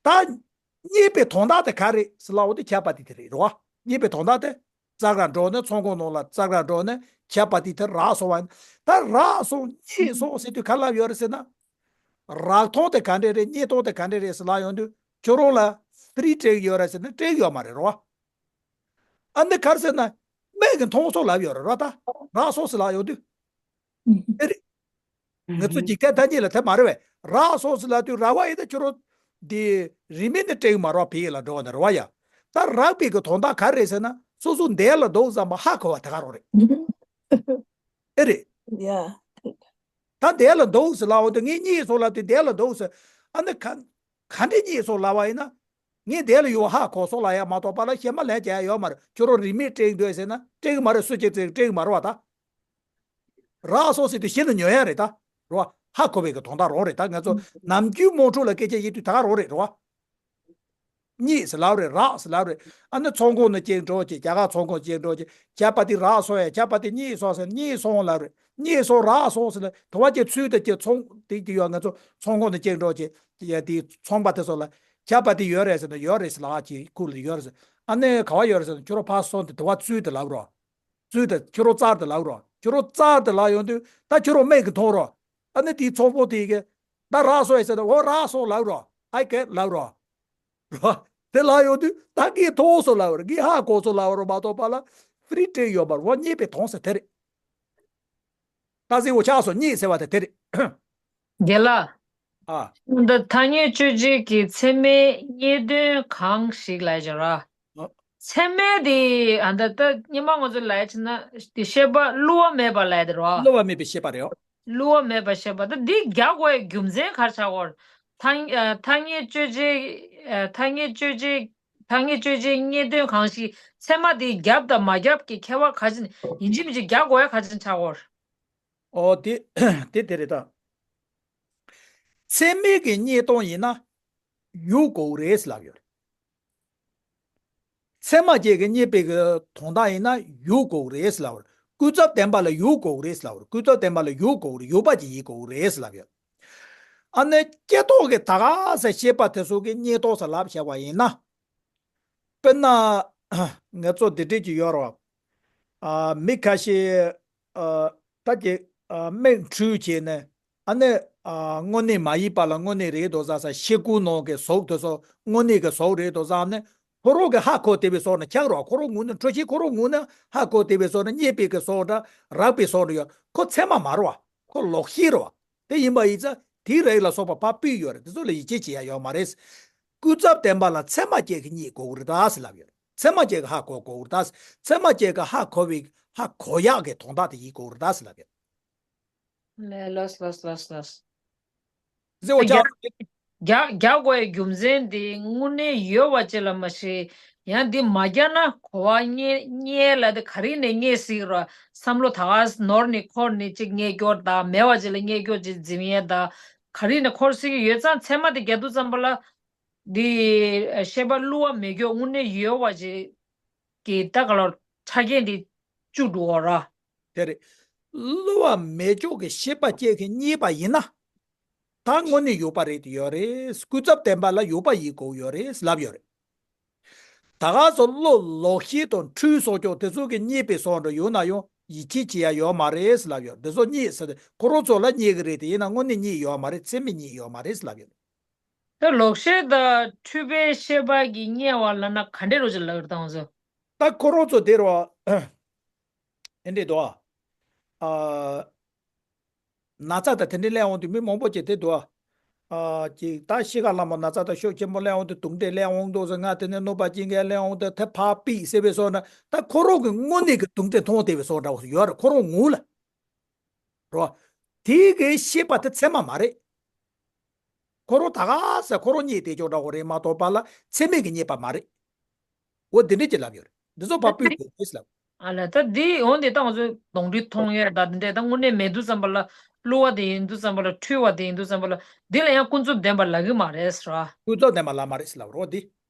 ད། རྙེད་པའི་དོན་དག་དེ་ག་རེད་ཟེར་ལབ་པ་དེ་ཇ་པ་ཏི་དེ་རེད་རོ། རྙེད་པའི་དོན་དག་དེ། བཙལ་ག་འགྲོ་ནས། ཚོང་ཁང་ནང་ལ་བཙལ་ག་འགྲོ་ནས་ཇ་པ་ཏི་དེ་རག་སོང་བ་ཡིན། ད་རག་སོང་རྙེད་སོང་ཟེར་དུས་ག་ལབ་ཡོད་རེད་ཟེར་ན། རག་སྟངས་དེ་ག་འདྲས་རེད། རྙེད་སྟངས་དེ་ག་འདྲས་རེད་ཟེར་ལབ་ཡོང་དུས་ཁྱོད་རང་ལ་ཕི་རི་སྤྲད་ཀྱི་ཡོད་རེད་ཟེར་ན་སྤྲད་ཀྱི་ཡོད་མ་རེད་རོ། ཨ་ནི་ག་རེ་ཟེར་ན། མིག་གིས་མཐོང་སོང་ལབ་ཡོད་རེད་རོ། ད་རག་སོང་ཟེར་ལབ་ཡོང་དུས། ཨེ་རེད། ང་ཚོ་འཇིག་རྟེན་ཐ་སྙད་ལ་དེ་མ་རེད་པས། རག་སོང་ཟེར་ལབ་དུས་རག་པ་ཡིན་ན་ཁྱོད་རང་འདི་རིན་མེད་ནི་སྤྲད་ཀྱི་མ་རེད་བ། ཕ་གི་ལ་འགྲོ་བ་ན་རེད་བ་ཡ། ད་རག་པའི་གི་དོན་དག་ག་རེ་རེད་ཟེར་ན། སོ་སོ་འདས་ལ་འདུག་བསམ་པ་ཧ་གོ་བ་དེ་ག་རང་རེད། ཨེ་རེད། ཡ། ད་འདས་ལ་འདུག་ཟེར་ལབ་འོང་དུས་ངས་རྙེད་སོང་ལབ་དུས་འདས་ལ་འདུག་ཟེར། ཨ་ནི་ག་ག་འདྲས་རྙེད་སོང་ལབ་པ་ཡིན་ན། ངས་འདས་ལ་ཡོད་པ་ཧ་གོ་སོང་ལབ་ཡ་མ་གཏོགས་པ་ལ་གཞན་པ་ལན་རྒྱག་ཡ་ཡོད་མ་རེད། ཁྱོད་རང་རིན་མེད་སྤྲད་ཀྱི་འདུག་ཟེར་ན་སྤྲད་ཀྱི་མ་རེད། སུ་གཅིག་ཙིག་སྤྲད་ཀྱི་མ་རེད་བ་ད། རག་སོང་ཟེར་དུས་གཞི་ནས་ཉོ་ཡ་རེད་ད། རེད་བ། ཧ་གོ་བའི་གི་དོན་དག་རང་རེད། ད་ང་ཚོ་ནམ་རྒྱུན་དམངས་ཁྲོད་ལ་སྐད་ཆ་བཤད་དུས་ད་ག་རང་རེད། རེད་བ། རྙེད་ཟེར་ལབ་རེད། རག་ཟེར་ལབ་རེད། ཨ་ནི་ཚོང་ཁང་ནང་གཅིག་འགྲོ་བྱས། རྒྱ་གར་ཚོང་ཁང་གཅིག་འགྲོ་བྱས། ཇ་པ་ཏི་རག་སོང་ཡ། ཇ་པ་ཏི་རྙེད་སོང་ཟེར། རྙེད་སོང་ལབ་རེད། རྙེད་སོང་རག་སོང་ཟེར་ལབ། དུ་བ་ཅིག་ཚུལ་དང་གཅིག་ཚོང་དེ་གཅིག་ཡོད། ང་ཚོ་ཚོང་ཁང་ནང་གཅིག་འགྲོ་བྱས། ཡ་དེ་ཚོང་པ་དེ་ཚོ་ལ། ཁྱབ་པ་དེ་ཡོད་རེད་ཟེར་ན་ཡོད་རེད་ཟེར་ལབ་ཀྱི་ཁུལ་ལ་ཡོད་རེད་ཟེར། ཨ་ནི་ག་བ་ཡོད་རེད་ཟེར་ན་ཁྱོད་རང་ཕར་སོང་དེ་དེ་བ་ཚུར་དེ་ལབ་རོགས། ཚུར་དེ་ཁྱོད་རང་རྩར་དེ་ལབ་རོགས། ཁྱོད་རང་རྩར་དེ་ལབ་ཡོང་དུས་ད་ཁྱོད་རང་མིག་གིས་མཐོང་རོགས། ཨ་ནི་དེའི་ཚོང་དཔོན་དེ་གིས་ད་རག་སོང་ཡ་ཟེར་ན་འོ་རག་སོང་ལབ་རོགས། ཨའི་གེ་ལབ་རོགས། རོ། དེ་ལ་ཡོང་དུས་ད་ངས་མཐོང་སོང་ལབ་རོགས། ངས་ཧ་གོ་སོང་ལབ་རོགས་མ་གཏོགས་པ་ལ་ཧྥི་རི་ཊི་ཡོད་མ་རེད། འོ་རྙེད་པའི་དོན་ཟེར་དེ་རེད། ད་ཟེར་འོ་ཆགས་སོང་རྙེད་ཟེར་བ་དེ་དེ་རེད། རྒན་ལགས། ཨ། འདི་ཐ་སྙད་དཔྱོད་བྱེད་ཀྱི་ཚད་མའི་རྙེད་དོན་གང་ཞིག་ལབ་ཀྱི་ར། ཨ། ཚད་མའི་དེ་ཨ་འདི་ད་སྙན་མ་ང་ཚོ་ལབ་ཡ་བྱས་ན་དེ་ཤེས་པ་བསླུ་བ་མེད་པ་ལབ་ཡ་དེ་རེད་བ། བསླུ་བ་མེད་པའི་ཤེས་པ་རེད། བསླུ་བ་མེད་པ་ཤེས་པ་ད་འདི་རྒྱག་དགོས་ཡ་རྒྱུ་མཚན་ག་རེ་ཆགས་ཀྱི་ཡོད་རེད། ཐ་སྙ་ཨ་ཐ་སྙད་དཔྱོད་བྱེད་ཨ་ཐ་སྙད་དཔྱོད་བྱེད་ཐ་སྙད་དཔྱོད་བྱེད་རྙེད་དོན་གང་ཞིག་ཚད་མ་དེ་རྒྱབ་དང་མ་རྒྱབ་ཀྱི་ཁྱད་པར་ག་ཅི་ཡིན་གཅིག་མིན་གཅིག་རྒྱག་དགོས་ཡ་ག་ཅི་ཆགས་ཀྱི་ཡོད་རེད། ཨོ་དེ་དེ་དེ་རེད་ད། ཚད་མའི་གི་རྙེད་སྟངས་ཡིན་ན་ཡུལ་དགོས་རེད་ལབ་ཡོད་རེད། ཚད་མ་བཅས་ཀྱི་རྙེད་པའི་གི་དོན་དག་ཡིན་ན་ཡུལ་དགོས་རེད་ལབ་རེད། ཀུན་རྫོབ་བདེན་པ་ལ་ཡུལ་དགོས་རེད་ལབ་རེད། ཀུན་རྫོབ་བདེན་པ་ལ་ཡུལ་དགོས་རེད། ཡུལ་པ་ཅིག་ཡིན་དགོས་རེད་ལབ་ཡོད། ཨ་ནི་སྐྱེ་ཐོག་གི་ད་ག་ཟེ་ཤེས་པ་དེ་ཚོ་གི་རྙེད་སྟངས་ཟེར་ལབ་བྱས་པ་ཡིན་ན། དཔེར་ན། ངེད་ཚོ་འདི་འདྲས་ཀྱི་ཡོད་རེད་བ། ཨ་མི་ཁ་ཤས་ཨ་ད་ཀྱི་ཨ་མིག་འཁྲུལ་བྱས་ནས་ཨ་ནི་ཨ་དངོས་གནས་མ་ཡིན་པ་ལ་དངོས་གནས་རེད་འདུག་ཟེར་ས་ཤེལ་སྒོའི་ནང་གི་གཟུགས་དེ་ཚོ་དངོས་གནས་ཀྱི་གཟུགས་རེད་འདུག་ཟེར་ནས་ཁོ་རང་གིས་ཧ་གོ་བདེ་བའི་བཟོ་ནས་ཆགས་རེད་བ། ཁོ་རང་ངོས་ནས་འཁྲུལ་ཞིག་ཁོ་རང་ངོས་ནས་ཧ་གོ་བདེ་བའི་བཟོ་ནས་རྙེད་པའི་གི་བཟོ་འདྲ་རགས་པའི་བཟོ་འདྲ་ཡོད། ཁོ་ཚད་མ་མ་རེད་བ། ཁོ་ལོག་ཤེས་རེད་བ། དེ་ཡིན་པ་ཡིན་ཙང་དེའི་རིགས་ལ་སོགས་པ་ཕར་ཕུད་ཡོད་རེད། དེ་ཚོ་ལ་ཡིད་ཆེས་བྱེད་ཡ་ཡོད་མ་རེད། ཀུན་རྫོབ་བདེན་པ་ལ་ཚད་མ་བཅས་ཀྱིས་རྙེད་དགོས་ཀྱི་རེད་ད་ཟེར་ལབ་ཡོད་རེད། ཚད་མ་བཅས་ཀྱིས་ཧ་གོ་དགོས་ཀྱི་རེད་ད། ཚད་མ་བཅས་ཀྱིས་ཧ་གོ་བའི་ཧ་གོ་ཡག་གི་དོན་དག་དེ་ཡིན་དགོས་ཀྱི་རེད་ད་ཟེར་ལབ་ཡོད་རེད། ལས་ལོས་ལོས་ལོས་ལོས། ཟེར་བ་ཆགས། རྒྱག་རྒྱག་དགོས་ཡའི་རྒྱུ་མཚན་དེ་དངོས་གནས་ཡོད་པ་ཅིག་ལ་མ་ཤེས། ཡང་འདི་མ་རྒྱག་ན་གོ་བ་རྙེད་རྙེད་ལ་དེ་ག་རེ་ནས་རྙེད་སྲིད་ར། བསམ་བློ་ད་ག་ནོར་ནས་འཁོར་ནས་ཅིག་རྙེད་སྐྱོར་དང་མེད་པ་ཅིག་ལ་རྙེད་སྐྱོར་ཅིག་འཛིན་ཡས་དང་ག་རེ་ནས་འཁོར་སྲིད་ཀྱི་ཡོད་ཙང་ཚད་མ་དེ་རྒྱག་དུས་ཙམ་པ་ལ་འདི་ཤེས་པ་བསླུ་བ་མེད་སྐྱོར་དངོས་གནས་ཡོད་པ་ཅིག་གི་ད་ག་ལ་ཆ་རྐྱེན་དེ་བཅུག་འགྲོ་བ་ར། དེ་རེད། བསླུ་བ་མེད་སྐྱོར་གྱི་ཤེས་པ་བཅས་ཀྱིས་རྙེད་པ་ཡིན་ན། ད་དངོས་གནས་ཡོད་པ་རེད་དེ་ཡོད་རེད། ཀུན་རྫོབ་བདེན་པ་ལ་ཡོད་པ་ཡིན་དགོས་ཡོད་རེད་ལབ་ཡོད་རེད། ད་ག་ཚོ་བློ་ལོག་ཤེས་དང་འཁྲུལ་སོགས་ཀྱང་དེ་ཚོ་གི་རྙེད་པའི་བཟོ་འདྲ་ཡོད་ན་ཡང་ཡིད་ཆེས་བྱེད་ཡ་ཡོད་མ་རེད་ལབ་ཡོད་རེད། དེ་ཚོ་རྙེད་ཟེར་ཏེ་ཁོ་རང་ཚོ་ལ་རྙེད་ཀྱི་རེད་དེ་ཡིན་ན་དངོས་གནས་རྙེད་ཡོད་མ་རེད། ཚད་མས་རྙེད་ཡོད་མ་རེད་ལབ་ཡོད་རེད། ད་ལོག་ཤེས་དང་འཁྲུལ་པའི་ཤེས་པ་གིས་རྙེད་པ་ལབ་ན་ག་འདྲས་རོ་ཅིག་ལབ་ཡོད་རེད་ད་ང་ཚོ། ད་ཁོ་རང་ཚོ་དེ་རོ། ཨེ་འདྲས་འདུག་ཨ། ན་ཚ་དང་དེ་འདྲས་སླེབས་འོང་དུས་མི་མང་པོ་ཅིག་དེ་འདུག་ཨ། ཅིག་ད་ཤི་ཁ་ལ་མོ་ན་ཚ་དང་ཤུགས་ཆེན་པོ་སླེབས་འོང་དུས་དུག་འདྲས་སླེབས་འོང་འདུག་ཟེར། ང་དེ་ནས་གནོད་པ་ཅི་འགའ་སླེབས་འོང་དུས་དེ་ཕར་ཕུད་ཟེར་བའི་བཟོ་འདྲ། ད་ཁོ་རང་གི་དངོས་གནས་ཀྱི་དུག་འདྲས་མཐོང་བདེ་བའི་བཟོ་འདྲ་བོ་ཡོད་རེད། ཁོ་རང་ངུ་ལ། རོ། དེ་གའི་ཤེས་པ་དེ་ཚད་མ་མ་རེད། ཁོ་རང་ད་ག་ས་ཁོ་རང་རྙེད་བསྡད་ཆོག་འདྲ་བོ་རེད་མ་གཏོགས་པ་ལ་ཚད་མས་ཀྱིས་རྙེད་པ་མ་རེད། འོ་འདི་འདྲས་ཅིག་ལབ་ཡོད་རེད། འདི་ཚོ་ཕར་ཕུད་དགོས་རེད་ལབ། ཨ་ལ་ད་འདི་འོ་འདི་ད་ང་ཚོས་གདོན་འདྲེ་མཐོང་ཡས་ད་འདི་འདྲས་ད་དངོས་གནས་མེད་དུས་ཙམ་པ་ལ་བསླུ་བ་དེ་ཡིན་དུས་ཙམ་པ་ལ་འཁྲུལ་བ་དེ་ཡིན་དུས་ཙམ་པ་ལ་འདི་ལ་ཡང་ཀུན་རྫོབ་བདེན་པ་ལབ་ཀྱི་མ་རེད་ཟེར་བ། ཀུན་རྫོབ་བདེན་པ་ལབ་མ་རེད་ཟེར་ལབ་རོགས་འདི།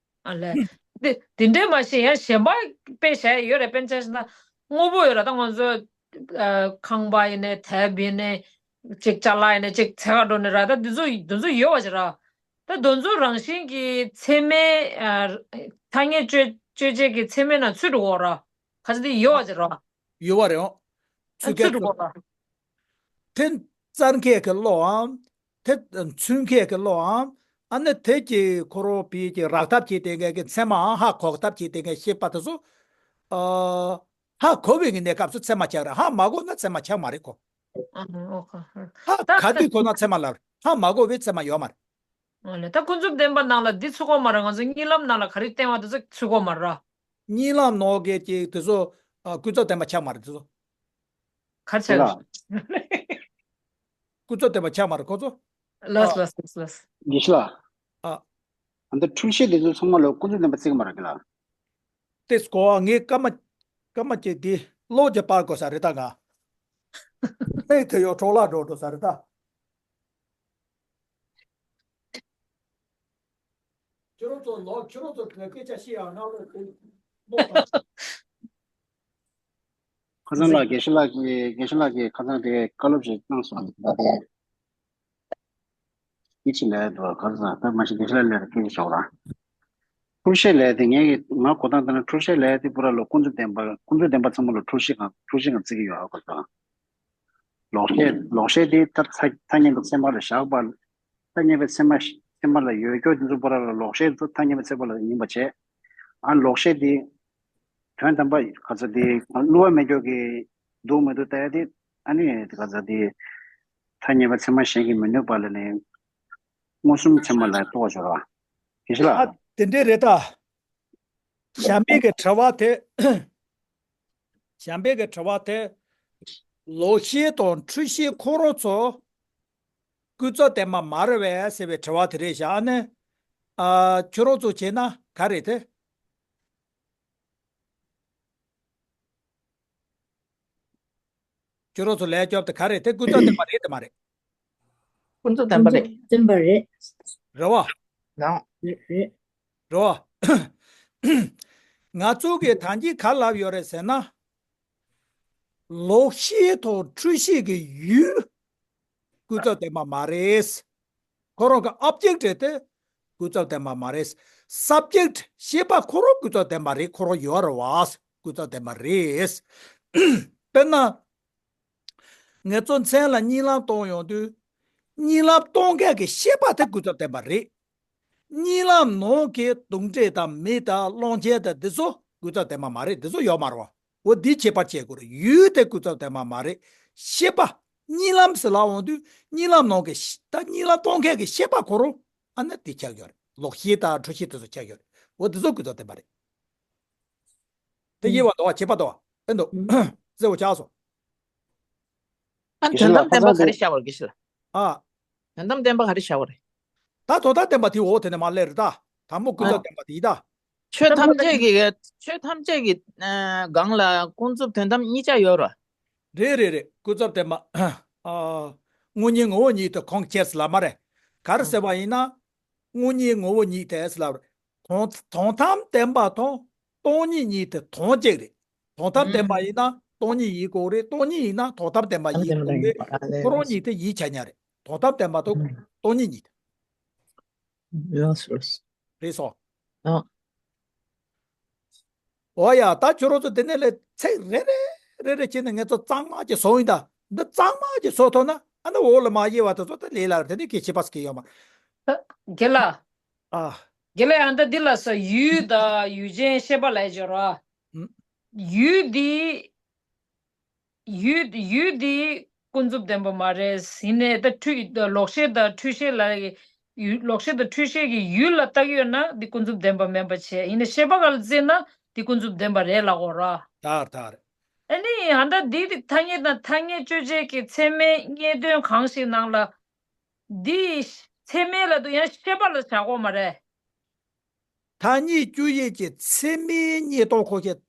ཨ་ལས། དེ་དེ་འདྲས་མ་ཤེས་ཡང་གཞན་པ་དཔེ་བཞག་ཡོད་རེད། དཔེར་ན་ཆ་བཞག་ན་དངོས་པོ་ཡོད་རེད། ད་ང་ཚོ་ཨ་ཁང་པ་ཡིན་ནའི་དེབ་ཡིན་ནའི་ཅིག་ཅ་ལག་ཡིན་ནའི་ཅིག་འཚོལ་ག་འགྲོ་ནས་ར། ད་འདི་ཚོ་འདི་ཚོ་ཡོད་པ་ཅིག་ར། ད་འདི་ཚོ་རང་བཞིན་གྱིས་ཚད་མའི་ཨ་ཐ་སྙད་དཔྱོད་དཔྱོད་བྱེད་ཀྱི་ཚད་མའི་ནང་ཚུད་འགྲོ་གི་ར། ག་ཚོད་འདི་ཡོད་པ་ཅིག་ར། ཡོད་པ་རེད། ཨ་ཚུད་མཁན་ཚུད་འགྲོ་གི་ར། དེ་བཙལ་མཁན་གྱི་བློའམ། དེ་འཚོལ་མཁན་གྱི་བློའམ། ཨ་ནི་དེ་ཀྱི་ཁོ་རང་བོད་ཀྱི་རག་ཐབས་བྱེད་བསྡད་མཁན་གྱི་ཚད་མའམ་ཧ་གོ་ཐབས་བྱེད་བསྡད་མཁན་ཤེས་པ་དེ་ཚོ། ཨ། ཧ་གོ་བའི་གི་གནས་སྐབས་སུ་ཚད་མ་ཆགས་རེད། ཧ་མ་གོ་ན་ཚད་མ་ཆགས་མ་རེད་ཁོ། ཨ་ཨོ་ཁ། ཧ་ད་ག་དུས་གོ་ན་ཚད་མ་ལབ་རེད། ཧ་མ་གོ་བའི་ཚད་མ་ཡོད་མ་རེད། ཨ་ལས། ད་ཀུན་རྫོབ་བདེན་པ་ནང་ལ་འདི་ཚུད་ཀྱི་ཡོད་མ་རེད། ང་ཚོ་གཉིད་ལམ་ནང་ལ་ག་རེ་བསྟན་པ་དེ་ཚོ་ཚུད་ཀྱི་ཡོད་མ་རེད་ར། གཉིད་ལམ་ནང་གི་ཅིག་དེ་ཚོ་ཨ་ཀུན་རྫོབ་བདེན་པ་ཆགས་མ་རེད་དེ་ཚོ། ག་རེ་ཆགས་རེད། ལ། ཀུན་རྫོབ་བདེན་པ་ཆགས་མ་རེད་ཁོ་ཚོ། ལོས་ཨ། ལོས་ལོས་ལོས། དགེ་བཤེས་ལགས། ཨ། ཨ་འདི་འཁྲུལ་ཤེས་དེ་ཚོ་ཚང་མ་ལ་ཀུན་རྫོབ་བདེན་པ་བརྩི་གི་མ་རེད་གི་ལགས། ཏེ་སྐོ་བ་ངའི་སྐར་མ་སྐར་མ་གཅིག་འདི་གློག་ཅིག་སྤར་དགོས་ས་རེད་ད་ང་། ཧེ་དེ་ཡོ་འཕྲོ་བརླག་འགྲོ་འགྲོ་ས་རེད་ད། ཁྱོད་རང་ཚོ་ལོ་ཁྱོད་རང་ཚོ་གི་སྐད་ཆ་བཤད་ཡག་ནང་ལོགས་དེ་ལོག་དང་། ཁ་སང་ལ་དགེ་བཤེས་ལགས་ཀྱིས་དགེ་བཤེས་ལགས་ཀྱིས་ཁ་སང་དེ་བཀའ་སློབ་ཞིག་གནང་སོང་ད་དེ། སྐད་ཆ་ལབ་ཡ་འདུག་ག་རེ་ཟེར་ན། ད་མ་གཞི་དགེ་བཤེས་ལགས་ལ་སྐད་ཆ་ཞོག་ལ། འཁྲུལ་ཤེས་ལབ་ཡ་དེ་ངས་ཀྱི་ང་གོ་སྟངས་ལྟར་ན་འཁྲུལ་ཤེས་ལབ་ཡ་དེ་པུ་ར་ལོ་ཀུན་རྫོབ་བདེན་པ། ཀུན་རྫོབ་བདེན་པ་ཚང་མ་ལ་འཁྲུལ་ཤེས་གང་འཁྲུལ་ཤེས་གང་བརྩི་གི་ཡོད་ཨ་གོ་སྟངས། ལོག་ཤེས་ལོག་ཤེས་དེ་ད་ཐ་ཐ་སྙད་པའི་ཚད་མ་ལ་བཞག་པ། ཐ་སྙད་པའི་ཚད་མ་ཚད་མ་ལ་ཡོད་རྒྱུ་དེ་ཚོ་པུ་ར་ལ་ལོག་ཤེས་དེ་ཚོ་ཐ་སྙད་པའི་ཚད་མ་ལ་ཡིན་པ་བྱས། ཨ་ལོག་ཤེས་དེ་དོན་དམ་པ་ག་ཚོད་དེ་བསླུ་བ་མེད་རྒྱུ་གི་འདུག་མི་འདུག་ལྟ་ཡ་དེ་ཨ་ནི་ག་ཚོད་དེ་ཐ་སྙད་པའི་ཚད་མ་གཞན་གྱིས་མི་ནུས་པ་ལ་ནི། མངོན་སུམ་ཚད་མ་ལ་རྟོགས་པ་འབྱོར་བ། དགེ་བཤེས་ལགས། ཨ་དེ་འདྲས་རེད་ད། གཞན་པའི་གི་དྲི་བ་དེ། གཞན་པའི་གི་དྲི་བ་དེ། ལོག་ཤེས་དང་འཁྲུལ་ཤེས་ཁོ་རང་ཚོ་ཀུན་རྫོབ་བདེན་པ་མ་རེད་པས་ཟེར་བའི་དྲི་བ་དེ་རེད་བཞག་ཨ་ནི། ཨ་ཁྱོད་རང་ཚོ་བྱས་ན་ག་རེད་དེ། ཁྱོད་རང་ཚོ་ལས་སྐྱོབ་དེ་ག་རེད་དེ། ཀུན་རྫོབ་བདེན་པ་རེད་དེ་མ་རེད། ཀུན་རྫོབ་བདེན་པ་རེད། བདེན་པ་རེད། རེད་བ། ལགས། རེད་རེད། རེད་བ། ང་ཚོ་གིས་ད་གིན་ག་ལབ་ཡོད་རེད་ཟེར་ན། ལོག་ཤེས་དང་འཁྲུལ་ཤེས་ཀྱི་ཡུལ་ཀུན་རྫོབ་བདེན་པ་མ་རེད། ཁོ་རང་གི་ཨོབ་ཇེག་ཊི་དེ་ཀུན་རྫོབ་བདེན་པ་མ་རེད། སབ་ཇེག་ཊི་ཤེས་པ་ཁོ་རང་ཀུན་རྫོབ་བདེན་པ་རེད། ཁོ་རང་ཡོད་རེད་བ། ཀུན་རྫོབ་བདེན་པ་རེད། དཔེར་ན། ང་ཚོ་མཚན་ལ་གཉིད་ལམ་གཏོང་ཡོང་དུས། གཉིད་ལམ་གཏོང་མཁན་གྱི་ཤེས་པ་དེ་ཀུན་རྫོབ་བདེན་པ་རེད། གཉིད་ལམ་ནང་གི་གདོན་འདྲེ་དང་མི་དང་གླང་ཆེན་དང་འདི་ཚོ་ཀུན་རྫོབ་བདེན་པ་མ་རེད། འདི་ཚོ་ཡོད་མ་རེད་བ། འོ་འདི་ཁྱད་པར་བྱེད་དགོས་རེད། ཡུལ་དེ་ཀུན་རྫོབ་བདེན་པ་མ་རེད། ཤེས་པ། གཉིད་ལམ་ཟེར་ལབ་འོང་དུས་གཉིད་ལམ་ནང་གི་ཤ་ད་གཉིད་ལམ་གཏོང་མཁན་གྱི་ཤེས་པ་ཁོ་རང་ཨ་ནི་དེ་ཆགས་ཡོད་རེད། ལོག་ཤེས་དང་འཁྲུལ་ཤེས་དེ་ཚོ་ཆགས་ཡོད་རེད། འོ་འདི་ཚོ་ཀུན་རྫོབ་བདེན་པ་རེད། དེ་དབྱེ་བ་འདུག་བ། ཁྱད་པར་འདུག་བ། ཨེ་འདུག་གསལ་པོ་ཆགས་སོང་། ཨ་དོན་དམ་བདེན་པ་ག་རེ་བྱ་བར་གི་ཤི་ལ། ཨ། དོན་དམ་བདེན་པ་ག་རེ་བྱ་བ་རེད། ད་དོན་དམ་བདེན་པ་དེ་འོ་དེ་ནས་མར་སླེབས་རེད་ད། དང་པོ་ཀུན་རྫོབ་བདེན་པ་དེ་ཡིན་ད། ཆོས་ཐམས་ཅད་ཀྱི་ཆོས་ཐམས་ཅད་ཀྱི་སྒང་ལ་ཀུན་རྫོབ་དོན་དམ་གཉིས་ཆ་ཡོད་རེད། རེད་རེད་རེད། ཀུན་རྫོབ་བདེན་པ། ཨ། དངོས་གཉིས་ངོ་བོ་ཉིད་དུ་ཁོང་ཁྱེར་ཟེར་ལབ་མ་རེད། ག་རེ་ཟེར་བ་ཡིན་ན། དངོས་གཉིས་ངོ་བོ་ཉིད་དེ་ཟེར་ལབ་རེད། དོན་དོན་དམ་བདེན་པ་དང་སྟོང་ཉིད་གཉིས་དེ་དོན་གཅིག་རེད། དོན་དམ་བདེན་པ་ཡིན་ན་སྟོང་ཉིད་ཡིན་དགོས་རེད། སྟོང་ཉིད་ཡིན་ན་དོན་དམ་བདེན་པ་ཡིན་དགོས་རེད། ཁོ་རང་གཉིས་དེ་ཡིན་ཆ་ཉག་རེད། དོན་དམ་བདེན་པ་དང་སྟོང་ཉིད་གཉིས་དེ། རེད་སོ། ཨ། འོ་ཡ། ད་ཁྱོད་རང་ཚོ་དེ་ནས་ལས་ཚིག་རེ་རེ་རེ་རེ་བྱས་ནས་ངས་ཚོ་གཙང་མ་ཅིག་བཟོ་ཡིན་ད། འདི་གཙང་མ་ཅིག་བཟོ་ཐུབ་ན་ཨ་ནི་འོག་ལ་མ་དབྱེ་བ་དེ་ཚོ་ད་ལས་ལ་དེ་ནས་སྐད་ཆ་པ་སྐད་ཡོད་མ། ད་རྒན་ལགས། ཨ། རྒན་ལགས་ཡང་ད་འདི་ལ་ས་ཡུལ་དང་ཡུལ་ཅན་ཤེས་པ་ལ་སྦྱོར་བ། ཡུལ་འདི། ཡུལ་ཡུལ་འདི་ཀུན་རྫོབ་བདེན་པ་མ་རེད། ཡིན་ནའི་ད་འཁྲུལ་ལོག་ཤེས་དང་འཁྲུལ་ཤེས་ལ་ཡུལ་ལོག་ཤེས་དང་འཁྲུལ་ཤེས་ཀྱི་ཡུལ་ལ་བཏགས་ཡོད་ན་འདི་ཀུན་རྫོབ་བདེན་པ་མིན་པ་བྱས། ཡིན་ནའི་ཤེས་པ་ག་ལ་བརྩིས་ན་འདི་ཀུན་རྫོབ་བདེན་པ་རེད་ལབ་དགོས་ར། ད་ད་རེད། ཨ་ནི་ཡང་ད་འདི་ཐ་སྙད་དང་ཐ་སྙད་དཔྱོད་བྱེད་ཀྱི་ཚད་མའི་རྙེད་དོན་གང་ཞིག་ནང་ལ་འདི་ཚད་མའི་ལ་དུ་ཡང་ཤེས་པ་ལ་བཞག་དགོས་མ་རེད། ཐ་སྙད་དཔྱོད་བྱེད་ཀྱི་ཚད་མའི་རྙེད་དོན་ཁོ་ཤེས།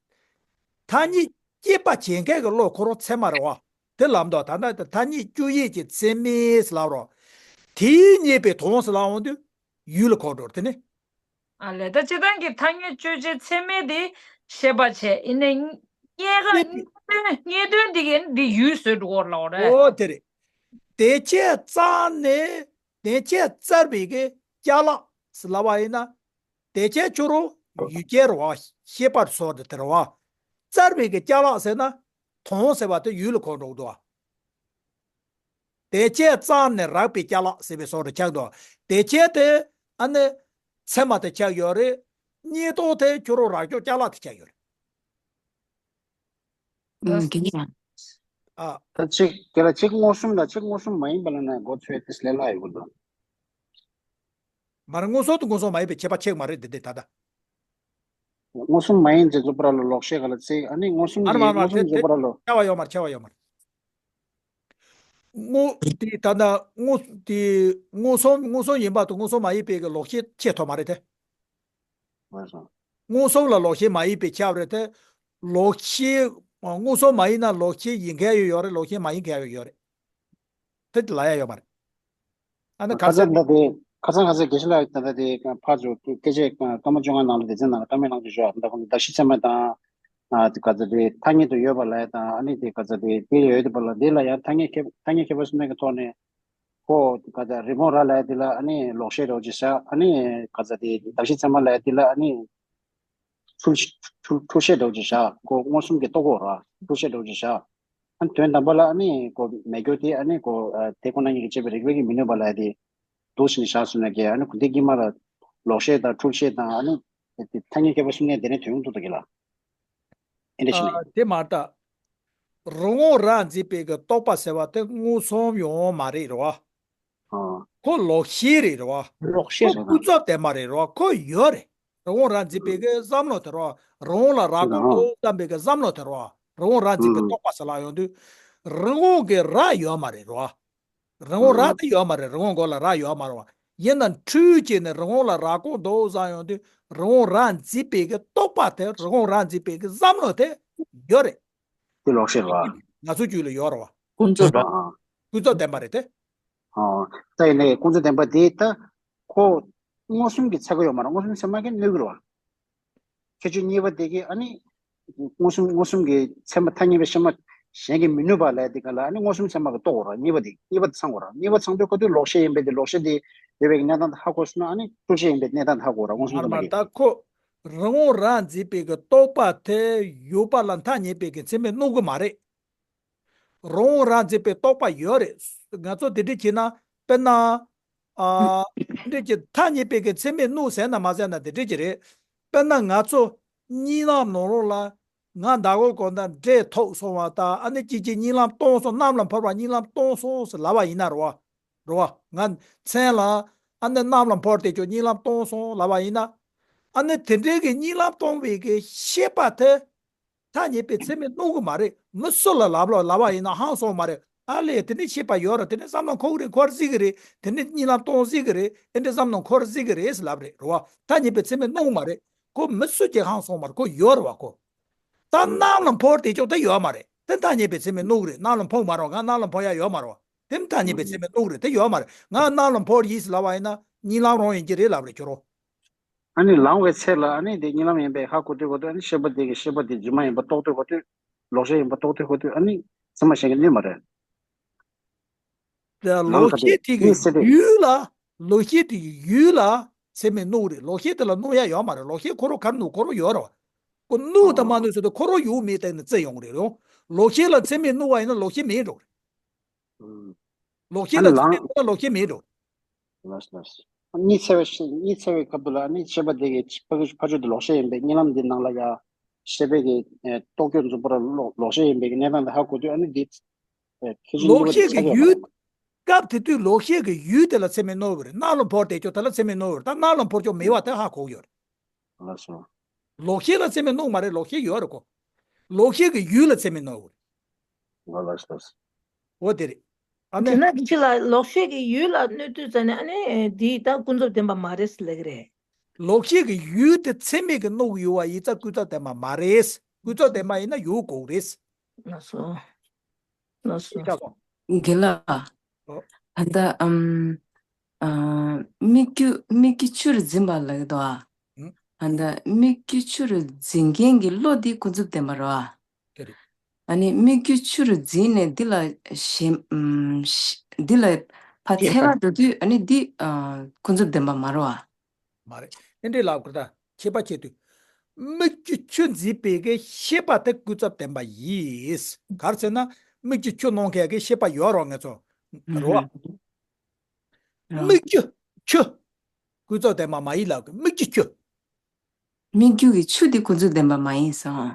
ཐ་སྙད་དཔྱད་པ་བྱེད་མཁན་གྱི་བློ་ཁོ་རང་ཚད་མ་རེད་བ། དེ་ལབ་འདུག་ད་ལྟ་ཐ་སྙད་དཔྱོད་བྱེད་ཀྱི་ཚད་མས་ལབ་རོགས། དེའི་རྙེད་པའི་དོན་ཟེར་ལབ་འོང་དུས་ཡུལ་ལ་གོ་འགྲོ་དེ་ནི། ཨ་ལས་ད་སྤྱིར་བཏང་གི་ཐ་སྙད་དཔྱོད་བྱེད་ཚད་མས་དེ་ཤེས་པ་བྱས་ཡིན་ནའི་རྙེད་དཀའ་རྙེད་དོན་རྙེད་དོན་འདི་གས་འདི་ཡུལ་བཟོས་འགྲོ་གོ་ལབ་རེད། ཨོ་དེ་རེད། དེ་ཆེས་རྩ་ནས་དེ་ཆེས་རྩར་བའི་གི་ཅ་ལག་ཟེར་ལབ་པ་ཡིན་ན། དེ་ཆེ་ཆུ་རུ་ཡུལ་སྐྱེ་རུ་བ་ཤེས་པར་སོགས་དེ་དེ་རུ་བ། རྩར་བའི་གི་ཅ་ལག་ཟེར་ན་དོན་ཟེར་བ་དེ་ཡུལ་ལ་གོ་འགྲོ་འདུག་བ། དེ་ཆེ་རྩ་ནས་རགས་པའི་ཅ་ལག་ཟེར་བའི་སོགས་རུ་ཆགས་འདུག་དེ་ཆེ་དེ་ཨ་ནི་ཚད་མ་དེ་ཆགས་ཡོད་རེད། རྙེད་དོན་དེ་ཆུ་རུ་རགས་ཆོག་ཅ་ལག་དེ་ཆགས་ཡོད་རེད། ཨུམ། དེ་ནས་ཡང་། ཨ། ད་ཅིག་དེ་ལ་ཅིག་མངོན་སུམ་དང་ཅིག་མངོན་སུམ་མ་ཡིན་པ་ལ་ནས་མགོ་ཚོས་ཏིས་ལས་སླ་ཡོད་དོ། མ་རེད། མངོན་སུམ་དང་མངོན་སུམ་མ་ཡིན་པའི་ཁྱད་པར་ཕྱེ་གི་མ་རེད་དེ་དེ་ད་ལྟ། མངོན་སུམ་མ་ཡིན་ཅེས་རྫོགས་པ་ར་ལོ་ལོག་ཤེས་ག་ལ་ཚིག་ཨ་ནི་མངོན་སུམ་ཨ་རེད་མ་ཡིན་རེད་མ་མངོན་རེད་སུམ་དེ་རྫོགས་པ་ར་ལོ། ཁྱད་པར་ཡོད་མ་རེད། ཁྱད་པར་ཡོད་མ་རེད། མངོན་དེ་ད་ལྟ་མངོན་དེ་མངོན་སུམ་མངོན་སུམ་ཡིན་པ་དང་མངོན་སུམ་མ་ཡིན་པའི་གི་ལོག་ཤེས་ཁྱད་ཐོག་མ་རེད་དེ། མངོན་སུམ་ལ་ལོག་ཤེས་མ་ཡིན་པའི་ཁྱབ་རེད་དེ། ལོག་ཤེས། མངོན་སུམ་མ་ཡིན་ན་ལོག་ཤེས་ཡིན་མཁན་ཡོད་ཡོད་རེད། ལོག་ཤེས་མ་ཡིན་མཁན་ཡོད་ཡོད་རེད། དེ་ལ་ཡ་ཡོད་མ་རེད། ཨ་ནི་ཁ་ཁ་སང་སང་འདི་ཁ་སང་ཁ་སང་དགེ་བཤེས་ལགས་ད་ལྟ་དེ་ཕར་ཚུར་སྐད་ཆ་སྐར་མ་བཅོ་ལྔ་ནང་ལ་སྡེ་ཚན་ནང་ལ་བཀའ་མོལ་གནང་རྒྱུ་ཞུ་བ་ད་གང་གདགས་གཞི་ཚད་མ་དང་། ཨ་དེ་ག་ཚོད་དེ་ཐ་སྙད་དུ་ཡོད་པ་ལ་དང་ཨ་ནི་དེ་ག་ཚོད་དེ་དེ་ཡོད་པ་ལ་དེ་ལ་ཡང་ཐ་སྙད་ཁྱད་ཐ་སྙད་ཁྱད་པར་གསུམ་ལྡན་གྱི་ཐོག་ནས། ཁོ་ག་ཚ་རི་བོང་རྭ་ལབ་ཡ་དེ་ལ་ཨ་ནི་ལོག་ཤེས་འདྲ་བོ་ཅིག་བཞག་ཨ་ནི་ག་ཚ་དེ་གདགས་གཞི་ཚད་མ་ལབ་ཡ་དེ་ལ་ཨ་ནི་འཁྲུལ་འཁྲུལ་འཁྲུལ་ཤེས་འདྲ་བོ་ཅིག་བཞག་ཁོ་མངོན་སུམ་གྱི་རྟོག་གོ་ར་འཁྲུལ་ཤེས་འདྲ་བོ་ཅིག་བཞག་ཨ་ནི་དོན་དམ་པ་ལ་ཨ་ནི་ཁོ་མེད་རྒྱུ་དེ་ཨ་ནི་ཁོ་དེ་ཁོ་ན་ཉིད་ཀྱི་བྱས་པའི་རིགས་པས་ཀྱིས་མི་ནུས་པ་ལབ་ཡ་དེ་འདུག་ཟེར་ནས་བཞག་སོང་ན་ཀྱེ་ཨ་ནི་ཁོ་འདི་དཀྱིལ་མ་ལ་ལོག་ཤེས་དང་འཁྲུལ་ཤེས་དང་ཨ་ནི་ཐ་སྙད་ཁྱད་པར་གསུམ་ནས་དེ་ནས་དོན་ཡོང་ཐུབ་ཐུབ་ཀྱི་ལ། ཨེ་འདྲ་ཞིག་ནས། ཨ། དེ་མ་རེད་ད། རི་བོང་རྭ་འཛིན་པའི་གི་རྟོག་པ་ཟེར་བ་དེ་མངོན་སུམ་ཡོང་མ་རེད་རེད་བ། ཨ། ཁོ་ལོག་ཤེས་རེད་རེད་བ། ལོག་ཤེས་ཁོ་རེད་ད། ཀུན་རྫོབ་བདེན་པ་རེད་རེད་བ། ཁོ་ཡོད་རེད། རི་བོང་རྭ་འཛིན་པའི་གི་བསམ་བློ་དེ་རེད་བ། རི་བོང་ལ་རྭ་ཁོག་འདུག་བསམ་པའི་གི་བསམ་བློ་དེ་རེད་བ། རི་བོང་རྭ་འཛིན་པའི་ཨ། རྟོག་པ་ཟེར་ལབ་ཡོང་དུས། རི་བོང་གི་རྭ་ཡོད་མ་རེད་རེད་བ། རི་བོང་རྭ་ཨ། དེ་ཡོད་མ་རེད། རི་བོང་མགོ་ལ་རྭ་ཡོད་མ་རེད་བ། ཡིན་ན་འཁྲུལ་བྱས་ནས་རི་བོང་ལ་རྭ་ཁོག་འདུག་བསམ་ཡོང་དུས་རི་བོང་རྭ་འཛིན་པའི་གི་རྟོག་པ་དེ་རི་བོང་རྭ་འཛིན་པའི་གི་བསམ་བློ་དེ་ཡོད་རེད། དེ་ལོག་ཤེས་རེད་བ། ང་ཚོ་རྒྱུད་ལ་ཡོད་རེད་བ། ཀུན་རྫོབ་རེད། ཨ། ཀུན་རྫོབ་བདེན་པ་རེད་དེ། ཨ། ད་ཡིན་ནའི་ཀུན་རྫོབ་བདེན་པ་དེ་ད་ཁོ་མངོན་སུམ་གྱི་ཚད་མ་ཡོད་མ་རེད། མངོན་སུམ་ཚད་མ་གིས་གནོད་ཀྱི་རེད་བ། ཁྱད་ཆོས་གཉིས་པ་དེ་གིས་ཨ་ནི་མངོན་སུམ་མངོན་སུམ་གྱི་ཚད་མ་ཐ་སྙད་པའི་ཕྱི་མ་གཞན་གྱིས་མི་ནུས་པ་ལབ་དེ་ག་ལ་ཨ་ནི་མངོན་སུམ་ཚད་མ་གིས་རྟོགས་དགོས་ར། གཉིས་པ་དེ་གཉིས་པ་དེ་ཚང་དགོས་ར། གཉིས་པ་ཚང་དུས་ཁོ་དུས་ལོག་ཤེས་ཡིན་པའི་དེ་ལོག་ཤེས་དེ་ཡོད་པའི་གི་གནས་སྟངས་དེ་ཧ་གོ་སོང་ན་ཨ་ནི་འཁྲུལ་ཤེས་ཡིན་པའི་གནས་སྟངས་དེ་ཧ་གོ་ར། མངོན་སུམ་ཚད་མ་གིས། ད་ཁོ་རི་བོང་རྭ་འཛིན་པའི་གི་རྟོག་པ་དེ་ཡོད་པ་ལ་ཐ་སྙད་པའི་གི་ཚད་མས་གནོད་གི་མ་རེད། རི་བོང་རྭ་འཛིན་པའི་རྟོག་པ་ཡོད་རེད། ང་ཚོ་དེ་འདྲ་བྱས་ན་དཔེར་ན། ཨ། འདྲ་གྱི་ཐ་སྙད་པའི་གི་ཚད་མས་གནོད་ཟེར་ན་མ་ཟེར་ན་དེ་འདྲ་གྱི་རེད། དཔེར་ན་ང་ཚོ་གཉིད་ལམ་ནང་ལོགས་ལ་ང་ཟླ་གོར་གོན་ན་འདྲེ་ཐུག་སོང་བ་དང་ཨ་ནི་ཅིག་ཅིག་གཉིད་ལམ་གཏོང་སོང་། གནམ་ལ་འཕུར་བ་གཉིད་ལམ་གཏོང་སོང་ཟེར་ལབ་པ་ཡིན་ན་རེད་བ། རེད་བ། ང་མཚན་ལ་ཨ་ནི་གནམ་ལ་འཕུར་དེ་ཅོ་གཉིད་ལམ་གཏོང་སོང་ལབ་པ་ཡིན་ན། ཨ་ནི་དེ་འདྲའི་གི་གཉིད་ལམ་གཏོང་བའི་གི་ཤེས་པ་དེ། ཐ་སྙད་པའི་ཚད་མས་གནོད་གི་མ་རེད། མི་སུ་ལ་ལབ་ལ་ལབ་པ་ཡིན་ན་ཧང་སོང་མ་རེད། ཨ་ལས་དེ་ནས་ཤེས་པ་ཡོད་ར། དེ་ནས་བསམ་བློ་འཁོར་རེད། འཁོར་སྲིད་གི་རེད། དེ་ནས་གཉིད་ལམ་གཏོང་སྲིད་གི་རེད། ཨེ་འདྲ་བསམ་བློ་འཁོར་སྲིད་གི་རེད་ཟེར་ལབ་རེད། རེད་བ། ཐ་སྙད་པའི་ཚད་མས་གནོད་གི་མ་རེད། ཁོ་མི་སུ་གྱིས་ཧང་སོང་མ་རེད། ཁོ་ཡོད་རེད་བ་ཁོ། ད་གནམ་ལ་འཕུར་དེ་ཅོག་དེ་ཡོད་མ་རེད། དེ་ཐ་སྙད་པའི་ཚད་མས་གནོད་གི་རེད། གནམ་ལ་འཕུར་མ་རེད་བ། ང་གནམ་ལ་འཕུར་ཡ་ཡོད་མ་རེད་བ། དེ་ཐ་སྙད་པའི་ཚད་མས་གནོད་གི་རེད། དེ་ཡོད་མ་རེད། ང་གནམ་ལ་འཕུར་ཡིན་ཟེར་ལབ་པ་ཡིན་ན་གཉིད་ལམ་རང་ཡིན་གྱི་རེད་ལབ་རེད་ཁྱོད་རང་། ཨ་ནི་ལངས་པའི་ཚེ་ལ་ཨ་ནི་དེ་གཉིད་ལམ་ཡིན་པའི་ཧ་གོ་དུས་གོ་དུས་ཨ་ནི་ཤེས་པ་དེ་གི་ཤེས་པ་དེ་རྫུན་མ་ཡིན་པ་རྟོགས་དུས་གོ་དུས་ལོག་ཤེས་ཡིན་པ་རྟོགས་དུས་གོ་དུས་ཨ་ནི་ཚད་མ་གཞན་གྱིས་གནོད་མ་རེད། ད་ལངས་ལོག་ཀ་དེ་ཤེས་དེ་གཉིད་སད་གི་དེ་ཡུལ་ལ། ལོག་ཤེས་དེ་གི་ཡུལ་ལ་ཚད་མས་གནོད་རེད། ལོག་ཤེས་དེ་ལ་གནོད་ཡ་ཡོད་མ་རེད། ལོག་ཤེས་ཁོ་རང་ག་རེ་གནོད་ཁོ་རང་ཡོད་རེད་བ། ཁོ་གནོད་དང་མ་གནོད་ཟེར་དུས་ཁོ་རང་ཡོད་མེད་སྟེང་ནས་བརྩི་ཡོང་གི་རེད་རེད་བ། ལོག་ཤེས་ལ་ཚད་མས་གནོད་པ་ཡིན་ན་ལོག་ཤེས་མེད་འགྲོ་གི་རེད། ཨུམ། ལོག་ཤེས་ཨ་ལ་ནི་ཚད་མས་ལངས་གནོད་ན་ལོག་ཤེས་མེད་འགྲོ། ལགས་ལགས། གཉིད་སད་པའི་གཉིད་སད་པའི་སྐབས་དུ་ལ་ནི་ཤེས་པ་དེ་གི་ཕ་ཕ་ཕྱོགས་དེ་ལོག་ཤེས་ཡིན་པའི་གཉིད་ལམ་འདི་ནང་ལ་ཡ། ཤེས་པའི་གི་ཨེ་རྟོག་དཔྱོད་འཛུགས་པར་ལོག་ལོག་ཤེས་ཡིན་པའི་གི་གནས་སྟངས་དེ་ཧ་གོ་དུས་ཨ་ནི་འདི། ཨེ་ཁྱད་ཆོས་གཉིས་ལོག་པོ་དེ་ཤེས་ཆགས་ཀྱི་ཡོད་མ་ཡུལ། རེད། སྐབས་དེ་དུས་ལོག་ཤེས་ཀྱི་ཡུལ་དེ་ལ་ཚད་མས་གནོད་པ་རེད། གནམ་ལ་འཕུར་བསྡད་ཀྱོག་དེ་ལ་ཚད་མས་གནོད་པ་རེད། ད་གནམ་ལ་འཕུར་ཀྱོག་མེད་པ་དེ་ཧ་གོ་གི་ཡོད་རེད། ལགས་སོ། ལོག་ཤེས་ལ་ཚད་མས་གནོད་མ་རེད། ལོག་ཤེས་ཡོད་རེད་ཁོ། ལོག་ཤེས་ཀྱི་ཡུལ་ལ་ཚད་མས་གནོད་པ་རེད། ལགས་ལགས་ལགས། འོ་དེ་རེད། ཨ་དེ་མེ། ན་ཁྱེད་ལ་ལོག་ཤེས་ཀྱི་ཡུལ་ལ་གནོད་དུས་ཙ་ནས་ཨ་ནི་འདི་ད་ཀུན་རྫོབ་བདེན་པ་མ་རེད་ཟེར་ལབ་ཀྱི་རེད། ལོག་ཤེས་ཀྱི་ཡུལ་དེ་ཚད་མས་ཀྱི་གནོད་ཀྱི་ཡོད་པ་ཡིན་ཙང་ཀུན་རྫོབ་བདེན་པ་མ་རེད། ཀུན་རྫོབ་བདེན་པ་ཡིན་ན་ཡོད་དགོས་རེད། ལགས་སོ། ལགས་སོ། ཤེས་ཆགས་སོང་། རྒན་ལགས། ཨོ། ད་ལྟ་ཨམ། ཨ། སྨིག་རྒྱུ་སྨིག་རྒྱུ་ཆུ་རུ་འཛིན་པ་ལབ་ཀྱི་འདུག་ཨ། ཨང་། ད་ལྟ་སྨིག་རྒྱུ་ཆུ་རུ་འཛིན་མཁན་གྱི་བློ་འདི་ཀུན་རྫོབ་བདེན་པ་རེད་བ། དེ་རེད། ཨ་ནི་སྨིག་རྒྱུ་ཆུ་རུ་འཛིན་ནས་འདི་ལ་ཞེན་ཨམ། འདི་ལ་ཕར་ཁྱད་འཚེར་པ་བ་འགྲོ་དུས་ཨ་ནི་འདི་ཨ། ཀུན་རྫོབ་བདེན་པ་མ་རེད་བ། མ་རེད། ཨེ་འདྲས་ལབ་དགོས། ད་ཁྱད་པར་ཕྱེ་དུས། སྨིག་རྒྱུ་ཆུ་འཛིན་པའི་གི་ཤེས་པ་དེ་ཀུན་རྫོབ་བདེན་པ་ཡིན། ག་རེ་ཟེར་ན་སྨིག་རྒྱུ་ཆུ་མནོ་མཁན་གྱི་ཤེས་པ་ཡོད་རེད་བ་ང་ཚོ། རེད་བ། ཨང་། སྨིག་རྒྱུ་ཆུ། ཀུན་རྫོབ་བདེན་པ་མ་ཡིན་ལབ་དགོས། སྨིག་རྒྱུ་ཆུ། སྨིག་རྒྱུ་གི་ཆུ་དེ་ཀུན་རྫོབ་བདེན་པ་མ་ཡིན་སོང་།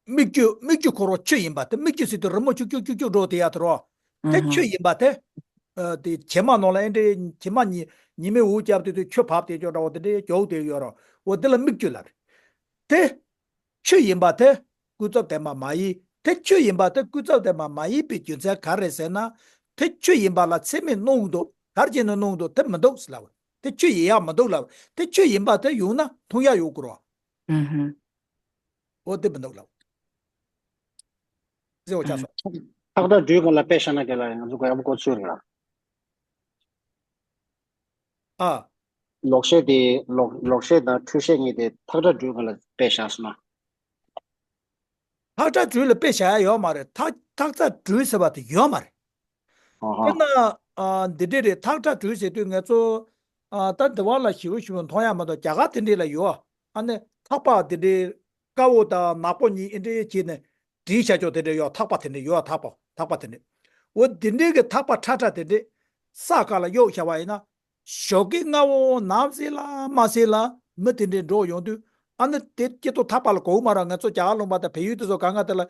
སྨིག་རྒྱུ་སྨིག་རྒྱུ་ཁོ་རང་ཆུ་ཡིན་པ་དེ། སྨིག་རྒྱུ་ཟེར་དུས་རི་མོ་ཆུ་ཆུ་ཆུ་ཆུ་འགྲོ་དེ་ཡ་དེ་རོ། དེ་ཨ་ཆུ་ཡིན་པ་དེ། ཨ། དེ་བྱེ་མ་ནང་ལ་ཨེ་འདྲས་བྱེ་མ་ཉི་ཉི་མའི་འོད་བརྒྱབ་དུས་དེ་ཆུ་བབས་དེ་ཅོག་འདྲ་བོ་དེ་འདྲས་ཅོག་དེ་ཡོད་རོ། འོ་དེ་ལ་སྨིག་རྒྱུ་ལབ་རེད། དེ་ཆུ་ཡིན་པ་དེ་ཀུན་རྫོབ་བདེན་པ་མ་ཡིན། དེ་ཆུ་ཡིན་པ་དེ་ཀུན་རྫོབ་བདེན་པ་མ་ཡིན་པའི་རྒྱུ་མཚན་ག་རེ་ཟེར་ན། དེ་ཆུ་ཡིན་པ་ལ་ཚད་མས་གནོད་འདུག་ག་རེ་བྱས་ནས་གནོད་འདུག་དེ་མི་འདུག་ཟེར་ལབ། དེ་ཆུ་ཡིན་ཡག་མི་འདུག་ལབ། དེ་ཆུ་ཡིན་པ་དེ་ཡོང་ན་མཐོང་ཡག་ཡོད་དགོས་རོ། ཨ་ཧུ། འོ་དེ་མི་འདུག་ལབ། ཟེར་བ་ཆགས་སོང་། ཐག་ཐག་སྒྲ་སྦྲུལ་སྒང་ལ་དཔེ་བཞག་ན་དེ་ལ་ང་ཚོ་གོ་ཡག་པོ་གོ་ཚུལ་རེད་ལ། ཨ། ལོག་ཤེས་དེ་ལོག་ལོག་ཤེས་དང་འཁྲུལ་ཤེས་གཉིས་དེ་ཐག་སྒྲ་སྦྲུལ་སྒང་ལ་དཔེ་བཞག་སོང་ན། ཐག་སྒྲ་སྦྲུལ་ལ་དཔེ་བཞག་ཡ་ཡོད་མ་རེད། ཐག་ཐག་སྒྲ་སྦྲུལ་ཟེར་བ་དེ་ཡོད་མ་རེད། ཨ་ཧ། དཔེར་ན། ཨ་འདི་འདྲས་རེད། ཐག་ཁྲ་སྦྲུལ་ཟེར་དུས་ང་ཚོ་ཨ་ད་འདི་བ་ལ་ཞིབ་པོ་ཞིབ་པོ་མཐོང་ཡ་མ་གཏོགས། རྒྱ་གར་དེ་འདྲས་ལ་ཡོད། ཨ་ནི་ཐག་པ་དེ་འདྲས་དཀར་པོ་དང་ནག་པོ་གཉིས་ཨེ་འདྲས་བྱས་ནས་བྲིས་བཞག་ཅོག་དེ་འདྲས་ཡོད། ཐག་པ་དེ་འདྲས་ཡོད། ཐག་པ་ཐག་པ་དེ་འདྲས། འོ་དེ་འདྲས་ཀྱི་ཐག་པ་ཁྲ་ཁྲ་དེ་འདྲས་ས་ག་ལ་གཡུག་བཞག་པ་ཡིན་ན། ཞོགས་ཀས་སྔ་བོ་ནམ་ཟིག་ལ་མ་ཟིག་ལ་མི་དེ་འདྲས་འགྲོ་ཡོང་དུས། ཨ་ནི་དེ་སྐྱིད་ཏོ་ཐག་པ་ལ་གོ་གི་མ་རེད། ང་ཚོ་རྒྱ་གར་ལུང་པ་དང་བལ་ཡུལ་དེ་ཚོ་གང་ག་དེ་ལ་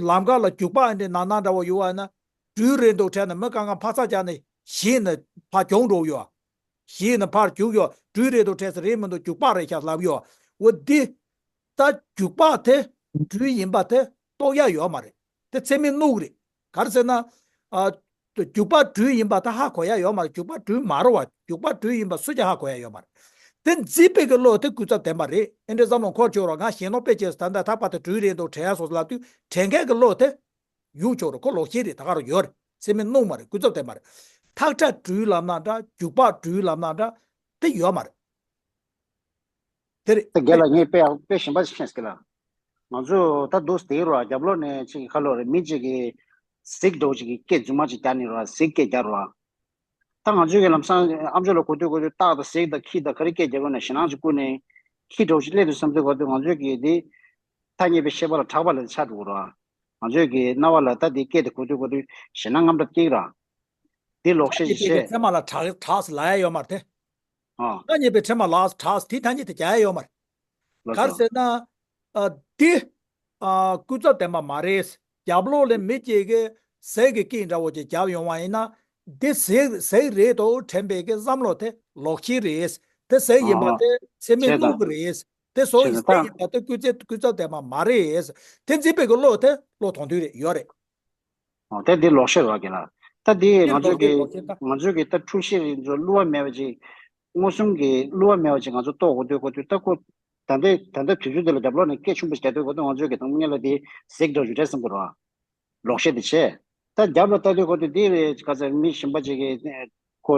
ལམ་ཁ་ལ་རྒྱུག་པ་ཨེ་འདྲས་ནག་ནག་འདྲ་བོ་ཡོད་པ་ཡིན་ན། སྦྲུལ་རེད་འདུག་དྲན་ནས་མི་གང་ག་ཕར་ཚག་རྒྱག་ནས་གཞི་ནས་ཕར་གྱོང་འགྲོ་ཡོད། གཞི་ནས་ཕར་རྒྱུག་ཡོད། སྦྲུལ་རེད་འདུག་དྲན་སོང་། རེད་མི་འདུག་རྒྱུག་པ་རེད་ཤག་ལབ་ཡོད། འོ་འདི་ད་རྒྱུག་པ་དེ་སྦྲུལ་ཡིན་པ་དེ་རྟོགས་ཡ་ཡོད་མ་རེད། དེ་ཚད་མས་བསྣུབས་རེད། ག་རེ་ཟེར་ན། ཨ། རྒྱུག་པ་སྦྲུལ་ཡིན་པ་ད་ཧ་གོ་ཡ་ཡོད་མ་རེད། རྒྱུག་པ་སྦྲུལ་མ་རེད་བ། རྒྱུག་པ་སྦྲུལ་ཡིན་པ་སུས་ཀྱང་ཧ་གོ་ཡ་ཡོད་མ་རེད། དེ་འཛིན་པའི་གི་བློ་དེ་ཀུན་རྫོབ་བདེན་པ་རེད། ཨེ་འདྲས་བསམ་བློ་འཁོར་ཆོག་རོགས། ང་ཞེད་སྣང་དཔེ་བྱས་སོང་། ད་ལྟ་ཐག་པ་དེ་སྦྲུལ་རེད་འདུག་དྲན་སོང་ལབ་དུས་དྲན་མཁན་གི་བློ་དེ་ཡོང་ཆོག་རོགས། ཁོ་ལོག་ཤེས་རེད། ད་ག་རུ་ཡོད་རེད། ཚད་མས་བསྣུབས་མ་རེད། ཀུན་རྫོབ་བདེན་པ་རེད། ཐག་ཁྲ་སྦྲུལ་ལབ་ན་འདྲ། རྒྱུག་པ་སྦྲུལ་ལབ་ན་འདྲ། དེ་ཡོད་མ་རེད། དེ་རེད། ད་རྒན་ལགས་ངས་དཔེ་དཔེ་གཞན་པ་ཞིག་མཁྱེན་སོང་ལགས། ང་ཚོ་ད་འདུག་དེ་རོ། རྒྱབ་ལོགས་ནས་ཅིག་ཁ་ལོ་རེད། མི་གཅིག་གིས་གཟིག་འདྲ་བོ་ཅིག་གིས་སྐེ་རྫུན་མ་ཅིག་རྒྱག་ནི་རོ། གཟིག་སྐེ་རྒྱག་རོ། ད་ང་ཚོའི་གི་ལམ་སང་ཨ་མཆོག་ལ་གོ་དུས་གོ་དུས་སྟག་དང་གཟིག་དང་ཁྱི་དང་ག་རེ་སྐད་རྒྱག་དགོས་ན་ཞེད་སྣང་ཅིག་བསྐུལ་ནས་ཁྱི་འདྲ་བོ་ཅིག་སླེབས་འདུག་བསམ་དུས་གོ་དུས། ང་ཚོའི་གི་འདི་ཐ་སྙད་པའི་ཤེས་པ་ལ་གྲགས་པ་ལས་ཆགས་འགྲོ་གི་རེད། ང་ཚོའི་གི་རྣ་བ་ལ་ད་འདི་སྐད་དེ་གོ་དུས་གོ་དུས་ཞེད་སྣང་དངངས་སྐྲག་སྐྱེ་གི་རེད། འདི་ལོག་ཤེས་ཀྱི་ཐ་སྙད་པའི་ཤེས། ཚད་མ་ལ་གྲགས་གྲགས་ལབ་ཡ་ཡོད་མ་རེད་དེ། ཨ། ཐ་སྙད་པའི་ཚད་མ་ལ་གྲགས་དེ་ཐ་སྙད་དེ་རྒྱག་ཡ་ཡོད་མ་རེད། ལོ་ག་རེ་ཅོག་ཟེར་ན། ཨ། འདི། ཨ། ཀུན་རྫོབ་བདེན་པ་མ་རེད། རྒྱབ་ལོགས་ལས་མི་གཅིག་གིས་གཟིག་གི་སྐེ་འདྲ་བོ་ཅིག་རྒྱབ་ཡོང་བ་ཡིན་ན། འདི་གཟིག་གཟིག་རེད་དོ་དྲན་པའི་གི་བསམ་བློ་དེ་ལོག་ཤེས་རེད། དེ་གཟིག་ཡིན་པ་ཨ་དེ་ཚད་མས་བསྣུབས་གི་རེད། དེ་སོ་ཡིན་པ་དེ་ཀུན་རྫོབ་ཀུན་རྫོབ་བདེན་པ་མ་རེད། དེ་འཛིན་པའི་གི་བློ་དེ་བློ་ཐོག་མཐུན་རེད། ཡོད་རེད། ཨོ། དེ་འདི་ལོག་ཤེས་རེད་བ་རྒན་ལགས། ད་འདི་ང་ཚོ་གི་ང་ཚོ་གི་ད་འཁྲུལ་ཤེས་རིགས་ཚོ་བསླུ་བ་མེད་པ་ཅིག་མངོན་སུམ་གྱི་བསླུ་བ་མེད་པ་ཅིག་ང་ཚོ་རྟོགས་དགོས་འདོད་དགོས་དུས། ད་ཁོ་ད་ལྟའི་ད་ལྟ་དུས་ཚོད་འདི་ལ་རྒྱབ་ལོགས་ནས་སྐད་ཆུང་པོ་ཞིག་རྒྱག་འདོད་དགོས་དུས། ང་ཚོ་གི་དང་སྔོན་ལ་དེ་གཟིག་འདྲ་ཞུ་འདྲ་བསམ་དགོས་རེད་བ། ལོག་ཤེས་དེ་བྱས། ད་རྒྱབ་ལ་ལྟ་དུས་གོ་དུས་འདི་རེད། ག་ཚོད་མི་གཞན་པ་ཅིག་གིས་ཁོ་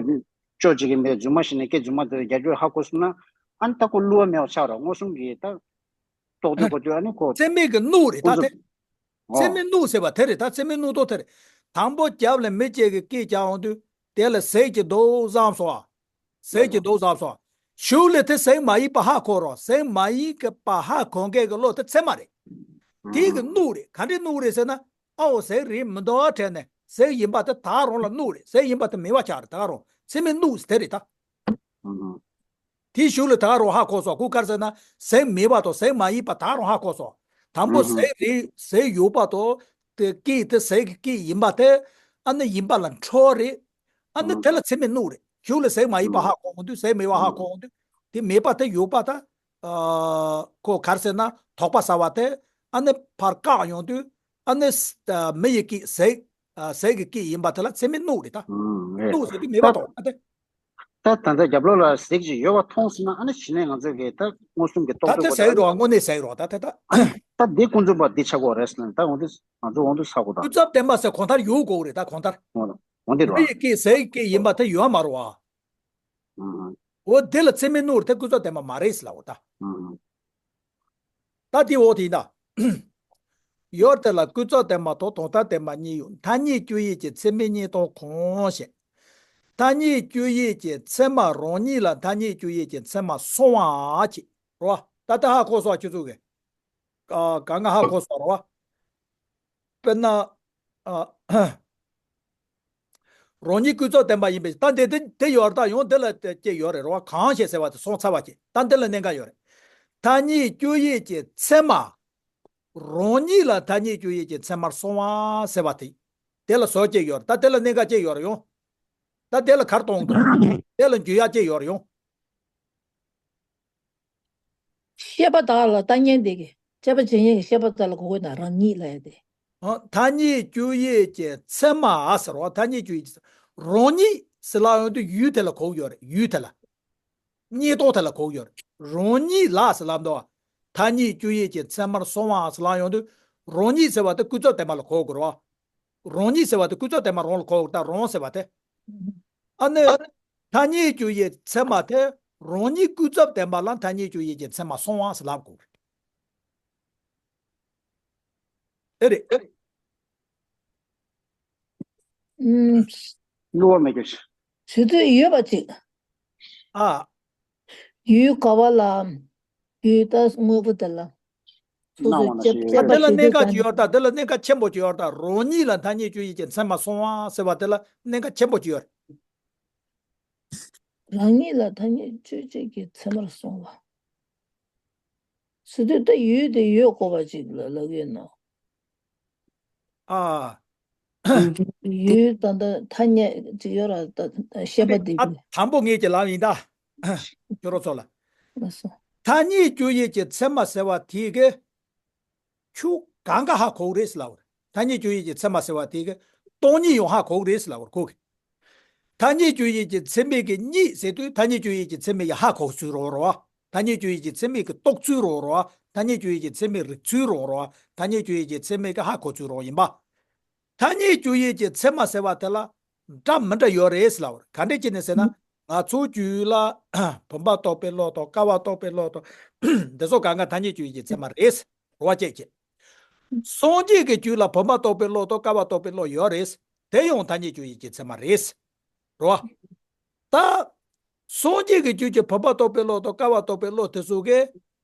ཅོ་ཅིག་གིས་མི་རྫུན་མ་ཞིག་ནས་སྐད་རྫུན་མ་དེ་རྒྱག་རྒྱུ་ཧ་གོ་སོང་ན། ཨ་ནི་ད་ཁོ་བསླུ་བ་མེད་པ་ཆགས་རེད། མངོན་སུམ་གྱིས་ད་རྟོགས་དུས་གོ་དུས་ཨ་ནི་ཁོ་ཚད་མས་གི་བསྣུབས་རེད་ད་དེ། ཚད་མས་བསྣུབས་ཟེར་བ་དེ་རེད་ད། ཚད་མས་བསྣུབས་དོ་དེ་རེད། དང་པོ་རྒྱབ་ལ་མི་གཅིག་གིས་སྐད་རྒྱག་འོང་དུས་དེ་ལ་གཟིག་གི་འདུག་བསམ་སོང་ཨ། གཟིག་གི་འདུག་བསམ་སོང་། གཞུག་ལ་དེ་གཟིག་མ་ཡིན་པ་ཧ་གོ་རོགས། གཟིག་མ་ཡིན་གི་པ་ཧ་གོ་མཁན་གི་བློ་དེ་ཚད་མ་རེད། དེ་གི་བསྣུབས་རེད། ག་འདྲས་བསྣུབས་རེད་ཟེར་ན། ཨའོ་གཟིག་རེད་མི་འདུག་དྲན་ནས་གཟིག་ཡིན་པ་དེ་ད་རུང་ལ་བསྣུབས་རེད། གཟིག་ཡིན་པ་དེ་མེད་པ་ཆགས་རེད། ད་རུང་ཚད་མས་བསྣུབས་དེ་རེད་ད། དེའི་གཞུག་ལ་ད་རུང་ཧ་གོ་སོང་། ཁོ་ག་རེ་ཟེར་ན་གཟིག་མེད་པ་དང་གཟིག་མ་ཡིན་པ་ད་རུང་ཧ་གོ་སོང་། དང་པོ་གཟིག་རེད། གཟིག་ཡོད་པ་དང་དེ་སྐད་དེ་གཟིག་གི་སྐད་ཡིན་པ་དེ་ཨ་ནི་ཡིན་པ་ལ་འཕྲོ་རེད། ཨ་ནི་དེ་ལ་ཚད་མས་བསྣུབས་རེད། གཞུག་ལ་གཟིག་མ་ཡིན་པ་ཧ་གོ་འོང་དུས། གཟིག་མེད་པ་ཧ་གོ་འོང་དུས། དེ་མེད་པ་དེ་ཡོད་པ་ད། ཨ། ཁོ་ག་རེ་ཟེར་ན་དོགས་པ་ཟ་བ་དེ་ཨ་ནི་ཕར་བཀག་ཡོང་དུས། ཨ་ནི་ས་ཨ་མི་ཡི་སྐད་གཟིག་ཨ་གཟིག་གི་སྐད་ཡིན་པ་དེ་ལ་ཚད་མས་བསྣུབས་རེད་ད། ཨུམ། རེད། བསྣུབས་ཟེར་དུས་མེད་པ་ད་དོགས་པ་དེ། ད་ད་ལྟ་རྒྱབ་ལོགས་ལ་གཟིག་ཅིག་ཡོད་པ་མཐོང་སོང་ན་ཨ་ནི་གཞི་ནས་ང་ཚོས་ཀྱི་ད་མངོན་སུམ་གྱི་རྟོགས་ད་དེ་གཟིག་རོགས། དངོས་གནས་གཟིག་རོགས། ད་དེ་ད། ད་འདི་ཀུན་རྫོབ་པ་འདི་ཆགས་ཀྱི་ཡོད་རེད་ཟེར་ན། ད་འོ་འདི་ང་ཚོ་འོ་འདི་ཆགས་ཀྱི་ཡོད་ད། ཀུན་རྫོབ་བདེན་པ་ཟེར་གང་ལྟར་ཡོད་དགོས་རེད་ད། གང་ལྟར། འོ་འདི་རེད་བ། མི་ཡི་སྐད་གཟིག་གི་སྐད་ཡིན་པ་དེ་ཡོད་མ་རེད་བ། ཨུམ། འོ་དེ་ལ་ཚད་མས་བསྣུབས་རེད་དེ་ཀུན་རྫོབ་བདེན་པ་མ་རེད་ཟེར་ལབ་པ་ད། ཨུམ། ད་དེ་འོ་དེ་ཡིན་ད། ཡོད་དེ་ལ་ཀུན་རྫོབ་བདེན་པ་དང་དོན་དམ་བདེན་པ་གཉིས་ཡོད། ཐ་སྙད་དཔྱོད་ཡུལ་གྱི་ཚད་མས་རྙེད་དོན་གང་ཞེས། ཐ་སྙད་དཔྱོད་ཡུལ་གྱི་ཚད་མ་རང་ཉིད་ལ་ཐ་སྙད་དཔྱོད་ཡུལ་གྱི་ཚད་མ་སོང་བ་ཅིག་རོ། ད་ལྟ་ཧ་གོ་སོང་ཁྱོད་ཚོ་གི། ཨ། གང་ག་ཧ་གོ་སོང་རོ། དཔེར་ན། ཨ། རང་ཉིད་ཀུན་རྫོབ་བདེན་པ་ཡིན་པས། ད་འདི་འདི་འདི་ཡོད་རེད། ད་ཡང་འདི་ལ་སྐྱེ་ཡོད་རེད་རོ། གང་ཞེས་ཟེར་བ་དེ་སོང་ཚར་བ་ཅིག་ད་འདི་ལ་གནད་འགག་ཡོད་རེད། ཐ་སྙད་དཔྱོད་ཡུལ་གྱི་ཚད་མ། རང་ཉིད་ལ་ཐ་སྙད་དཔྱོད་ཡུལ་གྱི་ཚད་མར་སོང་བ་ཟེར་བ་དེ། དེ་ལ་བཟོ་སྐྱེ་ཡོད་རེད། ད་དེ་ལ་གནད་འགག་སྐྱེ་ཡོད་རེད་ཡང་། ད་དེ་ལ་གར་གཏོང་དགོས། དེ་ལ་འཇུག་ཡག་སྐྱེ་ཡོད་རེད་ཡང་། ཤེས་པ་དག་ལ་ལྟ་ཉན་དེ་གི་དཔྱད་པ་བྱེད་ཉན་གྱི་ཤེས་པ་དག་ལ་གོ་དགོས་ན་རང་ཉིད་ལ་ཡ་དེ། ཨ། ཐ་སྙད་དཔྱོད་ཡུལ་གྱི་ཚད་མ་ཟེར་བ། ཐ་སྙད་དཔྱོད་ཡུལ་གྱི་རང་ཉིད་ཟེར་ལབ་ཡོང་དུས་ཡུལ་དེ་ལ་གོ་གི་ཡོད་རེད། ཡུལ་དེ་ལ། རྙེད་དོན་དེ་ལ་གོ་གི་ཡོད་རེད། རང་ཉིད་ལ་ཟེར་ལབ་འདུག་ཐ་སྙད་དཔྱོད་ཡུལ་གྱི་ཚད་མར་སོང་བ་ཟེར་ལབ་ཡོང་དུས། རང་ཉིད་ཟེར་བ་དེ་ཀུན་རྫོབ་བདེན་པ་ལ་གོ་དགོས་རེད་བ། རང་ཉིད་ཟེར་བ་དེ་ཀུན་རྫོབ་བདེན་པ་རང་ལ་གོ་དགོས། ད་རང་ཟེར་བ་དེ། ཨ་ནི། ཐ་སྙད་དཔྱོད་ཡུལ་ཚད་མ་དེ་རང་ཉིད་ཀུན་རྫོབ་བདེན་པ་ལ་ཐ་སྙད་དཔྱོད་ཡུལ་གྱི་ཚད་མ་སོང་བ་ཟེར་ལབ་དགོས། ཨེ་རེད། ཨུམ། བསླུ་བ་མེད་ཀྱང་། ཞུ་དུས་ཡོད་པ་ཅིག་ཨ། ཡུལ་ག་བ་ལ། ཡུལ་ད་དངོས་པོ་དེ་ལ། སོ་སོའི་སྣང་བ་ན་ཞིག་ཡོད། དཔྱད་པ་དེ་ལ་ཞུ་གནད་འགག་དུས་ཅིག་ཡོད་ད། དེ་ལ་གནད་འགག་ཆེན་པོ་ཅིག་ཡོད་ད། རང་ཉིད་ལ་ཐ་སྙད་དཔྱོད་ཡུལ་གྱི་མཚན་མ་སོང་བ་ཟེར་བ་དེ་ལ་གནད་འགག་ཆེན་པོ་ཅིག་ཡོད། རང་ཉིད་ལ་ཐ་སྙད་དཔྱོད་བྱེད་ཀྱི་མཚན་མར་སོང་བ། ཟེར་དུས་ད་ཡུལ་དེ་ཡོད་དགོས་པ་ཅིག་ལ་ལབ་ཡོད་ནོ། ཨ། ཡུལ་ད་ལྟ་ཐ་སྙད་ཅིག་ཡོད་ར་ད་བཤད་པ་འདི། ཨ། དང་པོ་ངེད་ཀྱི་ལམ་ཡིན་ད། ཁྱོད་རོགས་ཚོ་ལ། ལགས་སོ། ཐ་སྙད་དཔྱོད་ཡུལ་གྱི་མཚན་མ་ཟེར་བ་དེ་གི། ཆོས་གང་ག་ཧ་གོ་གི་རེད་ཟེར་ལབ་པ་རེད། ཐ་སྙད་དཔྱོད་ཡུལ་གྱི་མཚན་མ་ཟེར་བ་དེ་གི། སྟོང་ཉིད་ཡང་ཧ་གོ་གི་རེད་ཟེར་ལབ་པ་རེད་ཁོ་གི། ཐ་སྙད་དཔྱོད་ཡུལ་གྱི་མཚན་མེད་ཀྱི་གཉིས་ཟེར་དུས་ཐ་སྙད་དཔྱོད་ཡུལ་གྱི་མཚན་མེད་ཀྱི་ཧ་གོ་ཚུལ་རོ་རོ། ཐ་སྙད་དཔྱོད་ཡུལ་གྱི་མཚན་མེད་ཀྱི་རྟོགས་ཚུལ་རོ་རོ། ཐ་སྙད་དཔྱོད་ཡུལ་གྱི་མཚན་མེད་རིག་ཚུལ་རོ་རོ། ཐ་སྙད་དཔྱོད་ཡུལ་གྱི་མཚན་མེད་ཀྱི་ཧ་གོ་ཚུལ་རོ་ཡིན་པ། ཐ་སྙད་དཔྱོད་ཡུལ་གྱི་མཚན་མ་ཟེར་བ་དེ་ལ་འདྲ་མི་འདྲ་ཡོད་རེད་ཟེར་ལབ་པ་རེད། ག་འདྲས་བྱས་ནས་ཟེར་ན། ང་ཚོའི་རྒྱུད་ལ་བུམ་པ་རྟོགས་པའི་བློ་དང་ཀ་བ་རྟོགས་པའི་བློ་དང་། འདི་ཚོ་གང་ག་ཐ་སྙད་དཔྱོད་ཡུལ་གྱི་མཚན་མ་རེད་ཟེར་བ་བཅས་ཀྱི། སངས་རྒྱས་ཀྱི་རྒྱུད་ལ་བུམ་པ་རྟོགས་པའི་བློ་དང་ཀ་བ་རྟོགས་པའི་བློ་ཡོད་རེད། དེ་ཡང་ཐ་སྙད་དཔྱོད་ཡུལ་གྱི་མཚན་མ་རེད། རེད་བ། ད། སངས་རྒྱས་ཀྱི་རྒྱུད་ཀྱི་བུམ་པ་རྟོགས་པའི་བློ་དང་ཀ་བ་རྟོགས་པའི་བློ་དེ་ཚོ་གིས།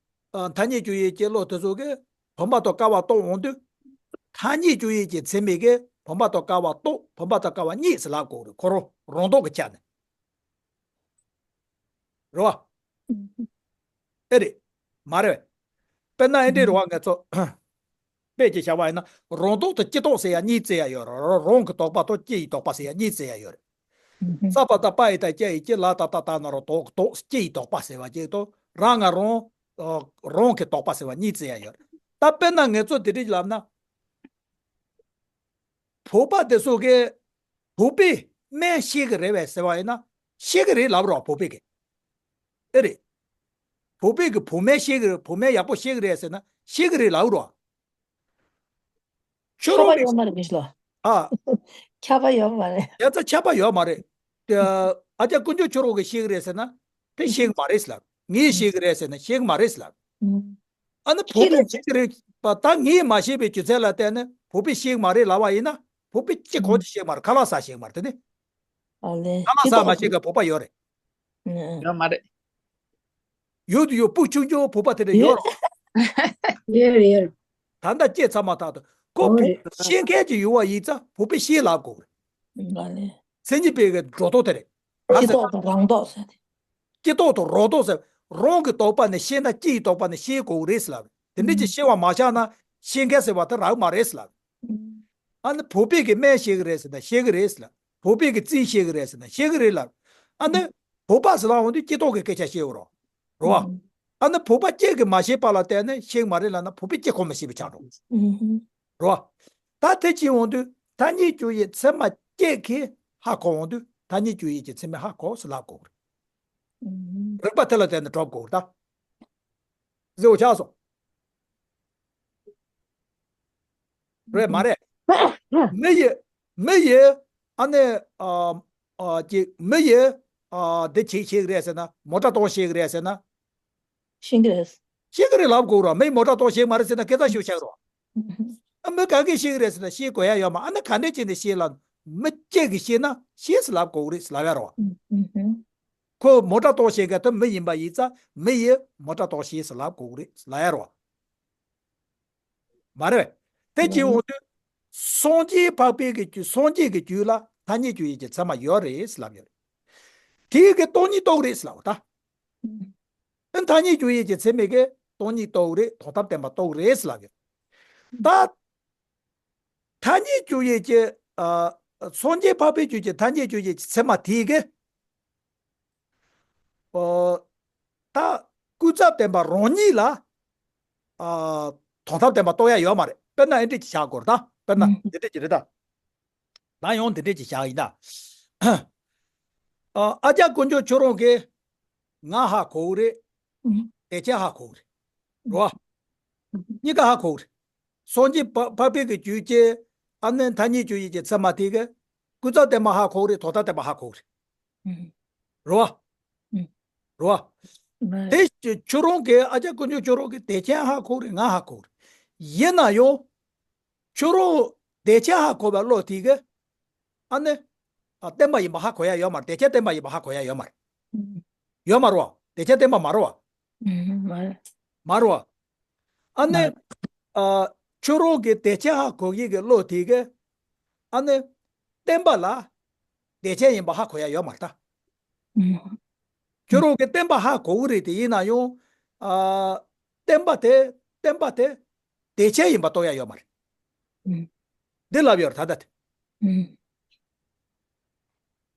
ཨ། ཐ་སྙད་དཔྱོད་ཡུལ་གྱི་བློ་དེ་ཚོ་གིས་བུམ་པ་དང་ཀ་བ་རྟོགས་འོང་དུས། ཐ་སྙད་དཔྱོད་ཡུལ་གྱི་མཚན་མེད་ཀྱིས་བུམ་པ་དང་ཀ་བ་རྟོགས། བུམ་པ་དང་ཀ་བ་གཉིས་སུ་ལབ་དགོས་རེད། ཁོ་རང་རང་ལྡོག་གི་ཆ་ནས། རེད་བ། ཨེ་རེད། མ་རེད། དཔེར་ན་ཨེ་འདྲའི་རེད་བ། ང་ཚོ་དཔེ་ཅིག་བཞག་པ་ཡིན་ན། རང་ལྡོག་དང་སྤྱི་ལྡོག་ཟེར་ཡ་གཉིས་བརྩི་ཡ་ཡོད་རེད། རང་གི་ལྡོག་པ་དང་སྤྱི་ཡི་ལྡོག་པ་ཟེར་ཡ་གཉིས་བརྩི་ཡ་ཡོད་རེད། ས་པ་བཏགས་སྤ་ཡི་སྟ། སྤྱི་ཡི་སྤྱི། ལ་ཏ་བཏགས་ལྟ་ན་རོ་ལྡོག་ལྡོག་སྤྱི་ཡི་ལྡོག་པ་ཟེར་བ་ཅིག་དང་། རང་ང་རང་། ཨ། རང་གི་ལྡོག་པ་ཟེར་བ་གཉིས་བརྩི་ཡ་ཡོད་རེད། ད་དཔེར་ན་ང་ཚོ་དེ་འདྲ་ལབ་ན། བོད་པ་དེ་ཚོ་གིས་བོད་པའི་སྨན་ཤེས་ཀྱི་རེད་པས་ཟེར་བ་ཡིན་ན། ཤེས་ཀྱི་རེད་ལབ་རོགས། བོད་པའི་གིས། ཨེ་རེད། བོད་པའི་གིས་བོད་སྨན་ཤེས་ཀྱི་རེད། བོད་སྨན་ཡག་པོ་ཤེས་ཀྱི་རེད་ཟེར་ན་ཤེས་ཀྱི་རེད་ལབ་རོགས། ཁྱོད་ཁྱབ་རོགས་པ་ཡོད་མ་རེད་མི་ལོ། ཨ། ཁྱབ་པ་ཡོད་མ་རེད། ཡ་ཙ་ཁྱབ་པ་ཡོད་མ་རེད། དེ་ཨ་ཅག་དཀོན་མཆོག་ཁྱོད་རོགས་གིས་ཤེས་ཀྱི་རེད་ཟེར་ན། དེ་ཤེས་ཀྱི་མ་རེད་ཟེར་ལབ། ངས་ཤེས་ཀྱི་རེད་ཟེར་ན་ཤེས་ཀྱི་མ་རེད་ཟེར་ལབ། ཨ་ནི་བོད་པས་ཤེས་ཀྱི་རེད་པ། ད་ངས་མ་ཤེས་པའི་རྒྱུ་མཚན་ལ་བརྟེན་ནས་བོད་པས་ཤེས་ཀྱི་མ་རེད་ལབ་པ་ཡིན་ན། བོད་པས་ཅི་གང་ཅི་ཤེས་ཀྱི་མ་རེད། ཁ་ལག་ཟ་ཤེས་ཀྱི་མ་རེད། དེ་ནི། ཨ་ལེ། ཁ་ལག་ཟ་མ་ཤེས་མཁན་བོད་པ་ཡོད་རེད། ཡོད་མ་རེད། ཡོད་དུ་ཡོད། སྤུ་ཆུང་ཆུང་བོད་པ་དེ་འདྲ་ཡོད་རེད། ཡོད་རེད། ཡོད་རེད། ད་ལྟ་སྐྱེས་ཚར་མ་ཐག་ཏུ་ཁོ་བོད་པ་ཤེས་མཁན་ཅིག་ཡོང་བ་ཡིན་ཙང་བོད་པས་ཤེས་ལབ་དགོས་རེད། ཨ་ལེ། མཚན་ཉིད་པའི་གི་སྒྲོ་འདོགས་དེ་རེད། སྤྱི་ལྡོག་དང་རང་ལྡོག་ཟེར་ཏེ། སྤྱི་ལྡོག་དང་རང་ལྡོག་ཟེར། རང་གི་ལྡོག་པ་ནས་ཤེས་ན་སྤྱི་ཡི་ལྡོག་པ་ནས་ཤེས་དགོས་རེད་ཟེར་ལབ་རེད། དེ་འདྲ་ཅིག་ཤེས་པ་མ་བཞག་ན་ཤེས་མཁན་ཟེར་བ་དེ་རག་མ་རེད་ཟེར་ལབ་རེད། ཨ་ནི་བོད་པས་ཀྱི་སྨན་ཤེས་ཀྱི་རེད་ཟེར་ན་ཤེས་ཀྱི་རེད་ཟེར་ལབ། བོད་པས་ཀྱི་རྩིས་ཤེས་ཀྱི་རེད་ཟེར་ན་ཤེས་ཀྱི་རེད་ལབ། ཨ་ནི་བོད་པ་ཟེར་ལབ་འོང་དུས་སྤྱི་ལྡོག་གི་སྐད་ཆ་བཤད་ཡོད་རོ། རོ་བ། ཨ་ནི་བོད་པ་སྐད་ཀྱིས་མ་ཤེས་པ་ལ་བརྟེན་ནས་ཤེས་ཀྱི་མ་རེད་ལབ་ན་བོད་པས་སྐྱེ་ཁོམ་མི་ཤེས་པ་ཆགས་འགྲོ། རོ་བ། ད་དེ་བྱེད་འོང་དུས་ཐ་སྙད་དཔྱོད་ཡུལ་ཚད་མ་སྐྱེ་གི་ཧ་གོ་འོང་དུས་ཐ་སྙད་དཔྱོད་ཡུལ་གྱི་ཚད་མས་ཧ་གོ་ཟེར་ལབ་དགོས་རེད། རིགས་པ་དེ་ལ་བརྟེན་ནས་གྲུབ་དགོས་རེད་ད། གཟིགས་པ་ཆགས་སོང་། རེད་མ་རེད། མི་ཡི། མི་ཡི། ཨ་ནི། ཨ། ཨ། ཅིག་མི་ཡི། ཨ། འདི་བྱེད་ཤེས་ཀྱི་རེད་ཟེར་ན། མོ་ཊ་གཏོང་ཤེས་ཀྱི་རེད་ཟེར་ན། ཤེས་ཀྱི་རེད། ཤེས་ཀྱི་རེད་ལབ་དགོས་ར། མི་ཡི་མོ་ཊ་གཏོང་ཤེས་མ་རེད་ཟེར་ན་སྐད་ཆ་ཤོད་ཤག་རོ། ཨ། མི་ག་གིས་ཤེས་ཀྱི་རེད་ཟེར་ན་ཤེས་དགོས་ཡ་ཡོད་མ། ཨ་ནི་ག་འདྲས་བྱས་ནས་ཤེས་ལ། མི་སྐྱེ་གི་ཤེས་ན་ཤེས་ཟེར་ལབ་དགོས་རེད་ཟེར་ལབ་ཡ་རོ། ཁོ་མོ་ཊ་གཏོང་ཤེས་མཁན་དེ་མི་ཡིན་པ་ཡིན་ཙང་མི་ཡིས་མོ་ཊ་གཏོང་ཤེས་ཟེར་ལབ་དགོས་རེད་ཟེར་ལབ་ཡ་རོ། མ་རེད་པས། དེ་བྱེད་འོང་དུས། སངས་རྒྱས་འཕགས་པའི་གི་རྒྱུད། སངས་རྒྱས་ཀྱི་རྒྱུད་ལ་ཐ་སྙད་དཔྱོད་ཡུལ་གྱི་ཚད་མ་ཡོད་རེད་ཟེར་ལབ་ཡོད་རེད། དེའི་གི་སྟོང་ཉིད་རྟོགས་རེད་ཟེར་ལབ་ད། ཨ། ཐ་སྙད་དཔྱོད་ཡུལ་གྱི་ཚད་མས་གི་སྟོང་ཉིད་རྟོགས་རེད། དོན་དམ་བདེན་པ་རྟོགས་རེད་ཟེར་ལབ་ཡོད། ད། ཐ་སྙད་དཔྱོད་ཡུལ་གྱི། ཨ། སངས་རྒྱས་འཕགས་པའི་རྒྱུད་ཀྱི་ཐ་སྙད་དཔྱོད་ཡུལ་གྱི་ཚད་མ་དེའི་གི། ཨོ། ད། ཀུན་རྫོབ་བདེན་པ་རང་ཉིད་ལ། ཨ། དོན་དམ་བདེན་པ་རྟོགས་ཡ་ཡོད་མ་རེད། དཔེར་ན་ཨེ་འདྲས་ཀྱི་བཞག་དགོས་རེད་ད། དཔེར་ན་ཨུམ། འདི་འདྲས་ཀྱི་རེད་ད། ད་ཡང་འདི་འདྲས་ཀྱི་བཞག་ཡིན་ད། ཨ། ཨ་ཅག་དཀོན་མཆོག་ཁྱོད་རང་གིས་ང་ཧ་གོ་གི་རེད། ཨུམ། དེ་ཁྱེད་ཧ་གོ་གི་རེད། རོ། ཨུམ། གཉིས་ཀ་ཧ་གོ་གི་རེད། སངས་རྒྱས་འཕགས་པའི་གི་རྒྱུད་ཀྱི། ཨ་ནི་ཐ་སྙད་དཔྱོད་ཡུལ་གྱི་ཚད་མ་དེ་གི། ཀུན་རྫོབ་བདེན་པ་ཧ་གོ་གི་རེད། དོན་དམ་བདེན་པ་ཧ་གོ་གི་རེད། ཨུམ། རོ། ཨུམ། རོ། ལགས། དེ་ཁྱོད་རང་གིས། ཨ་ཅག་དཀོན་མཆོག་ཁྱོད་རང་གིས་དེ་ཁྱེད་ཧ་གོ་གི་རེད། ང་ཧ་གོ་གི་རེད། ཡིན་ན་ཡང་། ཁྱོད་རང་དེ་ཁྱེད་ཧ་གོ་བའི་བློ་དེ་གི། ཨ་ནི། ཨ་བརྟན་པ་ཡིན་པ་ཧ་གོ་ཡ་ཡོད་མ་རེད། དེ་ཆ་བརྟན་པ་ཡིན་པ་ཧ་གོ་ཡ་ཡོད་མ་རེད། ཡོད་མ་རེད་བ། དེ་ཆ་བརྟན་པ་མ་རེད་བ། མ་རེད་བ། ཨ་ནི། ཨ་ཁྱོད་རང་གི་དེ་ཆ་ཧ་གོ་གི་གི་བློ་དེ་གི། ཨ་ནི། བརྟན་པ་ལ། དེ་ཆ་ཡིན་པ་ཧ་གོ་ཡ་ཡོད་མ་རེད་ད། ཁྱོད་རང་གི་བརྟན་པ་ཧ་གོ་གི་རེད་དེ་ཡིན་ན་ཡང་། ཨ་བརྟན་པ་དེ་བརྟན་པ་དེ་དེ་ཆ་ཡིན་པ་རྟོགས་ཡ་ཡོད་མ་རེད། འདི་ལབ་ཡོད་རེད་ད་ལྟ་དེ།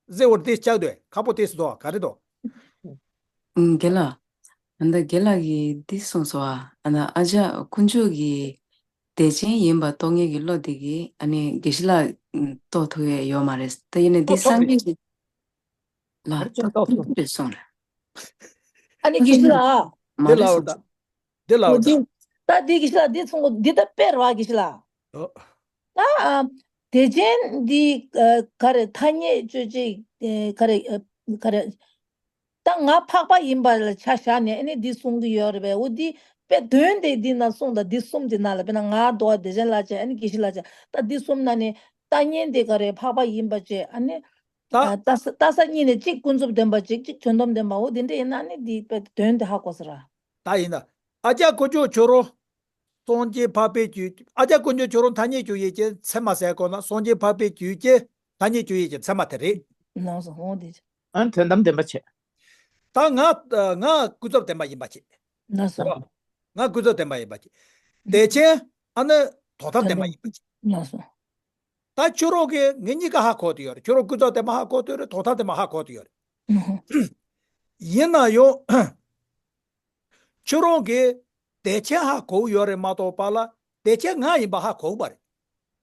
ཟེར་བར་དེ་ལྕགས་དོད་ཁ་པོ་དེ་སུ་དོ་ག་རེ་དོ། ཨུམ། རྒན་ལགས། ཨ་ནི་རྒན་ལགས་ཀྱིས་འདི་གསུངས་སོང་ཨ། ཨ་ནི་ཨ་ཅག་དཀོན་མཆོག་གིས་དད་ཅན་ཡིན་པ་རྟོགས་མཁན་གྱི་བློ་དེ་གིས་ཨ་ནི་དགེ་བཤེས་ལགས་རྟོགས་ཐུབ་ཡས་ཡོད་མ་རེད། ད་ཡིན་ནའི་འདི་སངས་རྒྱས་ཀྱི་ལ་རྟོགས་ཐུབ་རེད་གསུངས་རེད། ཨ་ནི་དགེ་བཤེས་ལགས། མ་འདི་རེད་ལབ་ད། གསུངས། འདི་ལབ་ད། འདི་ད་འདི་དགེ་བཤེས་ལགས་འདི་ཚོང་གོ་འདི་ད་དཔེ་རེད་བ་དགེ་བཤེས་ལགས། ཨོ། ད་ཨ། དད་ཅན་འདི་ཨ་ག་རེ་ཐ་སྙད་དཔྱོད་བྱེད་ཨེ་ག་རེ་ཨ་ག་རེ། ད་ང་འཕགས་པ་ཡིན་པ་ལ་ཆ་བཞག་ནས་ཨ་ནི་འདི་གསུང་གི་ཡོད་རེད་པས། འོ་འདི་དཔེ་དོན་དེ་འདི་ན་གསུངས་དང་འདི་གསུམ་དེ་ན་ལ་དཔེར་ན་ང་རྡོ་བ་དད་ཅན་ལ་བྱས་ཨ་ནི་དགེ་བཤེས་ལ་བྱས་ད་འདི་གསུམ་ན་ནི་ལྟ་ཉན་དེ་ག་རེ་འཕགས་པ་ཡིན་པ་བྱས་ཨ་ནི་ད་ལྟ་ས་ལྟ་ས་གཉིས་ནས་གཅིག་ཀུན་རྫོབ་བདེན་པ་གཅིག་གཅིག་དོན་དམ་བདེན་པ་འོ་འདི་འདྲ་ཡིན་ན་ཨ་ནི་འདི་དཔེ་དོན་དེ་ཧ་གོ་ས་ར། ད་ཡིན་ད། ཨ་ཅག་དཀོན་མཆོག་ཁྱོད་རང་། སངས་རྒྱས་འཕགས་པའི་རྒྱུད། ཨ་ཅག་དཀོན་མཆོག་ཁྱོད་རང་ཐ་སྙད་དཔྱོད་ཡུལ་གྱི་ཚད་མ་ཟེར་གོ་ན་སངས་རྒྱས་འཕགས་པའི་རྒྱུད་ཀྱི་ཐ་སྙད་དཔྱོད་ཡུལ་གྱི་ཚད་མ་དེ་རེད། ལགས་སོ་འོ་དེ། ཨ་དོན་དམ་བདེན་པ་བྱེད། ད་ང་ང་ཀུན་རྫོབ་བདེན་པ་ཡིན་པ་བྱེད། ལགས་སོ། ང་ཀུན་རྫོབ་བདེན་པ་ཡིན་པ་བྱེད། དེ་ཕྱིར་ཨ་ནི་དོན་དམ་བདེན་པ་ཡིན་པ་བྱེད། ལགས་སོ། ད་ཁྱོད་རང་གིས་ངེད་གཉིས་ཀ་ཧ་གོ་དུ་ཡོད་རེད། ཁྱོད་རང་ཀུན་རྫོབ་བདེན་པ་ཧ་གོ་དུ་ཡོད་རེད། དོན་དམ་བདེན་པ་ཧ་གོ་དུ་ཡོད་རེད། ཡིན་ན་ཡང་། ཁྱོད་རང་གིས་དེ་ཆ་ཧ་གོ་ཡོད་རེད་མ་གཏོགས་པ་ལ་དེ་ཆ་ང་ཡིན་པ་ཧ་གོ་བ་རེད།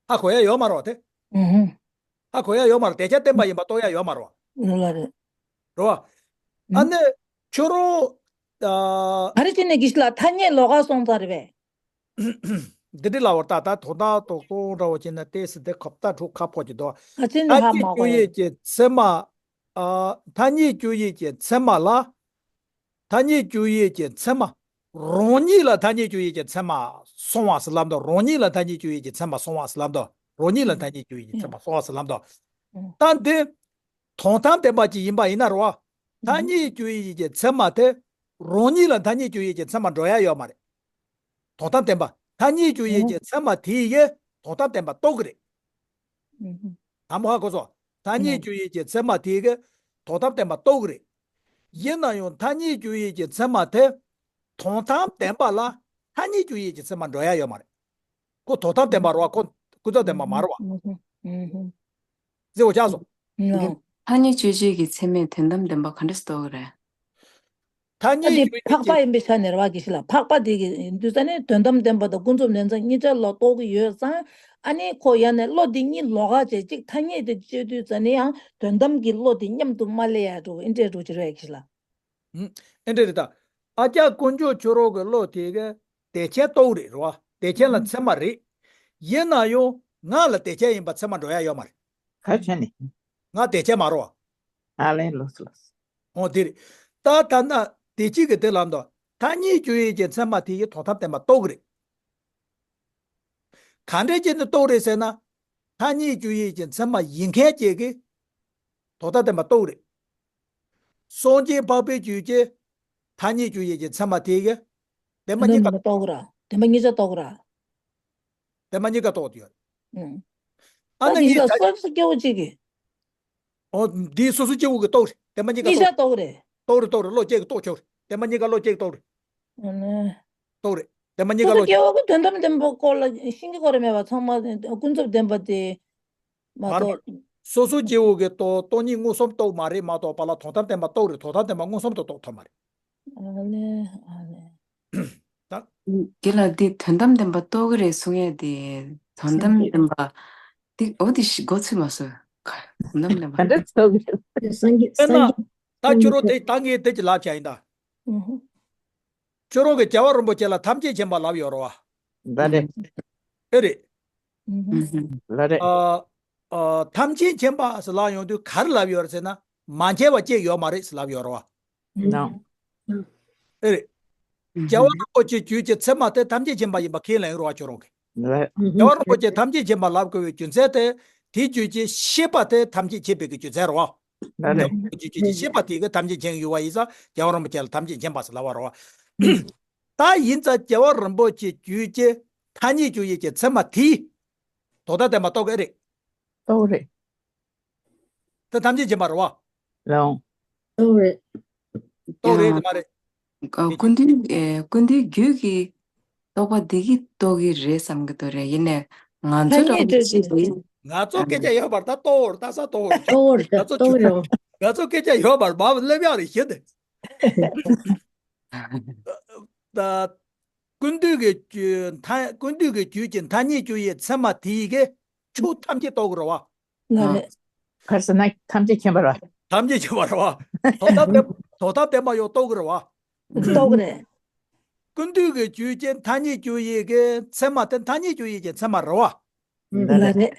ཧ་གོ་ཡ་ཡོད་མ་རེད་དེ། ཧ་གོ་ཡ་ཡོད་མ་རེད། དེ་ཆ་བརྟན་པ་ཡིན་པ་རྟོགས་ཡ་ཡོད་མ་རེད། རེད་ལ་རེད། རེད་བ། ཨ་ནི་ཁྱོད་རང་། ཨ། ག་རེ་བྱས་ནས་དགེ་བཤེས་ལགས་ཐ་སྙད་ལོགས་ཀ་སོང་ཚར་རེད་པས། འདི་འདྲི་ལ་བར་ད་ལྟ་དོ་བདག་དོག་སོང་འདྲ་བོ་བྱས་ན་ཏེ་སི་དེ་ཁབ་ལྟ་དྲུག་ཁ་ཕོ་གྱི་དོ། ཨ་ཅེ་ནི་ཐ་ཧ་སྙད་མ་དཔྱོད་གོ་ཡེ་ཡེ་ཀྱི་ཚད་མ། ཨ། ཐ་སྙད་དཔྱོད་ཡུལ་གྱི་ཚད་མ་ལ། ཐ་སྙད་དཔྱོད་ཡུལ་གྱི་ཚད་མ། རང་ཉིད་ལ་ཐ་སྙད་དཔྱོད་ཡུལ་གྱི་ཚད་མ་སོང་བ་ཟེར་ལབ་འདུག་རང་ཉིད་ལ་ཐ་སྙད་དཔྱོད་ཡུལ་གྱི་ཚད་མ་སོང་བ་ཟེར་ལབ་འདུག་རང་ཉིད་ལ་ཐ་སྙད་དཔྱོད་ཡུལ་གྱི་ཚད་མ་སོང་བ་ཟེར་ལབ་འདུག་ད་འདི། དོན་དམ་བདེན་པ་ཅིག་ཡིན་པ་ཡིན་ན་རེད་བ། ཐ་སྙད་དཔྱོད་ཡུལ་གྱི་ཚད་མ་དེ། རང་ཉིད་ལ་ཐ་སྙད་དཔྱོད་ཡུལ་གྱི་ཚད་མ་འགྲོ་ཡ་ཡོད་མ་རེད། དོན་དམ་བདེན་པ། ཐ་སྙད་དཔྱོད་ཡུལ་གྱི་ཚད་མ་དེ་ཡིས་དོན་དམ་བདེན་པ་རྟོགས་ཀྱི་རེད། དང་པོ་ཧ་གོ་སོང་། ཐ་སྙད་དཔྱོད་ཡུལ་གྱི་ཚད་མ་དེ་གིས་དོན་དམ་བདེན་པ་རྟོགས་ཀྱི་རེད། ཡིན་ན་ཡང་ཐ་སྙད་དཔྱོད་ཡུལ་གྱི་ཚད་མ་དེ། དོན་དམ་བདེན་པ་ལ་ཐ་སྙད་དཔྱོད་ཡུལ་གྱི་ཚད་མ་འགྲོ་ཡ་ཡོད་མ་རེད། ཁོ་དོན་དམ་བདེན་པ་རེད་བ། ཁོ་ཀུན་རྫོབ་བདེན་པ་མ་རེད་བ། ཟེར་བ་ཆགས་སོང་། ཐ་སྙད་དཔྱོད་བྱེད་ཀྱི་ཚད་མས་དོན་དམ་བདེན་པ་ག་འདྲ་རྟོགས་ཀྱི་རེད། ཐ་ཨ་དེ་སྙད་དཔྱོད་འཕགས་པ་ཡིན་པའི་ཆ་ནས་རེད་བ་དགེ་བཤེས་ལགས། འཕགས་པ་དེ་གི་འདུག་ས་ནས་དོན་དམ་བདེན་པ་དང་ཀུན་རྫོབ་ནན་ཚང་གཉིས་ཆ་ལ་རྟོགས་ཀྱི་ཡོད་ཙང་། ཨ་ནི་ཁོ་ཡང་ནས་བློ་དེ་གཉིས་ལོགས་ཀ་བྱས་གཅིག་ཐ་སྙད་དེ་དཔྱོད་དུས་ཙ་ནས་ཡང་དོན་དམ་གྱི་བློ་དེ་མཉམ་དུ་མ་སླེབས་ཡ་འགྲོ་ཨེ་འདྲས་འགྲོ་གི་རེད་དགེ་བཤེས་ལགས། ཨེ་འདྲས་རེད་ད། ཨ་ཅག་དཀོན་མཆོག་ཁྱོད་རང་གི་བློ་དེ་གི་དེ་ཆ་རྟོགས་རེད་རེད་བ། དེ་ཆ་ལ་ཚད་མ་རེད། ཡིན་ན་ཡང་ང་ལ་དེ་ཆ་ཡིན་པ་ཚད་མ་འགྲོ་ཡ་ཡོད་མ་རེད། ག་རེ་བྱས་ནས། ང་དེ་ཆ་མ་རེད་བ། ཨ་ལས་ལོས་ལོས། འོ་དེ་རེད། ད་ད་ན་དེ་གཅིག་གི་དེ་ལ་འདོད་ཐ་སྙད་དཔྱོད་ཡུལ་གྱི་ཚད་མ་དེ་ཡི་དོན་དམ་བདེན་པ་རྟོགས་ཀྱི་རེད། ག་འདྲས་བྱས་ནས་རྟོགས་རེད་ཟེར་ན། ཐ་སྙད་དཔྱོད་ཡུལ་གྱི་ཚད་མ་ཡིན་མཁན་གཅིག་གིས་དོན་དམ་བདེན་པ་རྟོགས་རེད། སངས་རྒྱས་འཕགས་པའི་རྒྱུད་ཀྱི་ཐ་སྙད་དཔྱོད་ཡུལ་གྱི་ཚད་མ་དེ་གིས་བདེན་པ་གཉིས་ཀ་རྟོགས་ཀྱི་རེད། བདེན་པ་གཉིས་ཆ་རྟོགས་ཀྱི་རེད། བདེན་པ་གཉིས་ཀ་རྟོགས་ཀྱི་ཡོད། ཨ་ནི་ངས་ད་སོ་སོ་སྐྱེ་བོ་གཅིག་གིས། ཨོ། འདི་སོ་སོ་སྐྱེ་བོ་གི་རྟོགས་རེད། བདེན་པ་གཉིས་ཀ་གཉིས་ཆ་རྟོགས་རེད། རྟོགས་རེད་རྟོགས་རེད། བློ་སྐྱེ་གི་རྟོགས་ཆོག་རེད། བདེན་པ་གཉིས་ཀ་བློ་སྐྱེ་གི་རྟོགས་རེད། ཨ་ནི། རྟོགས་རེད། བདེན་པ་གཉིས་ཀ་སོ་སོ་བློ་སྐྱེ། སྐྱེ་བོ་གི་དོན་དམ་བདེན་པ་སྐོར་ལ་ཤེས་ཀྱི་ཡོད་རེད་མེད་པ་ཚང་མ་ཀུན་རྫོབ་བདེན་པ་དེ་མ་མ་རེད། རྟོགས། སོ་སོ་སྐྱེ་བོ་གི་རྟོགས་སྟོང་ཉིད་མངོན་སུམ་རྟོགས་མ་རེད་མ་གཏོགས་པ་ལ་དོན་དམ་བདེན་པ་རྟོགས་རེད། དོན་དམ་བདེན་པ་མངོན་སུམ་དུ་རྟོགས་ཐུབ་མ་རེད། ཨ་ལེ་ཨ་ལེ། ད། དེ་ལ་འདི་དོན་དམ་བདེན་པ་རྟོགས་ཀྱི་རེད་གསུང་ཡས་དེ་དོན་དམ་བདེན་པ། འདི་འོ་དེ་ཞིག་མགོ་ཚོས་མ་སོང་། དོན་དམ་བདེན་པ། ག་འདྲ་ཚོགས་ཀྱི་རེད། སངས་རྒྱས། དཔེར་ན། སངས་རྒྱས། ད་ཁྱོད་རང་དེ་ད་ངས་དེ་ཅི་ལབ་བྱ་ཡིན་ད། ཁྱོད་རང་གི་རྒྱལ་བ་རིན་པོ་ཆེ་ལ་ཐམས་ཅད་མཁྱེན་པ་ལབ་ཡོད་རེད་བ། ད་རེད། ཨེ་རེད། ལ་རེད། ཨ། ཨ། ཐམས་ཅད་མཁྱེན་པ་ཟེར་ལབ་ཡོང་དུས་ག་རེ་ལབ་ཡོད་རེད་ཟེར་ན། མ་མཁྱེན་པ་ཅིག་ཡོད་མ་རེད་ཟེར་ལབ་ཡོད་རེད་བ། ནའོ། ཨེ་རེད། རྒྱལ་བ་རིན་པོ་ཆེའི་རྒྱུད་ཀྱི་ཚད་མ་དེ་ཐམས་ཅད་མཁྱེན་པ་ཡིན་པ་ཁས་ལེན་རེད་བ་ཁྱོད་རང་གིས། རེད། རྒྱལ་བ་རིན་པོ་ཆེ་ཐམས་ཅད་མཁྱེན་པ་ལབ་དགོས་པའི་རྒྱུ་མཚན་དེ། དེ་རྒྱུ་ཅན་ཤེས་པ་དེ་ཐམས་ཅད་མཁྱེན་པའི་གི་རྒྱུ་མཚན་རེད་བ། ལགས་རེད། རྒྱུ་ཅན་ཤེས་པ་དེ་གི་ཐམས་ཅད་མཁྱེན་ཡོད་པ་ཡིན་ཙང་རྒྱལ་བ་རིན་པོ་ཆེ་ལ་ཐམས་ཅད་མཁྱེན་པ་ཟེར་ལབ་པ་རེད་བ། ད་ཡིན་ཙང་རྒྱལ་བ་རིན་པོ་ཆེ་རྒྱུ་ཅན་ཐ་སྙད་དཔྱོད་ཡུལ་གྱི་ཚད་མ་དེས་དོན་དམ་བདེན་པ་རྟོགས་ཀྱི་རེད། རྟོགས་རེད། དེ་ཐམས་ཅད་མཁྱེན་པ་རེད་བ། ལགས། རྟོགས་རེད། རྟོགས་རེད་དེ་མ་རེད། ཨ། ཀུན་འདུས། ཨེ། ཀུན་འདུས་རྒྱུད་ཀྱི་རྟོགས་པ་འདི་གིས་རྟོགས་ཀྱི་རེད་བསམ་གྱི་འདུག་རེད། ཡིན་ནའི་ང་ཚོ་ཐ་སྙད་རང་གི་ཅིག་གིས། ང་ཚོ་སྐད་ཆ་ཡོད་པར་ད་རྟོགས་འོར་ད་ས་རྟོགས་འོར། རྟོགས་འོར་ད་ང་ཚོ་རྟོགས་འོར། ང་ཚོ་སྐད་ཆ་ཡོད་པར་མ་སླེབས་ཡག་རེད་ཤི་ནས། ད་ཀུན་འདུས་ཀྱི་རྒྱུད་མཐའ། ཀུན་འདུས་ཀྱི་རྒྱུད་ཀྱི་ཐ་སྙད་དཔྱོད་ཡུལ་ཚད་མ་དེ་ཡི་གེ་ཆོས་ཐམས་ཅད་རྟོགས་ཀྱི་རེད་བ། ལགས་རེད། ག་རེ་ཟེར་ན་ཐམས་ཅད་མཁྱེན་པ་རེད་བ། ཐམས་ཅད་མཁྱེན་པ་རེད་བ། དོན་དམ་བདེན། དོན་དམ་བདེན་པ་ཡང་རྟོགས་ཀྱི་རེད་བ། རྟོགས་ཀྱི་རེད། ཀུན་འདུས་ཀྱི་རྒྱུད་ཀྱི་ཐ་སྙད་དཔྱོད་ཡུལ་གྱི་ཚད་མ་དེ་ཐ་སྙད་དཔྱོད་ཡུལ་གྱི་ཚད་མ་རེད་བ། ལགས་རེད།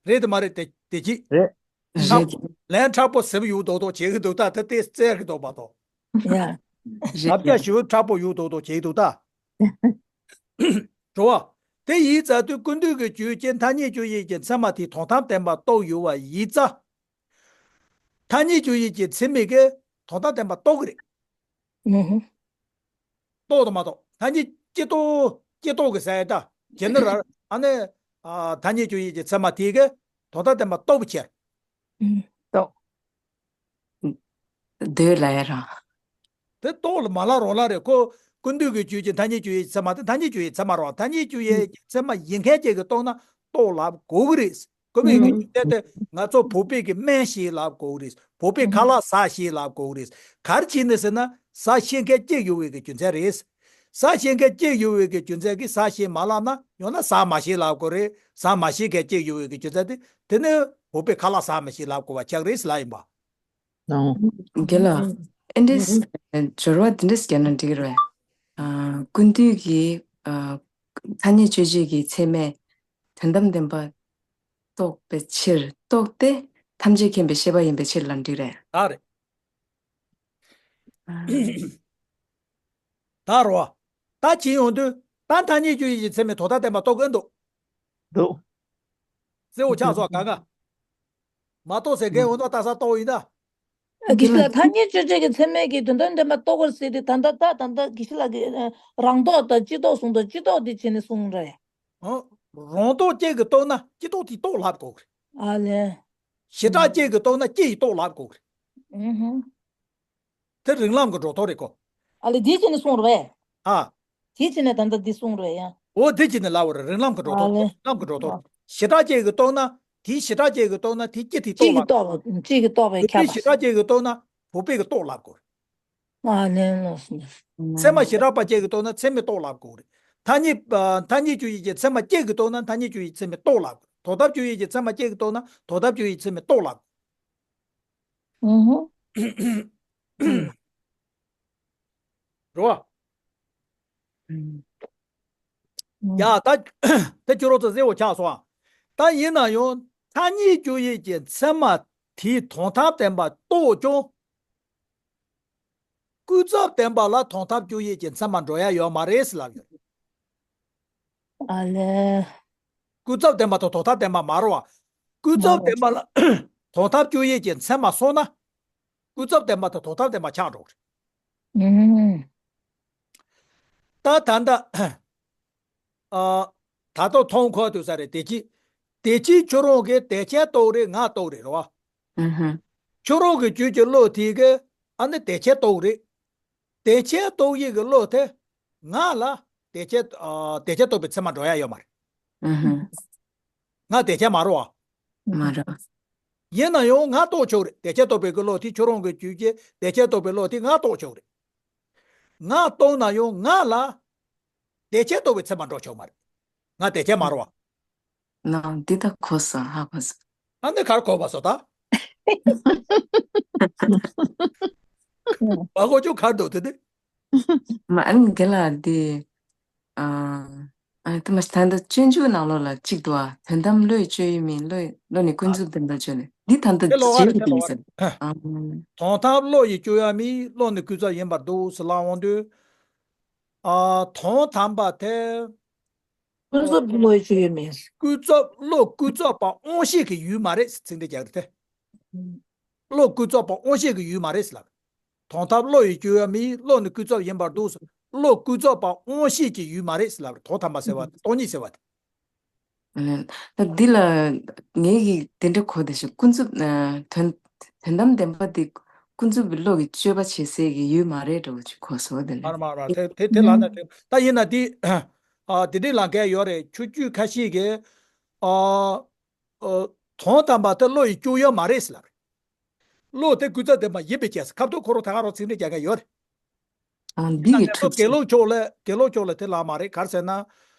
རེད་དེ་མ་རེད་དེ་དེ་ཅི། རེད། ཁྲག་རེད། ལན་མཁྲེགས་པོ་ཟེར་ཡོང་མདོག་མདོག་བྱེད་ཀྱི་འདུག་ད་དེ་དེ་བཙལ་གྱི་འདུག་མ་གཏོགས། ཡ། རེད། ལབ་རྒྱ་ཞུ་མཁྲེགས་པོ་ཡོང་མདོག་མདོག་བྱེད་ཀྱི་འདུག་ད། འགྲོ་བ། དེ་ཡིན་ཙང་དུས་ཀུན་འདུས་ཀྱི་རྒྱུད་ཀྱི་ཐ་སྙད་དཔྱོད་ཡུལ་གྱི་ཚད་མ་དེ་དོན་དམ་བདེན་པ་རྟོགས་ཡོད་པ་ཡིན་ཙང་། ཐ་སྙད་དཔྱོད་ཡུལ་གྱི་ཚད་མའི་གི་དོན་དམ་བདེན་པ་རྟོགས་ཀྱི་རེད། ཨུ་ཧུ། རྟོགས་དང་མ་རྟོགས། ཐ་སྙད་སྤྱི་རྟོགས། སྤྱི་རྟོགས་ཀྱི་ས་ཡ་ད་གྱེན་ན་ར་ཨ་ནི། ཨ། ཐ་སྙད་དཔྱོད་ཡུལ་གྱི་ཚད་མ་དེ་གི་དོན་དམ་བདེན་པ་རྟོགས་པའི་ཕྱིར། ཨུ། རྟོགས། འདོད་ལ་ཡ་རང་། དེ་རྟོགས་ལ་མ་ལ་རང་ལ་རེད་ཁོ། ཀུན་འདུས་ཀྱི་རྒྱུད་ཀྱི་ཐ་སྙད་དཔྱོད་ཡུལ་ཚད་མ་དེ་ཐ་སྙད་དཔྱོད་ཡུལ་ཚད་མ་རེད་བ། ཐ་སྙད་དཔྱོད་ཡུལ་གྱི་ཚད་མ་ཡིན་མཁན་ཅིག་གིས་རྟོགས་ན་རྟོགས་ལབ་དགོས་ཀྱི་རེད། ཀུན་འདུས་ཀྱི་རྒྱུད་དེ་ང་ཚོ་བོད་པའི་གི་སྨན་ཞིག་ལབ་དགོས་ཀྱི་རེད། བོད་པའི་ཁ་ལག་ཟ་ཞིག་ལབ་དགོས་ཀྱི་རེད། ག་རེ་བྱས་ནས་ཟེར་ན་ཟ་ཤེས་མཁན་གཅིག་ཡོད་པའི་གི་རྒྱུ་མཚན་རེད། ཟ་ཤེས་མཁན་གཅིག་ཡོད་པའི་གི་རྒྱུ་མཚན་གྱིས་ཟ་ཞིག་མ་ལབ་ན་ཡང་ན་ཟ་མ་ཤེས་ལབ་དགོས་རེད། ཟ་མ་ཤེས་མཁན་གཅིག་ཡོད་པའི་གི་རྒྱུ་མཚན་དེ་དེ་ནི་བོད་པའི་ཁ་ལག་ཟ་མ་ཤེས་ལབ་དགོས་པ་ཆགས་རེད་ལབ་ཡིན་པ། རྒན་ལགས། ཨེ་འདྲས། སྦྱོར་བ་འདི་འདྲས་བརྒྱབ་ན་འགྲིག་གི་རེད། ཨ། ཀུན་འདུས་ཀྱི། ཨ། ཐ་སྙད་དཔྱོད་བྱེད་ཀྱི་ཚད་མས་དོན་དམ་བདེན་པ་རྟོགས་པའི་ཕྱིར། རྟོགས་ཏེ་ཐམས་ཅད་མཁྱེན་པའི་ཤེས་པ་ཡིན་པའི་ཕྱིར་ལབ་འགྲིག་རེད། ད་རེད། ཨ། ད་རོ། ད་ཅི་ཡོང་དུས་ད་ཐ་སྙད་དཔྱོད་ཡུལ་གྱི་ཚད་མས་དོན་དམ་བདེན་པ་རྟོགས་ཀྱི་འདུག་འདུག་གསལ་བོ་ཆགས་སོང་ག་ག་མ་གཏོགས་ཟེར་མཁན་འོ་ན་ལྟ་ས་རྟོགས་ཡིན་ད། དགེ་བཤེས་ལགས་ཐ་སྙད་དཔྱོད་བྱེད་ཀྱི་ཚད་མས་ཀྱི་དོན་དམ་བདེན་པ་རྟོགས་པར་ཟེར་དུས་ད་ལྟ་ད་ད་ལྟ་དགེ་བཤེས་ལགས་ཀྱིས་རང་རྟོགས་དང་སྤྱི་རྟོགས་གསུངས་དང་སྤྱི་རྟོགས་དེ་བྱས་ནས་གསུངས་རེད། ཨོ། རང་རྟོགས་ཅན་གྱིས་རྟོགས་ན་སྤྱི་རྟོགས་དེས་རྟོགས་ལབ་དགོས་ཀྱི་རེད། ཨ་ལས། བྱེ་བྲག་ཅན་གྱིས་རྟོགས་ན་སྤྱི་ཡིས་རྟོགས་ལབ་དགོས་ཀྱི་རེད། ཨུ་ཧུ། དེ་རིགས་ལམ་གྱི་འགྲོ་སྟངས་རེད་གོ། ཨ་ལས་དེ་བྱས་ནས་གསུངས་རེད་པས། ཨ། དེ་བྱས་ནས་ད་ལྟ་འདི་གསུངས་རེད་ཡ། འོ་དེ་བྱས་ནས་ལབ་པ་རེད། རིགས་ལམ་གྱི་འགྲོ་ཨ་སྟངས། ལས། རིགས་ལམ་གྱི་འགྲོ་སྟངས། བྱེ་བྲག་ཅན་གྱིས་རྟོགས་ན་དེའི་བྱེ་བྲག་ཅན་གྱིས་རྟོགས་ན་དེའི་སྤྱི་དེས་གཅིག་གིས་རྟོགས་ལབ། རྟོགས་པ་གཅིག་གིས་རྟོགས་པས་བོད་ཁྱབ་པའི་པ། བྱེ་བྲག་ཅན་གྱིས་རྟོགས་ན་བོད་པས་ཀྱིས་རྟོགས་ལབ་དགོས། ཨ་ལས་ལགས་སོ། ཚད་མ་བྱེ་བྲག་པ་ཅན་གྱིས་རྟོགས་ན་ཚད་མས་རྟོགས་ལབ་དགོས་རེད། ཐ་སྙད་ཨ་ཐ་སྙད་དཔྱོད་ཡུལ་གྱི་ཚད་མ་ཅན་གྱིས་རྟོགས་ན་ཐ་སྙད་དཔྱོད་ཡུལ་ཚད་མས་རྟོགས་ལབ་དགོས། དོན་དམ་དཔྱོད་ཡུལ་གྱི་ཚད་མ་ཅན་གྱིས་རྟོགས་ན་དོན་དམ་དཔྱོད་ཡུལ་ཚད་མས་རྟོགས་ལབ་དགོས། ཨུ་ཧུ། རོ། ཡ་ད་ད་ཁྱོད་རང་ཚོ་གསལ་བོ་ཆགས་སོང་ཨ། ད་ཡིན་ན་ཡང་ཐ་སྙད་དཔྱོད་ཡུལ་གྱི་ཚད་མ་དེའི་དོན་དམ་བདེན་པ་རྟོགས་ཀྱང་། ཀུན་རྫོབ་བདེན་པ་ལ་དོན་དམ་དཔྱོད་ཡུལ་གྱི་ཚད་མ་འགྲོ་ཡ་ཡོད་མ་རེད་ཟེར་ལབ་ཡོད། ཨ་ལས། ཀུན་རྫོབ་བདེན་པ་དང་དོན་དམ་བདེན་པ་མ་རེད་བ། ཀུན་རྫོབ་བདེན་པ་ལ་དོན་དམ་དཔྱོད་ཡུལ་གྱི་ཚད་མ་སོང་ན། ཀུན་རྫོབ་བདེན་པ་དང་དོན་དམ་བདེན་པ་ཆགས་འགྲོ་གི་རེད། ཨུམ། ད་ད་ལྟ། ཨ། ད་ལྟ་མཐོང་ཁོ་ཐུག་ས་རེད་དེ་ཅི། དེ་ཅི་ཁྱོད་རང་གིས་དེ་ཅི་རྟོགས་རེད་ང་རྟོགས་རེད་རེད་བ། ཨུ་ཧུ། ཁྱོད་རང་གི་རྒྱུད་ཀྱི་བློ་དེ་གིས་ཨ་ནི་དེ་ཅི་རྟོགས་རེད། དེ་ཅི་རྟོགས་ཡས་ཀྱི་བློ་དེ་ང་ལ་དེ་ཅི་ཨ་དེ་ཅི་རྟོགས་པའི་ཚད་མ་འགྲོ་ཡ་ཡོད་མ་རེད། ཨུ་ཧུ། ང་དེ་ཅི་མ་རེད་བ། མ་རེད། ཡིན་ན་ཡང་ང་རྟོགས་ཆོག་རེད། དེ་ཅི་རྟོགས་པའི་ཀྱི་བློ་དེ་ཁྱོད་རང་གི་རྒྱུད་ཀྱི་དེ་ཅི་རྟོགས་པའི་བློ་དེ་ང་རྟོགས་ཆོག་རེད། ང་རྟོགས་ན་ཡང་ང་ལ་དེ་ཅི་རྟོགས་པའི་ཚད་མ་འགྲོ་ཆོག་མ་རེད། ང་དེ་ཅི་མ་རེད་བ། ནང་འདི་ད་གོ་སོང་ཧ་གོ་སོང་། ཨ་ནི་གར་གོ་བ་སོ་ད། བ་གོ་ཅུ་གར་འདུག་དེ་དེ། མ་ཨ་ནི་དགེ་ལགས་འདི། ཨ། ཨ་དེ་མ་ད་ལྟ་སྤྱོད་འཇུག་ནང་ལོགས་ལ་གཅིག་འདུག་ཨ། དོན་དམ་བློས་དཔྱོད་ཡུལ་མིན་བློས་བློ་ནི་ཀུན་རྫོབ་བདེན་པར་བརྗོད་ནས་འདི་ད་ལྟ་དེ་ལོགས་ཀ་རེད། དེ་ལོགས་ཀ་རེད། ཨ། དོན་དམ་བློ་ཡིས་དཔྱོད་ཡ་མིན་བློ་ནི་ཀུན་རྫོབ་ཡིན་པར་འདུག་ཟེར་ལབ་འོང་དུས། ཨ། དོན་དམ་པ་དེ། ཀུན་རྫོབ་བློ་ཡི་སྤྱོད་ཡུལ་མིན། ཀུན་རྫོབ་བློ་ཀུན་རྫོབ་པ་དབང་ཤེས་ཀྱི་ཡུལ་མ་རེད་ཟེར་ཚིག་འདི་རྒྱག་རེད་དེ། བློ་ཀུན་རྫོབ་པ་དབང་ཤེས་ཀྱི་ཡུལ་མ་རེད་ཟེར་ལབ། དོན་དམ་བློ་ཡི་སྤྱོད་ཡུལ་མིན། བློ་ནི་ཀུན་རྫོབ་ཡིན་པར་འདུག་ཟེར། བློ་ཀུན་རྫོབ་པ་དབང་ཤེས་ཀྱི་ཡུལ་མ་རེད་ཟེར་ལབ་རེད། དོན་དམ་པ་ཟེར་བ་དེ་སྟོང་ཉིད་ཟེར་བ་དེ། ཨ། ད་འདི་ལ་ངས་ཀྱིས་དེ་འདྲ་གོ་བསྡད་ཤག་ཀུན་རྫོབ་ཨ། དོན་དོན་དམ་བདེན་པ་དེ་ཀུན་རྫོབ་ཀྱི་བློ་གིས་དཔྱོད་པ་བྱེད་སའི་གི་ཡུལ་མ་རེད་འདྲ་བོ་ཅིག་གོ་སོང་དེ་མ་རེད་ལ། མ་རེད་མ་རེད་མ་རེད། དེ་དེ་ལབ་ན་འགྲིག་ད་ཡིན་ན་དེ་ཨ། དེ་འདྲའི་ལབ་མཁན་ཡོད་རེད། ཆོས་བརྒྱུད་ཁ་ཤས་ཀྱིས་ཨ། ཨ། དོན་དམ་པ་དེ་བློ་ཡི་སྤྱོད་ཡུལ་མ་རེད་ཟེར་ལབ་རེད། བློ་དེ་ཀུན་རྫོབ་བདེན་པ་ཡིན་པའི་ཕྱིར་ཟེར། ཁ་ཐུག་ཁོ་རང་ད་ག་རང་ཚིག་འགྲེལ་རྒྱག་མཁན་ཡོད་རེད། ཨ། འདི་ཡི་ད་ཁྲིད་དགེ་ལུགས་ཕྱོགས་ལ་དགེ་ལུགས་ཕྱོགས་ལ་དེ་ལབ་མ་རེད། ག་རེ་ཟེར་ན།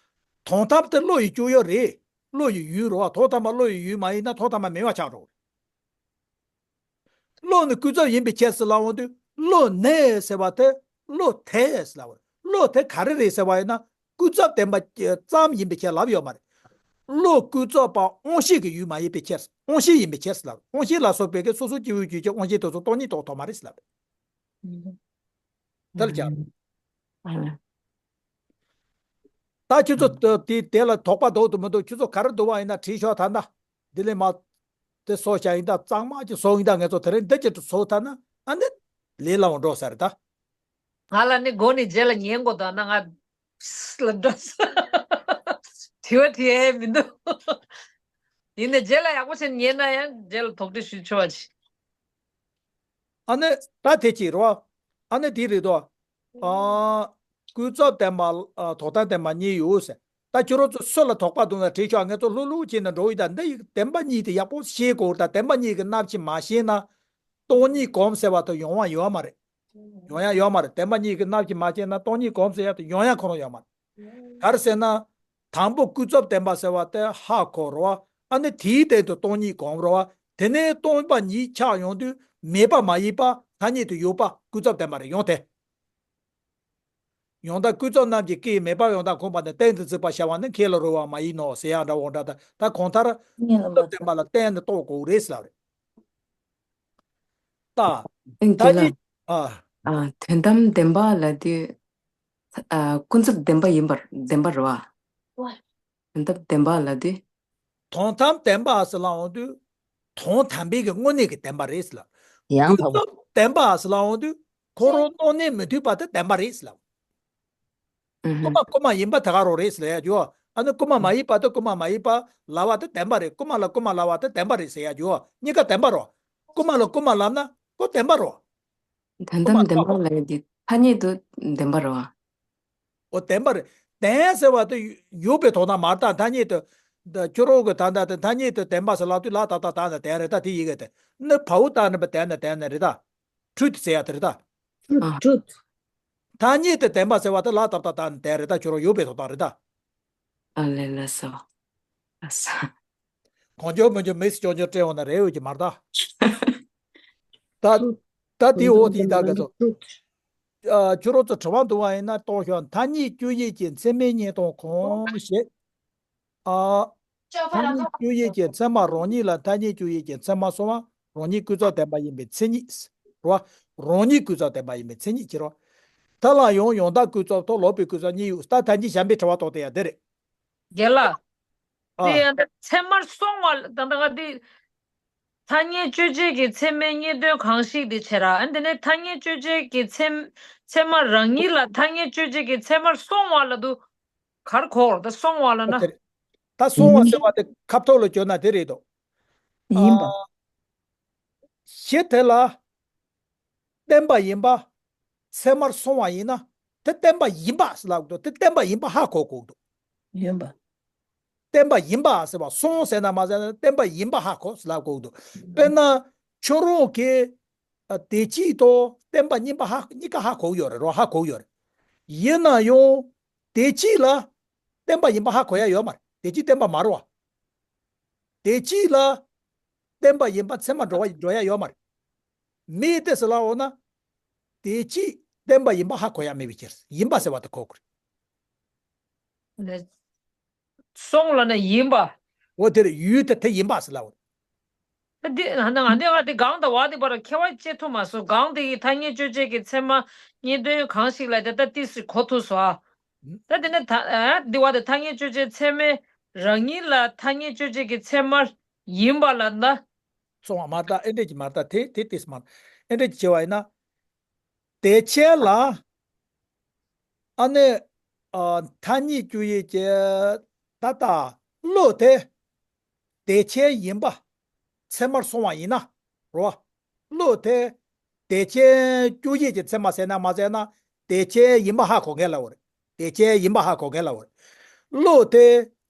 དོན་དམ་དེ་བློ་ཡི་སྤྱོད་ཡུལ་རེད། བློ་ཡི་ཡུལ་རེད་བ། དོན་དམ་པ་བློ་ཡི་ཡུལ་མ་ཡིན་ན་དོན་དམ་པ་མེད་པ་ཆགས་འགྲོ་གི་རེད། བློ་ནི་ཀུན་རྫོབ་ཡིན་པའི་ཕྱིར་ཟེར་ལབ་འོང་དུས། བློ་ནི་ཟེར་བ་དེ་བློ་དེ་ཟེར་ལབ་པ་རེད། བློ་དེ་ག་རེ་རེད་ཟེར་བ་ཡིན་ན། ཀུན་རྫོབ་བདེན་པ་ཙམ་ཡིན་པའི་ཕྱིར་ལབ་ཡོད་མ་རེད། བློ་ཀུན་རྫོབ་པ་དབང་ཤེས་ཀྱི་ཡུལ་མ་ཡིན་པའི་ཕྱིར། དབང་ཤེས་ཡིན་པའི་ཕྱིར་ལབ། དབང་ཤེས་ལ་སོགས་པའི་གི་སོ་སོ་སྐྱེ་བོའི་རྒྱུད་ཀྱི་དབང་ཤེས་དེ་ཚོ་སྟོང་ཉིད་རྟོགས་ཐུབ་མ་རེད་ལབ། དེ་ལ་ཀྱང་། ཨ། ད་ཁྱོད་ཚོ་དེ་དེ་ལ་དོགས་པ་འདུག་འདུག་མི་འདུག་ཁྱོད་ཚོ་ག་རེ་འདུག་པ་ཡིན་ན་དྲིས་ཤོག་ད་ལྟ་འདི་ལས་མ། དེ་སོ་བྱ་ཡིན་ད། གཙང་མ་ཅིག་བཟོ་ཡིན་ད། ངས་ཚོ་དེ་རིང་འདི་ཅིག་བཟོ་ཐལ་ན་ཨ་ནི་ལས་སླ་བོ་འགྲོ་ས་རེད་ད། ང་ལ་ནི་མགོ་ནས་རྗེས་ལ་ཉན་དགོས་ད་ན་ང་ལ་འགྲོ་ས་དྲི་བ་དྲི་ཡ་མི་འདུག་ཡིན་ནའི་རྗེས་ལ་ཡག་པོ་བྱས་ཉན་ན་ཡང་རྗེས་ལ་དོགས་འདྲི་ཞུ་ཆོག་པ་ཅིག་ཨ་ནི་ད་དེ་ཅིག་རེད་བ། ཨ་ནི་དེ་རེད་དོ། ཨ། ཀུན་རྫོབ་བདེན་པ། ཨ། དོན་དམ་བདེན་པ་གཉིས་ཡོད་ཟེར། ད་ཁྱོད་རང་ཚོ་སུ་ལ་དོགས་པ་འདུག་ན་དྲིས་ཤོག་ངས་ཚོ་ལྷུག་ལྷུག་བྱས་ནས་འགྲོ་ཡི་ད། འདི་ཡི་བདེན་པ་གཉིས་དེ་ཡག་པོ་ཤེས་དགོས་ད། བདེན་པ་གཉིས་ཀྱི་རྣམ་ཤེས་མ་ཤེས་ན། སྟོང་ཉིད་སྒོམ་ཟེར་བ་དེ་ཡོང་བ་ཡོད་མ་རེད། ཡོང་ཡ་ཡོད་མ་རེད། བདེན་པ་གཉིས་ཀྱི་རྣམ་ཤེས་མ་ཤེས་ན་སྟོང་ཉིད་སྒོམ་ཟེར་ཡ་དེ་ཡོང་ཡ་ཁོ་རང་ཡོད་མ་རེད། ག་རེ་ཟེར་ན། དང་པོ་ཀུན་རྫོབ་བདེན་པ་ཟེར་བ་དེ་ཧ་གོ་རེད་བ། ཨ་ནི་དེའི་སྟེང་དུ་སྟོང་ཉིད་སྒོམ་རེད་བ། དེ་ནས་སྟོང་པ་ཉིད་ཆགས་ཡོང་དུས་མེད་པ་མ་ཡིན་པ་ཐ་སྙད་དུ་ཡོད་པ་ཀུན་རྫོབ་བདེན་པ་རེད། ཡོང་དེ། ཡང་དག་ཀུན་རྫོབ་རྣམས་ཀྱི་སྐད་མེད་པ་ཡང་དག་ཁོམ་པ་ནི་གཏན་དུ་འཇོག་པར་བྱ་བ་ནི་ཁས་ལ་རུང་བ་མ་ཡིན་ནོ་ཟེར་ཡ་འདྲ་བོ་འདྲ། ད་ད་གང་ལྟར་ཀུན་རྫོབ་བདེན་པ་ལ་གཏན་ནས་རྟོགས་དགོས་རེད་ཟེར་བ་རེད། ད་ཨེ་ད་དེ་ལ་ནི་ཨ། ཨ། དོན་དམ་བདེན་པ་ལ་དེ། ཨ། ཀུན་རྫོབ་བདེན་པ་ཡིན་པར་བདེན་པ་རེད་བ། དོན་དམ་བདེན་པ་ལ་དེ། དོན་དམ་བདེན་པ་ཟེར་ལབ་འོང་དུས། དོན་དམ་པའི་གི་དངོས་གནས་ཀྱི་བདེན་པ་རེད་ཟེར་ལབ། ཡང་ཀུན་རྫོབ་བདེན་པ་ཟེར་ལབ་འོང་དུས། ཁོ་རང་སྣང་གནས་མི་མཐུན་པ་དེ་བདེན་པ་རེད་ཟེར་ལབ། ཨུ་ཧུ། རྐུན་མ་རྐུན་མ་ཡིན་པ་དེ་ག་རང་རེད་ཟེར་ཡ་རྒྱུ། ཨ་ནི་རྐུན་མ་མ་ཡིན་པ་དེ་རྐུན་མ་མ་ཡིན་པ་ལབ་པ་དེ་བདེན་པ་རེད། རྐུན་མ་ལ་རྐུན་མ་ལབ་པ་དེ་བདེན་པ་རེད་ཟེར་ཡ་རྒྱུ། གཉིས་ཀ་བདེན་པ་རེད། རྐུན་མ་ལ་རྐུན་མ་ལབ་ན་ཁོ་བདེན་པ་རེད། དོན་དམ་བདེན་པ་ལབ་ཡ་དེ་ཐ་སྙད་དུ་བདེན་པ་རེད་བ། འོ་བདེན་པ་རེད། བདེན་ཟེར་བ་དེ་ཡོད་པའི་དོན་དག་མ་རེད་ད། ཐ་སྙད་དུ། ད་ཁྱོད་རང་གི་ད་ད་དེ་ཐ་སྙད་དུ་བདེན་པ་ཟེར་ལབ་དུས་ལ་ད་ད་ད་ན་བདེན་རེད་ད། དེ་ཡི་གེ་དེ་ནི་བའོ་ད་ནི་བ་བདེན་ན་བདེན་ན་རེད་ད། ཊུ་ཐི་ཟེར་ཡ་དེ་རེད་ད། ཨ། ཊུ་ཐི། ཐ་སྙད་དུ་བདེན་པ་ཟེར་བ་དེ་ལ་ད་ད་ད་ན་བདེན་རེད་ད། ཁྱོད་རང་ཡོད་པའི་དོན་དག་རེད་ད། ཨ་ལེ་ལ་སོ། ཨ་སོ། གང་བྱུང་མང་བྱུང་མིག་སི་ཅོག་ཅོག་སྤྲད་འོང་ན་རེ་འོས་ཀྱི་མ་རེད་ད། ད་ད་དེའི་འོག་དེ་ཡི་ད་ག་ཚོད། ཨ། ཁྱོད་རང་ཚོ་དྲི་བ་འདུག་པ་ཡིན་ན་གཏོང་ཤོག་ཐ་སྙད་དཔྱོད་བྱེད་ཀྱི་མཚན་མའི་རྙེད་དོན་གང་ཞེས། ཨ། ཐ་སྙད་དཔྱོད་བྱེད་ཀྱི་མཚན་མ་རང་ཉིད་ལ་ཐ་སྙད་དཔྱོད་བྱེད་ཀྱི་མཚན་མ་སོང་བ་རང་ཉིད་ཀུན་རྫོབ་བདེན་པ་ཡིན་པའི་མཚན་ཉིད། རེད་བ། རང་ཉིད་ཀུན་རྫོབ་བདེན་པ་ཡིན་པའི་མཚན་ཉིད་ཀྱི་རེད་བ། དེ་ལ་ཡང་ཡང་དག་ཀུན་རྫོབ་དང་ལོག་པའི་ཀུན་རྫོབ་གཉིས་ཡོད། ད་ཐ་སྙད་གཞན་པའི་དྲི་བ་གཏོང་དེ་ཡང་དེ་རེད། རྒན་ལགས། ཨ། དེ་ཡང་ད་ཚད་མར་སོང་བ་ལ་ད་ལྟ་ག་དེ། ཐ་སྙད་དཔྱོད་བྱེད་ཀྱི་ཚད་མའི་རྙེད་དོན་གང་ཞིག་དེ་བྱས་ར། ཨ། དེ་ནས་ཐ་སྙད་དཔྱོད་བྱེད་ཀྱི་ཚད་ཚད་མ་རང་ཉིད་ལ་ཐ་སྙད་དཔྱོད་བྱེད་ཀྱི་ཚད་མར་སོང་བ་ལ་དུ་གར་གོ་ད་སོང་བ་ལ་ན། ཨོ་དེ་རེད། ད་སོང་བ་ཟེར་བ་དེ་ཁ་ཐོག་ལ་བསྐྱོན་ན་དེ་རེད་དོ། ཡིན་པ། ཨ། གཞི་དེ་ལ་བརྟེན་པ་ཡིན་པ། ཚད་མར་སོང་བ་ཡིན་ན་དེ་བརྟེན་པ་ཡིན་པ་ཟེར་ལབ་དགོས་འདུག་དེ་བརྟེན་པ་ཡིན་པ་ཧ་གོ་དགོས་འདུག་ཡིན་པ། བརྟེན་པ་ཡིན་པ་ཟེར་བ་སོང་ཟེར་ན་མ་ཟེར་ན་བརྟེན་པ་ཡིན་པ་ཧ་གོ་ཟེར་ལབ་དགོས་འདུག་དཔེར་ན་ཁྱོད་རང་གིས་ཨ་དེ་གཅིག་དང་བརྟེན་པ་གཉིས་པ་ཧ་གཉིས་ཀ་ཧ་གོ་ཡོད་རེད་རོ། ཧ་གོ་ཡོད་རེད། ཡིན་ན་ཡང་དེ་གཅིག་ལ་བརྟེན་པ་ཡིན་པ་ཧ་གོ་ཡ་ཡོད་མ་རེད། དེ་གཅིག་བརྟེན་པ་མ་རེད་བ། དེ་གཅིག་ལ་བརྟེན་པ་ཡིན་པ་ཚད་མ་འགྲོ་བ་འགྲོ་ཡ་ཡོད་མ་རེད། མི་དེ་ཟེར་ལབ་འོང་ན། དེ་གཅིག་བརྟེན་པ་ཡིན་པ་ཧ་གོ་ཡ་མེད་པའི་ཕྱིར་ཡིན་པ་ཟེར་བ་དེ་གོ་དགོས་རེད། སོང་ལ་ན་ཡིན་པ། འོ་དེ་རེད། ཡུལ་དེ་དེ་ཡིན་པ་ཟེར་ལབ་འོང་། ད་འདི་ང་ང་འདི་ང་འདི་གང་དང་བ་འདི་བར་ཁྱད་པར་བྱེད་ཐུབ་མ་སོང་། གང་དེ་ཡི་ཐ་སྙད་དཔྱོད་བྱེད་ཀྱི་ཚད་མ་རྙེད་དོན་གང་ཞིག་ལ་དེ་ལྟ་ཏིས་སུ་གོ་ཐུབ་སོ། ཨ། ད་དེ་ནས་ད་ཨ་འདི་བ་དེ་ཐ་སྙད་དཔྱོད་བྱེད་ཚད་མས་རང་ཉིད་ལ་ཐ་སྙད་དཔྱོད་བྱེད་ཀྱི་ཚད་མ་ཡིན་པ་ལ་ན། སོང་བ་མ་རེད། ད་ཨེ་འདྲས་ཀྱི་མ་རེད། ད་དེ་དེ་དེས་མ་རེད། ཨེ་འདྲས་ཀྱི་བྱས་པ་ཡིན་ན། དེ་ཆེ་ལ། ཨ་ནི། ཨ། ཐ་སྙད་དཔྱོད་ཡུལ་གྱི་ད་ལྟ་བློ་དེ། དེ་ཆེ་ཡིན་པ། ཚད་མར་སོང་བ་ཡིན་ན། རོ། བློ་དེ། དེ་ཆེ་དཔྱོད་ཡུལ་གྱི་ཚད་མ་ཟེར་ན་མ་ཟེར་ན། དེ་ཆེ་ཡིན་པ་ཧ་གོ་མཁན་ལ་འོ་རེད། དེ་ཆེ་ཡིན་པ་ཧ་གོ་མཁན་ལ་འོ་རེད། བློ་དེ།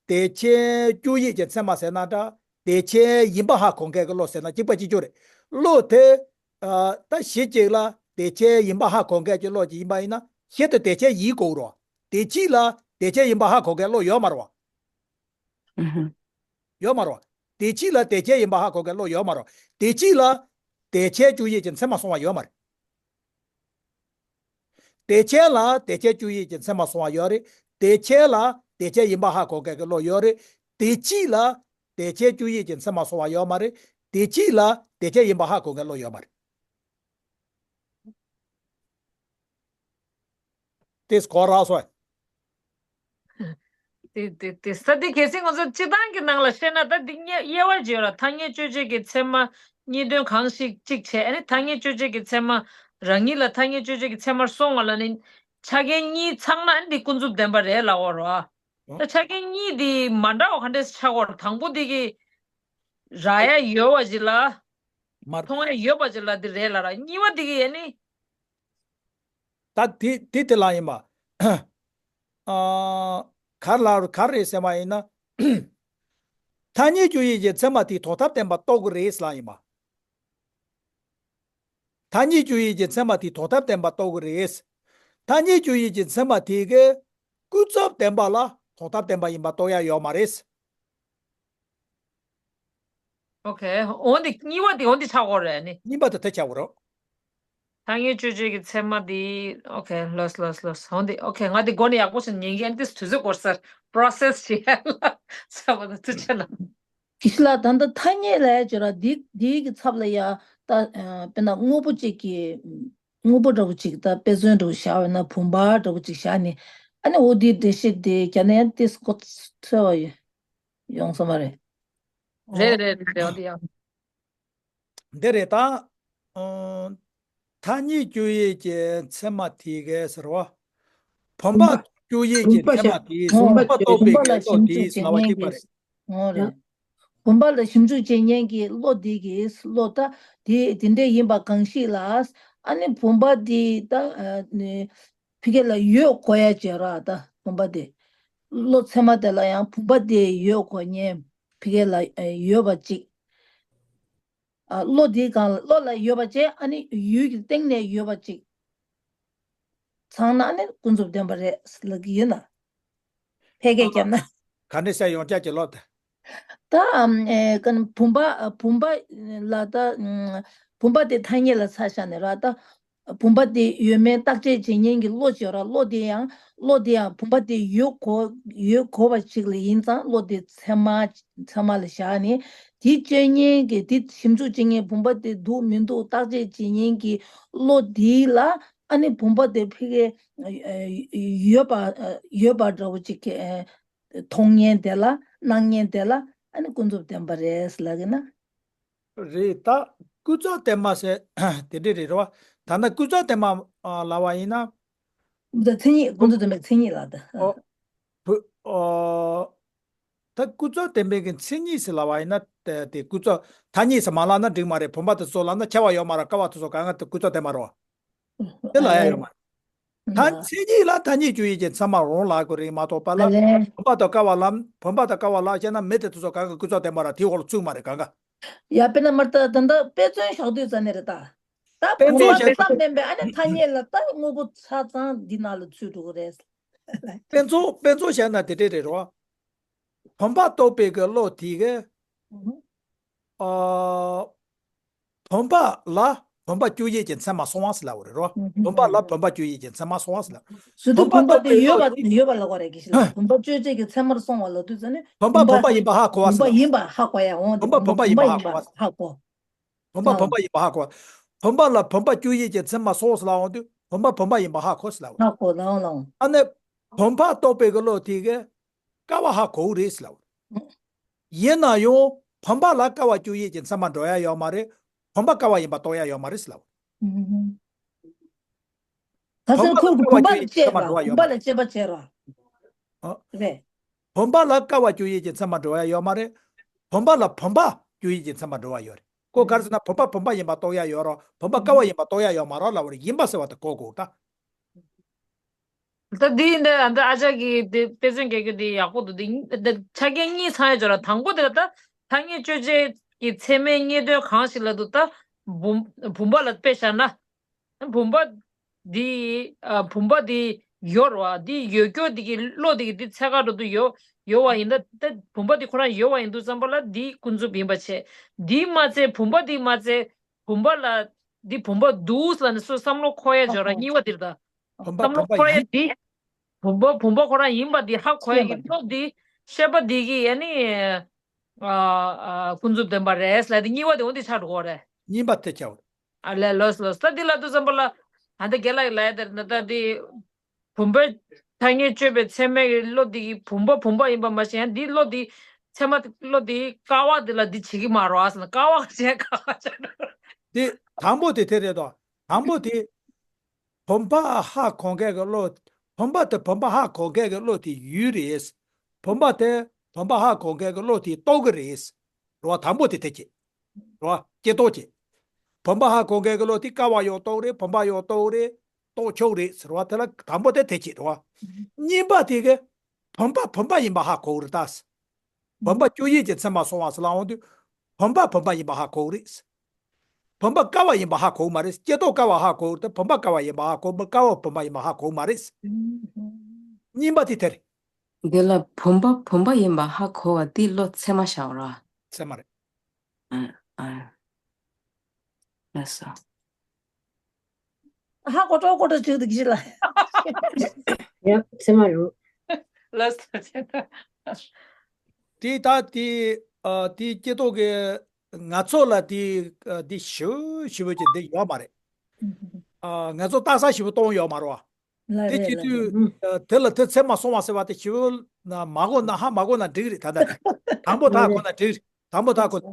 དེ་ཆེ་དཔྱོད་ཡུལ་གྱི་ཚད་མ་ཟེར་ན་འདྲ། དེ་ཆེ་ཡིན་པ་ཧ་གོ་མཁན་གྱི་བློ་ཟེར་ན་གཅིག་པ་གཅིག་རྐྱང་རེད། བློ་དེ། ཨ། ད་གཞི་གཅིག་ལ་དེ་ཆེ་ཡིན་པ་ཧ་གོ་མཁན་གྱི་བློ་ཅིག་ཡིན་པ་ཡིན་ན་གཞི་དེ་དེ་ཆེ་ཡིན་དགོས་རོ། དེ་གཅིག་ལ་དེ་ཆེ་ཡིན་པ་ཧ་གོ་མཁན་བློ་ཡོད་མ་རེད་བ། ཨུ་ཧུ། ཡོད་མ་རེད་བ། དེ་གཅིག་ལ་དེ་ཆེ་ཡིན་པ་ཧ་གོ་མཁན་བློ་ཡོད་མ་རེད་བ། དེ་གཅིག་ལ་དེ་ཆེ་དཔྱོད་ཡུལ་གྱི་ཚད་མ་སོང་བ་ཡོད་མ་རེད། དེ་ཆེ་ལ་དེ་ཆེ་དཔྱོད་ཡུལ་གྱི་ཚད་མ་སོང་བ་ཡོད་རེད། དེ་ཆེ་ལ་དེ་ཆེ་ཡིན་པ་ཧ་གོ་མཁན་གྱི་བློ་ཡོད་རེད། དེ་གཅིག་ལ་དེ་ཆེ་དཔྱོད་ཡུལ་གྱི་ཚད་མ་སོང་བ་ཡོད་མ་རེད། དེ་གཅིག་ལ་དེ་ཆེ་ཡིན་པ་ཧ་གོ་མཁན་བློ་ཡོད་མ་རེད། དེས་གོ་རག་སོང་། དེ་དེ་དེ་ས་དེ་གལ་སྲིད་ང་ཚོ་སྤྱི་བཏང་གི་ནང་ལ་བཤད་ན་ད་འདི་དབྱེ་བ་བྱས་ལ་ཐ་སྙད་དཔྱོད་བྱེད་ཀྱི་ཚད་མ་གཉིས་དོན་གང་ཞིག་གཅིག་བྱས། ཨ་ནི་ཐ་སྙད་དཔྱོད་བྱེད་ཀྱི་ཚད་མ་རང་ཉིད་ལ་ཐ་སྙད་དཔྱོད་བྱེད་ཀྱི་ཚད་མར་སོང་བ་ལ་ནི་ཆ་རྐྱེན་གཉིས་ཚང་ན་ཨ་འདི་ཀུན་རྫོབ་བདེན་པ་རེད་ལབ་པ་རེད་བ། ད་ཆ་རྐྱེན་གཉིས་འདི་མ་འདྲ་བ་ག་འདྲས་ཆགས་པ་རེད། དང་པོ་འདི་གི་རག་ཡ་ཡོད་པ་ཅིག་ལ། མ་མཐོང་ཡ་ཡོད་པ་ཅིག་ལ་འདི་རེད་ལ་ར། གཉིས་པ་འདི་གི་ཡ་ནི། ད་དེ་དེ་དེ་ལ་ཡིན་པ། ཨ། ག་རེ་ལ་ག་རེ་རེད་ཟེར་བ་ཡིན་ན། ཐ་སྙད་དཔྱོད་ཡུལ་གྱི་ཚད་མ་དེ་ཐོག་མཐའ་བརྟན་པ་རྟོགས་ཀྱི་རེད་ལ་ཡིན་པ། ཐ་སྙད་དཔྱོད་ཡུལ་གྱི་ཚད་མ་དེ་ཐོག་མཐའ་བརྟན་པ་རྟོགས་ཀྱི་རེད། ཐ་སྙད་དཔྱོད་ཡུལ་གྱི་ཚད་མ་དེ་གི་ཀུན་རྫོབ་བདེན་པ་ལ་ཐོག་མཐའ་བརྟན་པ་ཡིན་པ་རྟོགས་ཡ་ཡོད་མ་རེད། ཨོ་ཁེ། འོ་འདི་གཉིས་པ་དེ་འོ་འདི་ཆགས་ཀྱི་རེད་ནི། གཉིས་པ་དེ་དེ་ཆགས་ཀྱི་རེད། ཐ་སྙད་དཔྱོད་བྱེད་ཀྱི་ཚད་མ་འདི། ཨོ་ཁེ། ལོས་ལོས་ལོས། འོ་འདི། ཨོ་ཁེ། ང་འདི་མགོ་ནས་ཡག་པོ་ཞིག་ཉན་གྱི་ཡིན། ཏིས་དུས་ཚོད་འགོར་སར་པོ་རོ་སེས་བྱེད་ཡ་ལ་ས་བ་དང་ཐུགས་ཆེ་ལ། ཀི་ཤི་ལ་ད་ལྟ་ཐ་སྙད་ལ་ཡ་བྱོས་ར། འདི་འདིའི་གི་ཚབ་ལ་ཡ་ད་དཔེར་ན་དངོས་པོ་གཅིག་གི་དངོས་པོ་འདྲ་བོ་གཅིག་ད་དཔེ་མཚོན་འདྲ་བོ་བཞག་པ་ན་བུམ་པ་འདྲ་བོ་གཅིག་བཞག་ནས། ཨ་ནི་འོ་འདིའི་འགྲེལ་བཤད་དེ་རྒྱ་ནས་ཏིས་གོ་ཚོད་བ་ཡོད། ཡོང་ས་མ་རེད། རེད་རེད་རེད། འོ་དེ་ཡང་། འདི་རེད་ད། ཨ། ཐ་སྙད་དཔྱོད་ཡུལ་གྱི་ཚད་མ་དེ་གས་ཟེར་བ། བུམ་པ་དཔྱོད་ཡུལ་གྱི་ཚད་མ་དེ། བུམ་པ་རྟོགས་པའི་གི་བློ་དེ་ཟེར་བ་གཅིག་པ་རེད། འོ་རེད། བུམ་པ་ལ་ཞིབ་འཇུག་བྱེད་མཁན་གྱི་བློ་དེ་གིས་བློ་ད་དེ་དེ་འདྲས་ཡིན་པ་གང་ཞིག་ལ། ཨ་ནི་བུམ་པ་དེ་ད་ཨ་ནི་ཕ་གི་ལ་ཡོད་གོ་ཡ་བྱས་ར། ད་བུམ་པ་དེ་བློ་ཚད་མ་དེ་ལ་ཡང་བུམ་པ་དེ་ཡོད་གོ་མཁན་ཕ་གི་ལ་ཡོད་པ་གཅིག་ཨ། བློ་དེའི་སྒང་ལ་བློ་ལ་ཡོད་པ་བྱས། ཨ་ནི་ཡུལ་གྱི་སྟེང་ནས་ཡོད་པ་གཅིག་ཚང་ན་ཨ་ནི་ཀུན་རྫོབ་བདེན་པ་རེད་ལབ་ཀྱི་ཡོད་ན། ཕལ་སྐད་རྒྱབ་ན། ག་འདྲ་ཟེར་ཡོང་ཆ་གི་ལོ་དེ། ད་ཨ། ཨེ། ཀ་ནི་བུམ་པ། བུམ་པ་ལ་ད་ཨ། བུམ་པ་དེ་ཐ་སྙད་ལ་ཆ་བཞག་ནས་ར། ད་བུམ་པ་དེ་ཡོད་མེད་བརྟག་དཔྱད་བྱེད་མཁན་གྱི་བློ་ཅིག་ཡོད་ར། བློ་དེ་ཡང་བློ་དེ་ཡང་བུམ་པ་དེ་ཡོད་གོ་ཡོད་གོ་བ་ཞིག་ལ་ཡིན་ཙང་། བློ་དེ་ཚད་མ་ཚད་མ་ལ་བཞག་ནས། དེ་དཔྱད་མཁན་གྱི་དེ་ཞིབ་འཇུག་བྱེད་མཁན་བུམ་པ་དེ་འདུག་མི་འདུག་བརྟག་དཔྱད་བྱེད་མཁན་གྱི་བློ་དེ་ལ་ཨ་ནི་བུམ་པ་དེ་ཕ་གི་ཡོད་པ་ཡོད་པ་འདྲ་བོ་ཅིག་གི་མཐོང་མཁན་དེ་ལ་སྣང་མཁན་དེ་ལ་ཨ་ནི་ཀུན་རྫོབ་བདེན་པ་རེད་ལབ་ཀྱི་ན། རེད། ད་ཀུན་རྫོབ་བདེན་པ་ཟེར་དེ་འདྲས་རེད་རེད་བ། ད་ནི་ཀུན་རྫོབ་བདེན་པ་ལབ་པ་ཡིན་ན། ད་མཚན་ཉིད། ཀུན་རྫོབ་བདེན་པའི་མཚན་ཉིད་ལ་ད། ཨོ། བུ། ཨོ། ད་ཀུན་རྫོབ་བདེན་པའི་གི་མཚན་ཉིད་ཟེར་ལབ་པ་ཡིན་ན། དེ་དེ་ཀུན་རྫོབ་ཐ་སྙད་ཟེར་མ་ལབ་ན་འགྲིག་མ་རེད། བུམ་པ་དེ་ཚོ་ལབ་ན་ཁྱབ་པ་ཡོད་མ་རེད། ཀ་བ་དེ་ཚོ་གང་ག་དེ་ཀུན་རྫོབ་བདེན་པ་རེད་བ། དེ་ལ་ཡ་ཡོད་མ་རེད། ད་མཚན་ཉིད་ལ་ཐ་སྙད་དཔྱོད་ཡུལ་གྱི་ཚད་མ་རང་ལབ་དགོས་རེད་མ་གཏོགས་པ་ལ། བུམ་པ་དང་ཀ་བ་ལ། བུམ་པ་དང་ཀ་བ་ལ་བཤད་ན་མི་དེ་དེ་ཚོ་གང་ག་ཀུན་རྫོབ་བདེན་པ་ར། དེའི་འོག་ལ་ཚུད་མ་རེད་གང་ག། ཡ། དཔེར་ན་མར་ད་ད་ད་དཔེ་མཚོན་བཞག་དུས་ཙ་ནས་རེད་ད། ད་དཔེ་བུམ་མཚོན་པ་བཞག་བསམ་ལྡན་པའི་ཨ་ནི་ཐ་སྙད་ལ་ད་དངོས་པོ་ཆ་ཚང་འདི་ནང་ལ་ཚུད་འགྲོ་གི་རེད། དཔེ་མཚོན། དཔེ་མཚོན་བཞག་ན་དེ་འདྲས་རེད་རོ། བུམ་པ་རྟོགས་པའི་གི་བློ་དེ་གི། ཨ། བུམ་པ་ལ་བུམ་པ་དཔྱོད་ཡུལ་གྱི་ཚད་མ་སོང་བ་ཟེར་ལབ་པ་རེད་རོ། བུམ་པ་ལ་བུམ་པ་དཔྱོད་ཡུལ་གྱི་ཚད་མ་སོང་བ་ཟེར་ལབ། ཟེར་དུས་བུམ་པ་བུམ་པ་རྟོགས་དེ་པའི་ཡོད་བློ་པ་དེ། ཡོད་པ་ལབ་དགོས་རེད། ཀྱི་ཞིག་ལ་བུམ་པ་དཔྱོད་བྱེད་ཀྱི་ཚད་མར་སོང་བ་ལབ་དུས་ཙ་ནས་བུམ་པ་བུམ་པ་ཡིན་པ་ཧ་གོ་བ་ཟེར་ལབ། བུམ་པ་ཡིན་པ་ཧ་གོ་ཡ་འོང་དེ། བུམ་པ་བུམ་པ་ཡིན་པ་ཧ་གོ་བ་ཟེར། ཧ་གོ། བུམ་པ་བུམ་པ་ཡིན་པ་ཧ་གོ་བ། བུམ་པ་ལ་བུམ་པ་དཔྱོད་ཡུལ་གྱི་ཚད་མ་སོང་ཟེར་ལབ་འོང་དུས་བུམ་པ་བུམ་པ་ཡིན་པ་ཧ་གོ་ཟེར་ལབ། ཧ་གོ་ལབ་ལབ། ཨ་ནི། བུམ་པ་རྟོགས་པའི་གི་བློ་དེ་གི་ཀ་བ་ཧ་གོ་གི་རེད་ཟེར་ལབ། ཡིན་ན་ཡང་བུམ་པ་ལ་ཀ་བ་སྤྱོད་ཡུལ་གྱི་མཚན་མ་འགྲོ་ཡ་ཡོད་མ་རེད། བུམ་པ་ཀ་བ་ཡིན་པ་རྟོགས་ཡ་ཡོད་མ་རེད་ཟེར་ལབ། ད་ཚོད་ཁོ་བུམ་པ་ལ་དཔྱད་པ་བུམ་པ་ལ་དཔྱད་པ་བྱེད་རོགས། རེད། བུམ་པ་ལ་ཀ་བ་སྤྱོད་ཡུལ་གྱི་མཚན་མ་འགྲོ་ཡ་ཡོད་མ་རེད། བུམ་པ་ལ་བུམ་པ་སྤྱོད་ཡུལ་གྱི་མཚན་མ་འགྲོ་བ་ཡོད་རེད། ཁོ་ག་རེ་ཟེར་ན་བུམ་པ་བུམ་པ་ཡིན་པ་རྟོགས་ཡ་ཡོད་རོགས། བུམ་པ་ཀ་བ་ཡིན་པ་རྟོགས་ཡ་ཡོད་མ་རོགས་ལབ་པ་རེད། ཡིན་པ་ཟེར་བ་དེ་གོ་དགོས་ད། ད་འདི་འདི་ཨ་འདི་ཨ་ཅག་གི་འདི་དཔེ་མཚོན་རྒྱག་རྒྱུ་འདི་ཡག་པོ་འདུག་འདི་འདི་ཆ་རྐྱེན་གཉིས་ཚང་ཡ་ཅོག་ར། དང་པོ་དེ་ལ་ད་ཐ་སྙད་དཔྱོད་བྱེད་ཀྱི་ཚད་མའི་རྙེད་དོན་གང་ཞིག་ལ་འདུག་ད་བུམ་བུམ་པ་ལ་དཔེ་བཞག་ན། བུམ་པ་འདི་ཨ་བུམ་པ་འདི་ཡོད་རེད་བ། འདི་ཡོད་རྒྱུ་འདི་གི་བློ་འདི་གི་འདི་ཚད་ག་འགྲོ་དུས་ཡོད་ཡོད་བ་ཡིན་ད། ད་བུམ་པ་འདི་ཁོ་རང་ཡོད་བ་ཡིན་དུས་ཙམ་པ་ལ་འདི་ཀུན་རྫོབ་ཡིན་པ་བྱས། འདི་མ་ཚད་བུམ་པ་འདི་མ་ཚད་བུམ་པ་ལ་འདི་བུམ་པ་འདུག་ཟེར་ནས་སུ་བསམ་བློ་འཁོར་ཡ་ཅོག་ར་གཉིས་པ་འདིར་ད། བུམ་པ་བསམ་བློ་བུམ་པ་འཁོར་ཡ་ཡིན། འདི་བུམ་པ་བུམ་པ་ཁོ་རང་ཡིན་པ་འདི་ཧ་གོ་ཡ་གི་བློ་འདི་ཤེས་པ་འདི་གི་ཡ་ནི་ཨ་ཨ་ཀུན་རྫོབ་བདེན་པ་རེད་ལབ་དེ་གཉིས་པ་དེ་འོ་འདི་ཆགས་འགྲོ་གི་རེད། གཉིས་པ་དེ་ཆགས། ཨ་ལས་ལོས་ལོས་ད་འདི་ལབ་དུས་ཙམ་པ་ལ་ད་ལྟ་རྒན་ལགས་ལབ་ཡ་དེར་ད་ལྟ་འདི་བུམ་པའི་ཐ་སྙད་དཔྱོད་པའི་ཚད་མའི་བློ་འདི་གི་བུམ་པ་བུམ་པ་ཡིན་པ་མ་ཤེས་ཡང་འདི་བློ་འདི་ཚད་མ་བློ་འདི་ཀ་བ་འདི་ལ་འདི་བྱེད་ཀྱི་མ་རོགས་ཟེར་ན་ཀ་བ་བྱས་ཀ་བ་བྱས་འགྲོ། དེ་དང་པོ་དེ་དེ་རེད་དོ། དང་པོ་དེ་བུམ་པ་ཧ་གོ་མཁན་གྱི་བློ། བུམ་པ་དེ་བུམ་པ་ཧ་གོ་མཁན་གྱི་བློ་དེ་ཡུལ་རེད། བུམ་པ་དེ་བུམ་པ་ཧ་གོ་མཁན་གྱི་བློ་དེ་རྟོག་གི་རེད། རེད་བ། དང་པོ་དེ་དེ་བྱེད། རེད་བ། སྐྱེ་རྟོགས་བྱེད། བུམ་པ་ཧ་གོ་མཁན་གྱི་བློ་དེ་ཀ་བ་ཡང་རྟོག་རེད། བུམ་པ་ཡང་རྟོག་རེད། རྟོགས་ཆོག་རེད་ཟེར་བ་དེ་ལ་དང་པོ་དེ་དེ་བྱེད། རེད་བ། གཉིས་པ་དེ་གི་བུམ་པ་བུམ་པ་ཡིན་པ་ཧ་གོ་གི་རེད་ད། བུམ་པ་སྤྱོད་ཡུལ་གྱི་མཚན་མ་སོང་བ་ཟེར་ལ་འོང་དུས། བུམ་པ་བུམ་པ་ཡིན་པ་ཧ་གོ་གི་རེད། བུམ་པ་ཀ་བ་ཡིན་པ་ཧ་གོ་གི་མ་རེད། སྐྱེ་རྟོགས་ཀ་བ་ཧ་གོ་གི་རེད་དེ་བུམ་པ་ཀ་བ་ཡིན་པ་ཧ་གོ་མི། ཀ་བ་བུམ་པ་ཡིན་པ་ཧ་གོ་གི་མ་རེད། གཉིས་པ་དེ་དེ་རེད། འདི་ལ་བུམ་པ་བུམ་པ་ཡིན་པ་ཧ་གོ་བ་འདི་བློ་ཚད་མ་བཞག་ར། ཚད་མ་རེད། ཨ་ཨ། ལགས་སོ། ཧ་གོ་ཀྲོ་ཀོ་ཀྲོ་བྱུག་འདུག་གི་ལ། ཡ་ཚད་མ་རུ། ལགས་སོ། དེ་ད་དེ་ཨ་དེ་སྐྱེ་རྟོགས་ཀྱི་ང་ཚོ་ལ་དེ་ཨ་དེ་ཞིབ་ཞིབ་ཀྱི་དེ་ཡོད་མ་རེད། ཨ་ང་ཚོ་ལྟ་ས་ཞིབ་གཏོང་ཡོད་མ་རེད་བ། དེ་བྱེད་དུས་ཨ་དེ་ལ་དེ་ཚད་མ་སོང་བ་ཟེར་བ་དེ་ཞིབ་ན་མ་གོ་ན་ཧ་མ་གོ་ན་འགྲིག་རེད། ད་ལྟ་དང་པོ་ད་གོ་ན་འགྲིག་རེད། དང་པོ་ད་གོ་ན་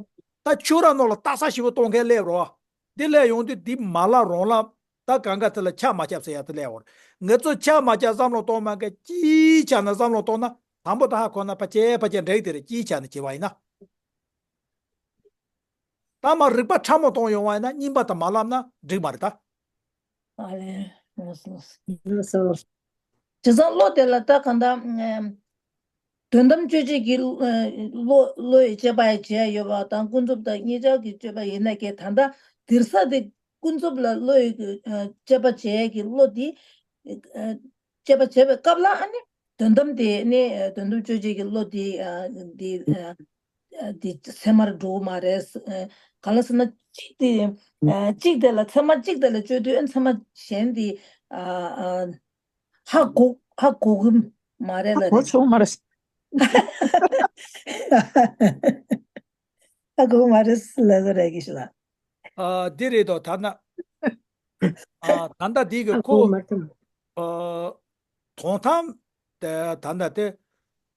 ད་ཁྱོད་རང་ནང་ལ་ལྟ་ས་ཞིབ་གཏོང་མཁན་སླེབས་རོགས། དེ་ལས་ཡོང་དུས་འདི་མ་ལབ་རང་ལབ། ད་གང་ག་དེ་ལ་ཆ་མ་ཁྱབ་ཟེར་ཡ་དེ་ལས་འོར། ང་ཚོ་ཆ་མ་ཁྱབ་བསམ་བློ་གཏོང་མ་མཁན་གཅིག་ཆ་ན་བསམ་བློ་གཏོང་ན་དང་པོ་ད་ཧ་གོ་ན་ཕ་ཆེ་ཕ་ཆེ་འགྲིག་དེ་རེད། གཅིག་ཆ་ན་བྱེད་བ་ཡིན་ན། ད་མ་རིག་པ་ཕྲ་མོ་གཏོང་ཡོང་བ་ཡིན་ན་གཉིས་པ་དང་མ་ལབ་ན་འགྲིག་མ་རེད་ད། ཨ་ལེ། ལགས་སོ། བྱས་ཙང་བློ་དེ་ལ་ད་གང་ལྟར་དོན་དམ་དཔྱོད་བྱེད་ཀྱི་བློ་བློ་ཡི་དཔྱད་པ་ཡི་བྱེད་ཡ་ཡོད་པ་དང་ཀུན་རྫོབ་དང་གཉིས་ཆར་གྱི་དཔྱོད་པ་ཡིན་ན་ཀྱང་ད་ལྟ་འདིར་ས་དེ་ཀུན་རྫོབ་ལ་བློ་ཡི་དཔྱད་པ་བྱེད་ཡ་གི་བློ་དེ་དཔྱད་པ་བྱེད་པའི་སྐབས་ལ་ཨ་ནི་དོན་དམ་དེ་ནི་དོན་དམ་དཔྱོད་བྱེད་ཀྱི་བློ་དེ་དེ། འདི་ཚད་མར་འགྲོ་གི་མ་རེད། གང་ལ་ཟེར་ན་གཅིག་དེ་གཅིག་དེ་ལ་ཚད་མ་གཅིག་དེ་ལ་དཔྱོད་དུས་ཚད་མ་གཞན་དེ་ཧ་གོ་ཧ་གོ་གི་མ་རེད་ལ་རེད། ཧ་གོ་གི་མ་རེད་ལ་ཟེར་རེད་གི་ཤི་ལ། ཨ་འདི་རེད་དོ། ཐ་ན་ཨ་ད་ལྟ་འདི་གི་ཁོ་ཨ་དོན་དམ་དེ་ད་ལྟ་དེ་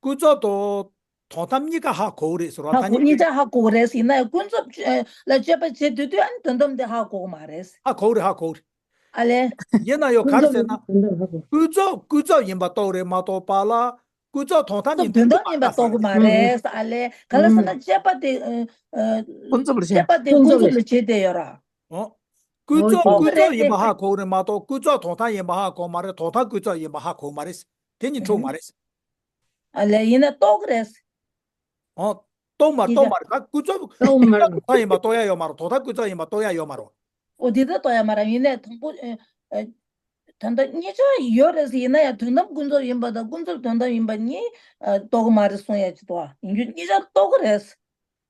ཀུན་རྫོབ་དང་དོན་དམ་གཉིས་ཀ་ཧ་གོ་གི་རེད་ཟེར་བ། ཐ་སྙད་གཉིས་ཀ་ཧ་གོ་གི་རེད། ཡིན་ན་ཡང་ཀུན་རྫོབ་ལ་དཔྱད་པ་བྱེད་དུས་དུས་ཨ་ནི་དོན་དམ་དེ་ཧ་གོ་གི་མ་རེད། ཧ་གོ་གི་རེད། ཧ་གོ་གི་རེད། ཨ་ལས། ཡིན་ན་ཡང་ག་རེ་ཟེར་ན་ཀུན་རྫོབ་ཀུན་རྫོབ་ཡིན་པ་རྟོགས་རེད་མ་གཏོགས་པ་ལ། ཀུན་རྫོབ་དོན་དམ་ཡིན་དོན་དམ་ཡིན་པ་རྟོགས་ཀྱི་མ་རེད། ཨ་ལས་ག་ལ་ཟེར་ན་དཔྱད་པ་དེ་ཀུན་རྫོབ་ལ་བྱེད་དཔྱད་པ་དེ་ཀུན་རྫོབ་ལ་བྱེད་དེ་ཡོད་ར། ཨོ། ཀུན་རྫོབ་ཀུན་རྫོབ་ཡིན་པ་ཧ་གོ་གི་རེད་མ་གཏོགས་ཀུན་རྫོབ་དོན་དམ་ཡིན་པ་ཧ་གོ་མ་རེད། དོན་དམ་ཀུན་རྫོབ་ཡིན་པ་ཧ་གོ་མ་རེད། དེ་གཉིས་འཁྲུག་མ་རེད། ཨ་ལས་ཡིན་ན་རྟོགས་ཀྱི་རེད། ཨོ། རྟོགས་མ་རེད། རྟོགས་མ་རེད། ད་ཀུན་རྫོབ་ཀུན་རྫོབ་དོན་དམ་ཡིན་པ་རྟོགས་ཡ་ཡོད་མ་རེད། དོན་དམ་ཀུན་རྫོབ་ཡིན་པ་རྟོགས་ཡ་ཡོད་མ་རེད། ཨོ་དེ་ལྟར་རྟོགས་ཡ་མ་རེད། ཡིན་ནའི་དང་པོ་ཨ་ཨ་ད་ལྟ་གཉིས་ཆ་ཡོད་རེད་ཟེར། ཡིན་ན་ཡང་དོན་དམ་ཀུན་རྫོབ་ཡིན་པ་དང་ཀུན་རྫོབ་དོན་དམ་ཡིན་པ་གཉིས་ཨ་རྟོགས་ཀྱི་མ་རེད་གསུང་ཡ་ཅིག་འདུག་ཡིན་རྒྱུ་གཉིས་ཆ་རྟོགས་ཀྱི་རེད།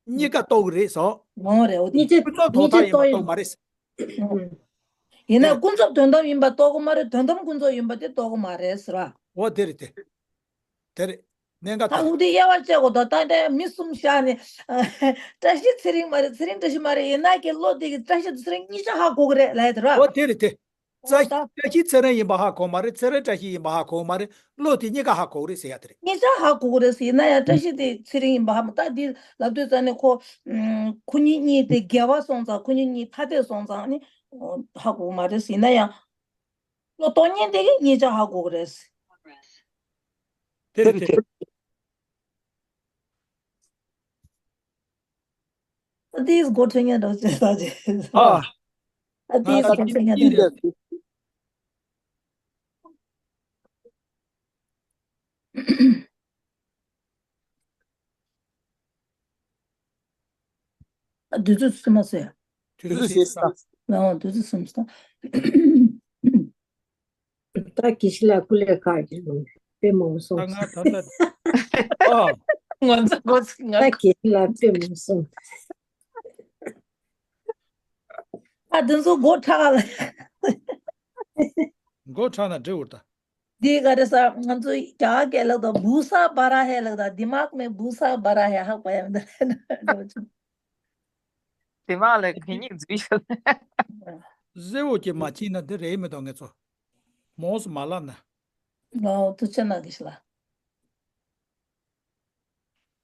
གཉིས་ཀ་རྟོགས་ཀྱི་རེད་ཟེར། འོ་རེད། འོ་དེ་གཉིས་ཆ་ཀུན་རྫོབ་དོན་དམ་ཡིན་པ་རྟོགས་མ་རེད། ཡིན་ན་ཀུན་རྫོབ་དོན་དམ་ཡིན་པ་རྟོགས་ཀྱི་མ་རེད། དོན་དམ་ཀུན་རྫོབ་ཡིན་པ་དེ་རྟོགས་ཀྱི་མ་རེད་ཟེར་བ། འོ་དེ་རེད་དེ། དེ་རེད། གནད་འགག་ད་དེ་འུ་དེ་དབྱེ་བ་བཅད་དགོས། ད་ད་ལྟ་མི་གསུམ་བཞག་ནས་བཀྲ་ཤིས་ཚེ་རིང་མ་རེད། ཚེ་རིང་བཀྲ་ཤིས་མ་རེད། ཡིན་ན་ཀྱི་བློ་དེ་གི་བཀྲ་ཤིས་ཚེ་རིང་གཉིས་ཆ་ཧ་གོ་གི་རེད་ལབ་ཡ་དེ་ར། འོ་དེ་རེད་དེ། བཀྲ་ཤིས་ཚེ་རིང་ཡིན་པ་ཧ་གོ་མ་རེད། ཚེ་རིང་བཀྲ་ཤིས་ཡིན་པ་ཧ་གོ་མ་རེད། བློ་དེ་གཉིས་ཀ་ཧ་གོ་གི་རེད་ཟེར་ཡ་དེ་རེད། གཉིས་ཆ་ཧ་གོ་གི་རེད་ཟེར་ན་ཡང་བཀྲ་ཤིས་དེ་ཚེ་རིང་ཡིན་པ་ཧ་མ། ད་འདི་ལབ་དུས་ཙ་ནས་ཁོ་ཁོ་གཉིས་གཉིས་དེ་འགལ་བ་སོང་ཙང་ཁོ་གཉིས་གཉིས་ཐ་དད་སོང་ཙང་ནི་ཧ་གོ་གི་མ་རེད་ཟེར་ན་ཡང་། བློ་སྟོང་ཉིད་དེ་གི་གཉིས་ཆ་ཧ་གོ་གི་རེད། དེ་རེད་དེ་རེད། ཨ་ཏིས་སྒོ་ཁྲིད་ཉན་འགྲོ་ཅེས་ས་ཅེས། ཨ། ཨ་ཏིས་སྒོ་ཁྲིད་ཉན་འགྲོ། ཨ་དུས་ཚོད་སུ་མ་ཟེར། དུས་ཚོད་ཟེར་ས། ལའོ་དུས་ཚོད་སུ་མ་ཟེར། ད་དགེ་བཤེས་ལགས་སྐུ་ལས་ཁག་ཅིག་དཔེ་མང་པོ་ད་གསུངས། ང་ད་ལྟ། ཨ། ང་ཚོ་འགོ་ཚུགས་ང་། ད་དགེ་བཤེས་ལགས་དཔེ་མང་པོ་གསུངས། ད་འདི་ཚོ་སྒོ་ཁྲག་ལ། སྒོ་ཁྲག་ན་འབྲི་འུར་ད། འདི་ག་རེ་ས་ང་ཚོ་རྒྱ་གར་སྐད་ལབ་དང་བུ་ས་བ་ར་ཧེ་ལབ་དང་དི་མག་མེ་བུ་ས་བ་ར་ཧེ་ཧག་པ་ཡང་འདི་ལ་འགྲོ་ཆུ། དེ་མ་ལས་གད་སྙིགས་འཛུལ་ཤག་གཟེར་བོ་ཅིག་མ་ཕྱིན་ན་འདི་རེད་མི་འདུག་ངེད་ཚོ། མོས་སུ་མ་ལབ་ན། ངའོ་ཐུགས་རྗེ་གནང་གི་ཤི་ལ།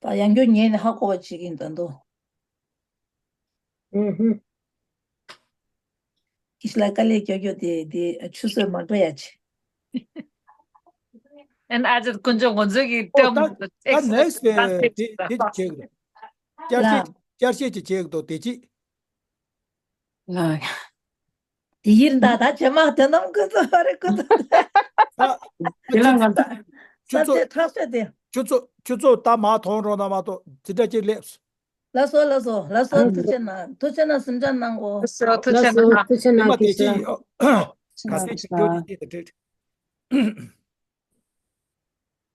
ད་ཡང་སྐྱོ་ཉེ་ནས་ཧ་གོ་བ་བྱེད་ཀྱིན་ད་འདུག་ཨུ་ཧུ། ཁྱི་ལ་དཀའ་ལས་སྐྱོ་སྐྱོ་དེ་དེ་ཆུ་ཚོད་མ་འགྲོ་ཡ་ཆེ། ཨན་ཨ་ཅག་དཀོན་མཆོག་ངོ་ཚོས་ཀྱི་ཨོ་ད་ད་ནེག་སི་དེ་དེ་ཅིག་བྱེད་དགོས། བསྐྱར་ཞིབ་ལ། བསྐྱར་ཞིབ་ཅིག་བྱེད་དགོས་དེ་ཅིག་ལ། དེ་ཡིན་ད་ད་ཇེ་མང་དེ་རྣམས་ཀུན་ཚོ་རེ་ཀུན་ཚོ། ཨ། དེ་ལ་ང་ཚོ་ཆུ་ཚོད་ཁྲག་ཤ་དེ། ཆུ་ཚོད་ཆུ་ཚོད་ད་མ་མཐོང་རོགས་གནང་མ་གཏོགས་ཇི་འདྲ་ཅིག་སླེབས། ལགས་སོ་ལགས་སོ་ལགས་སོ། ཨ་ཐུགས་རྗེ་གནང་། ཐུགས་རྗེ་གནང་། སེམས་ཁྲལ་གནང་གོ། ལགས་སོ། ཐུགས་རྗེ་གནང་། ཐུགས་རྗེ་གནང་། དེ་མ་དེ་ཅི་ཡོད། ག་ཚོད་ཅིག་འགྲོ་དེ་ཅི་དང་འགྲིག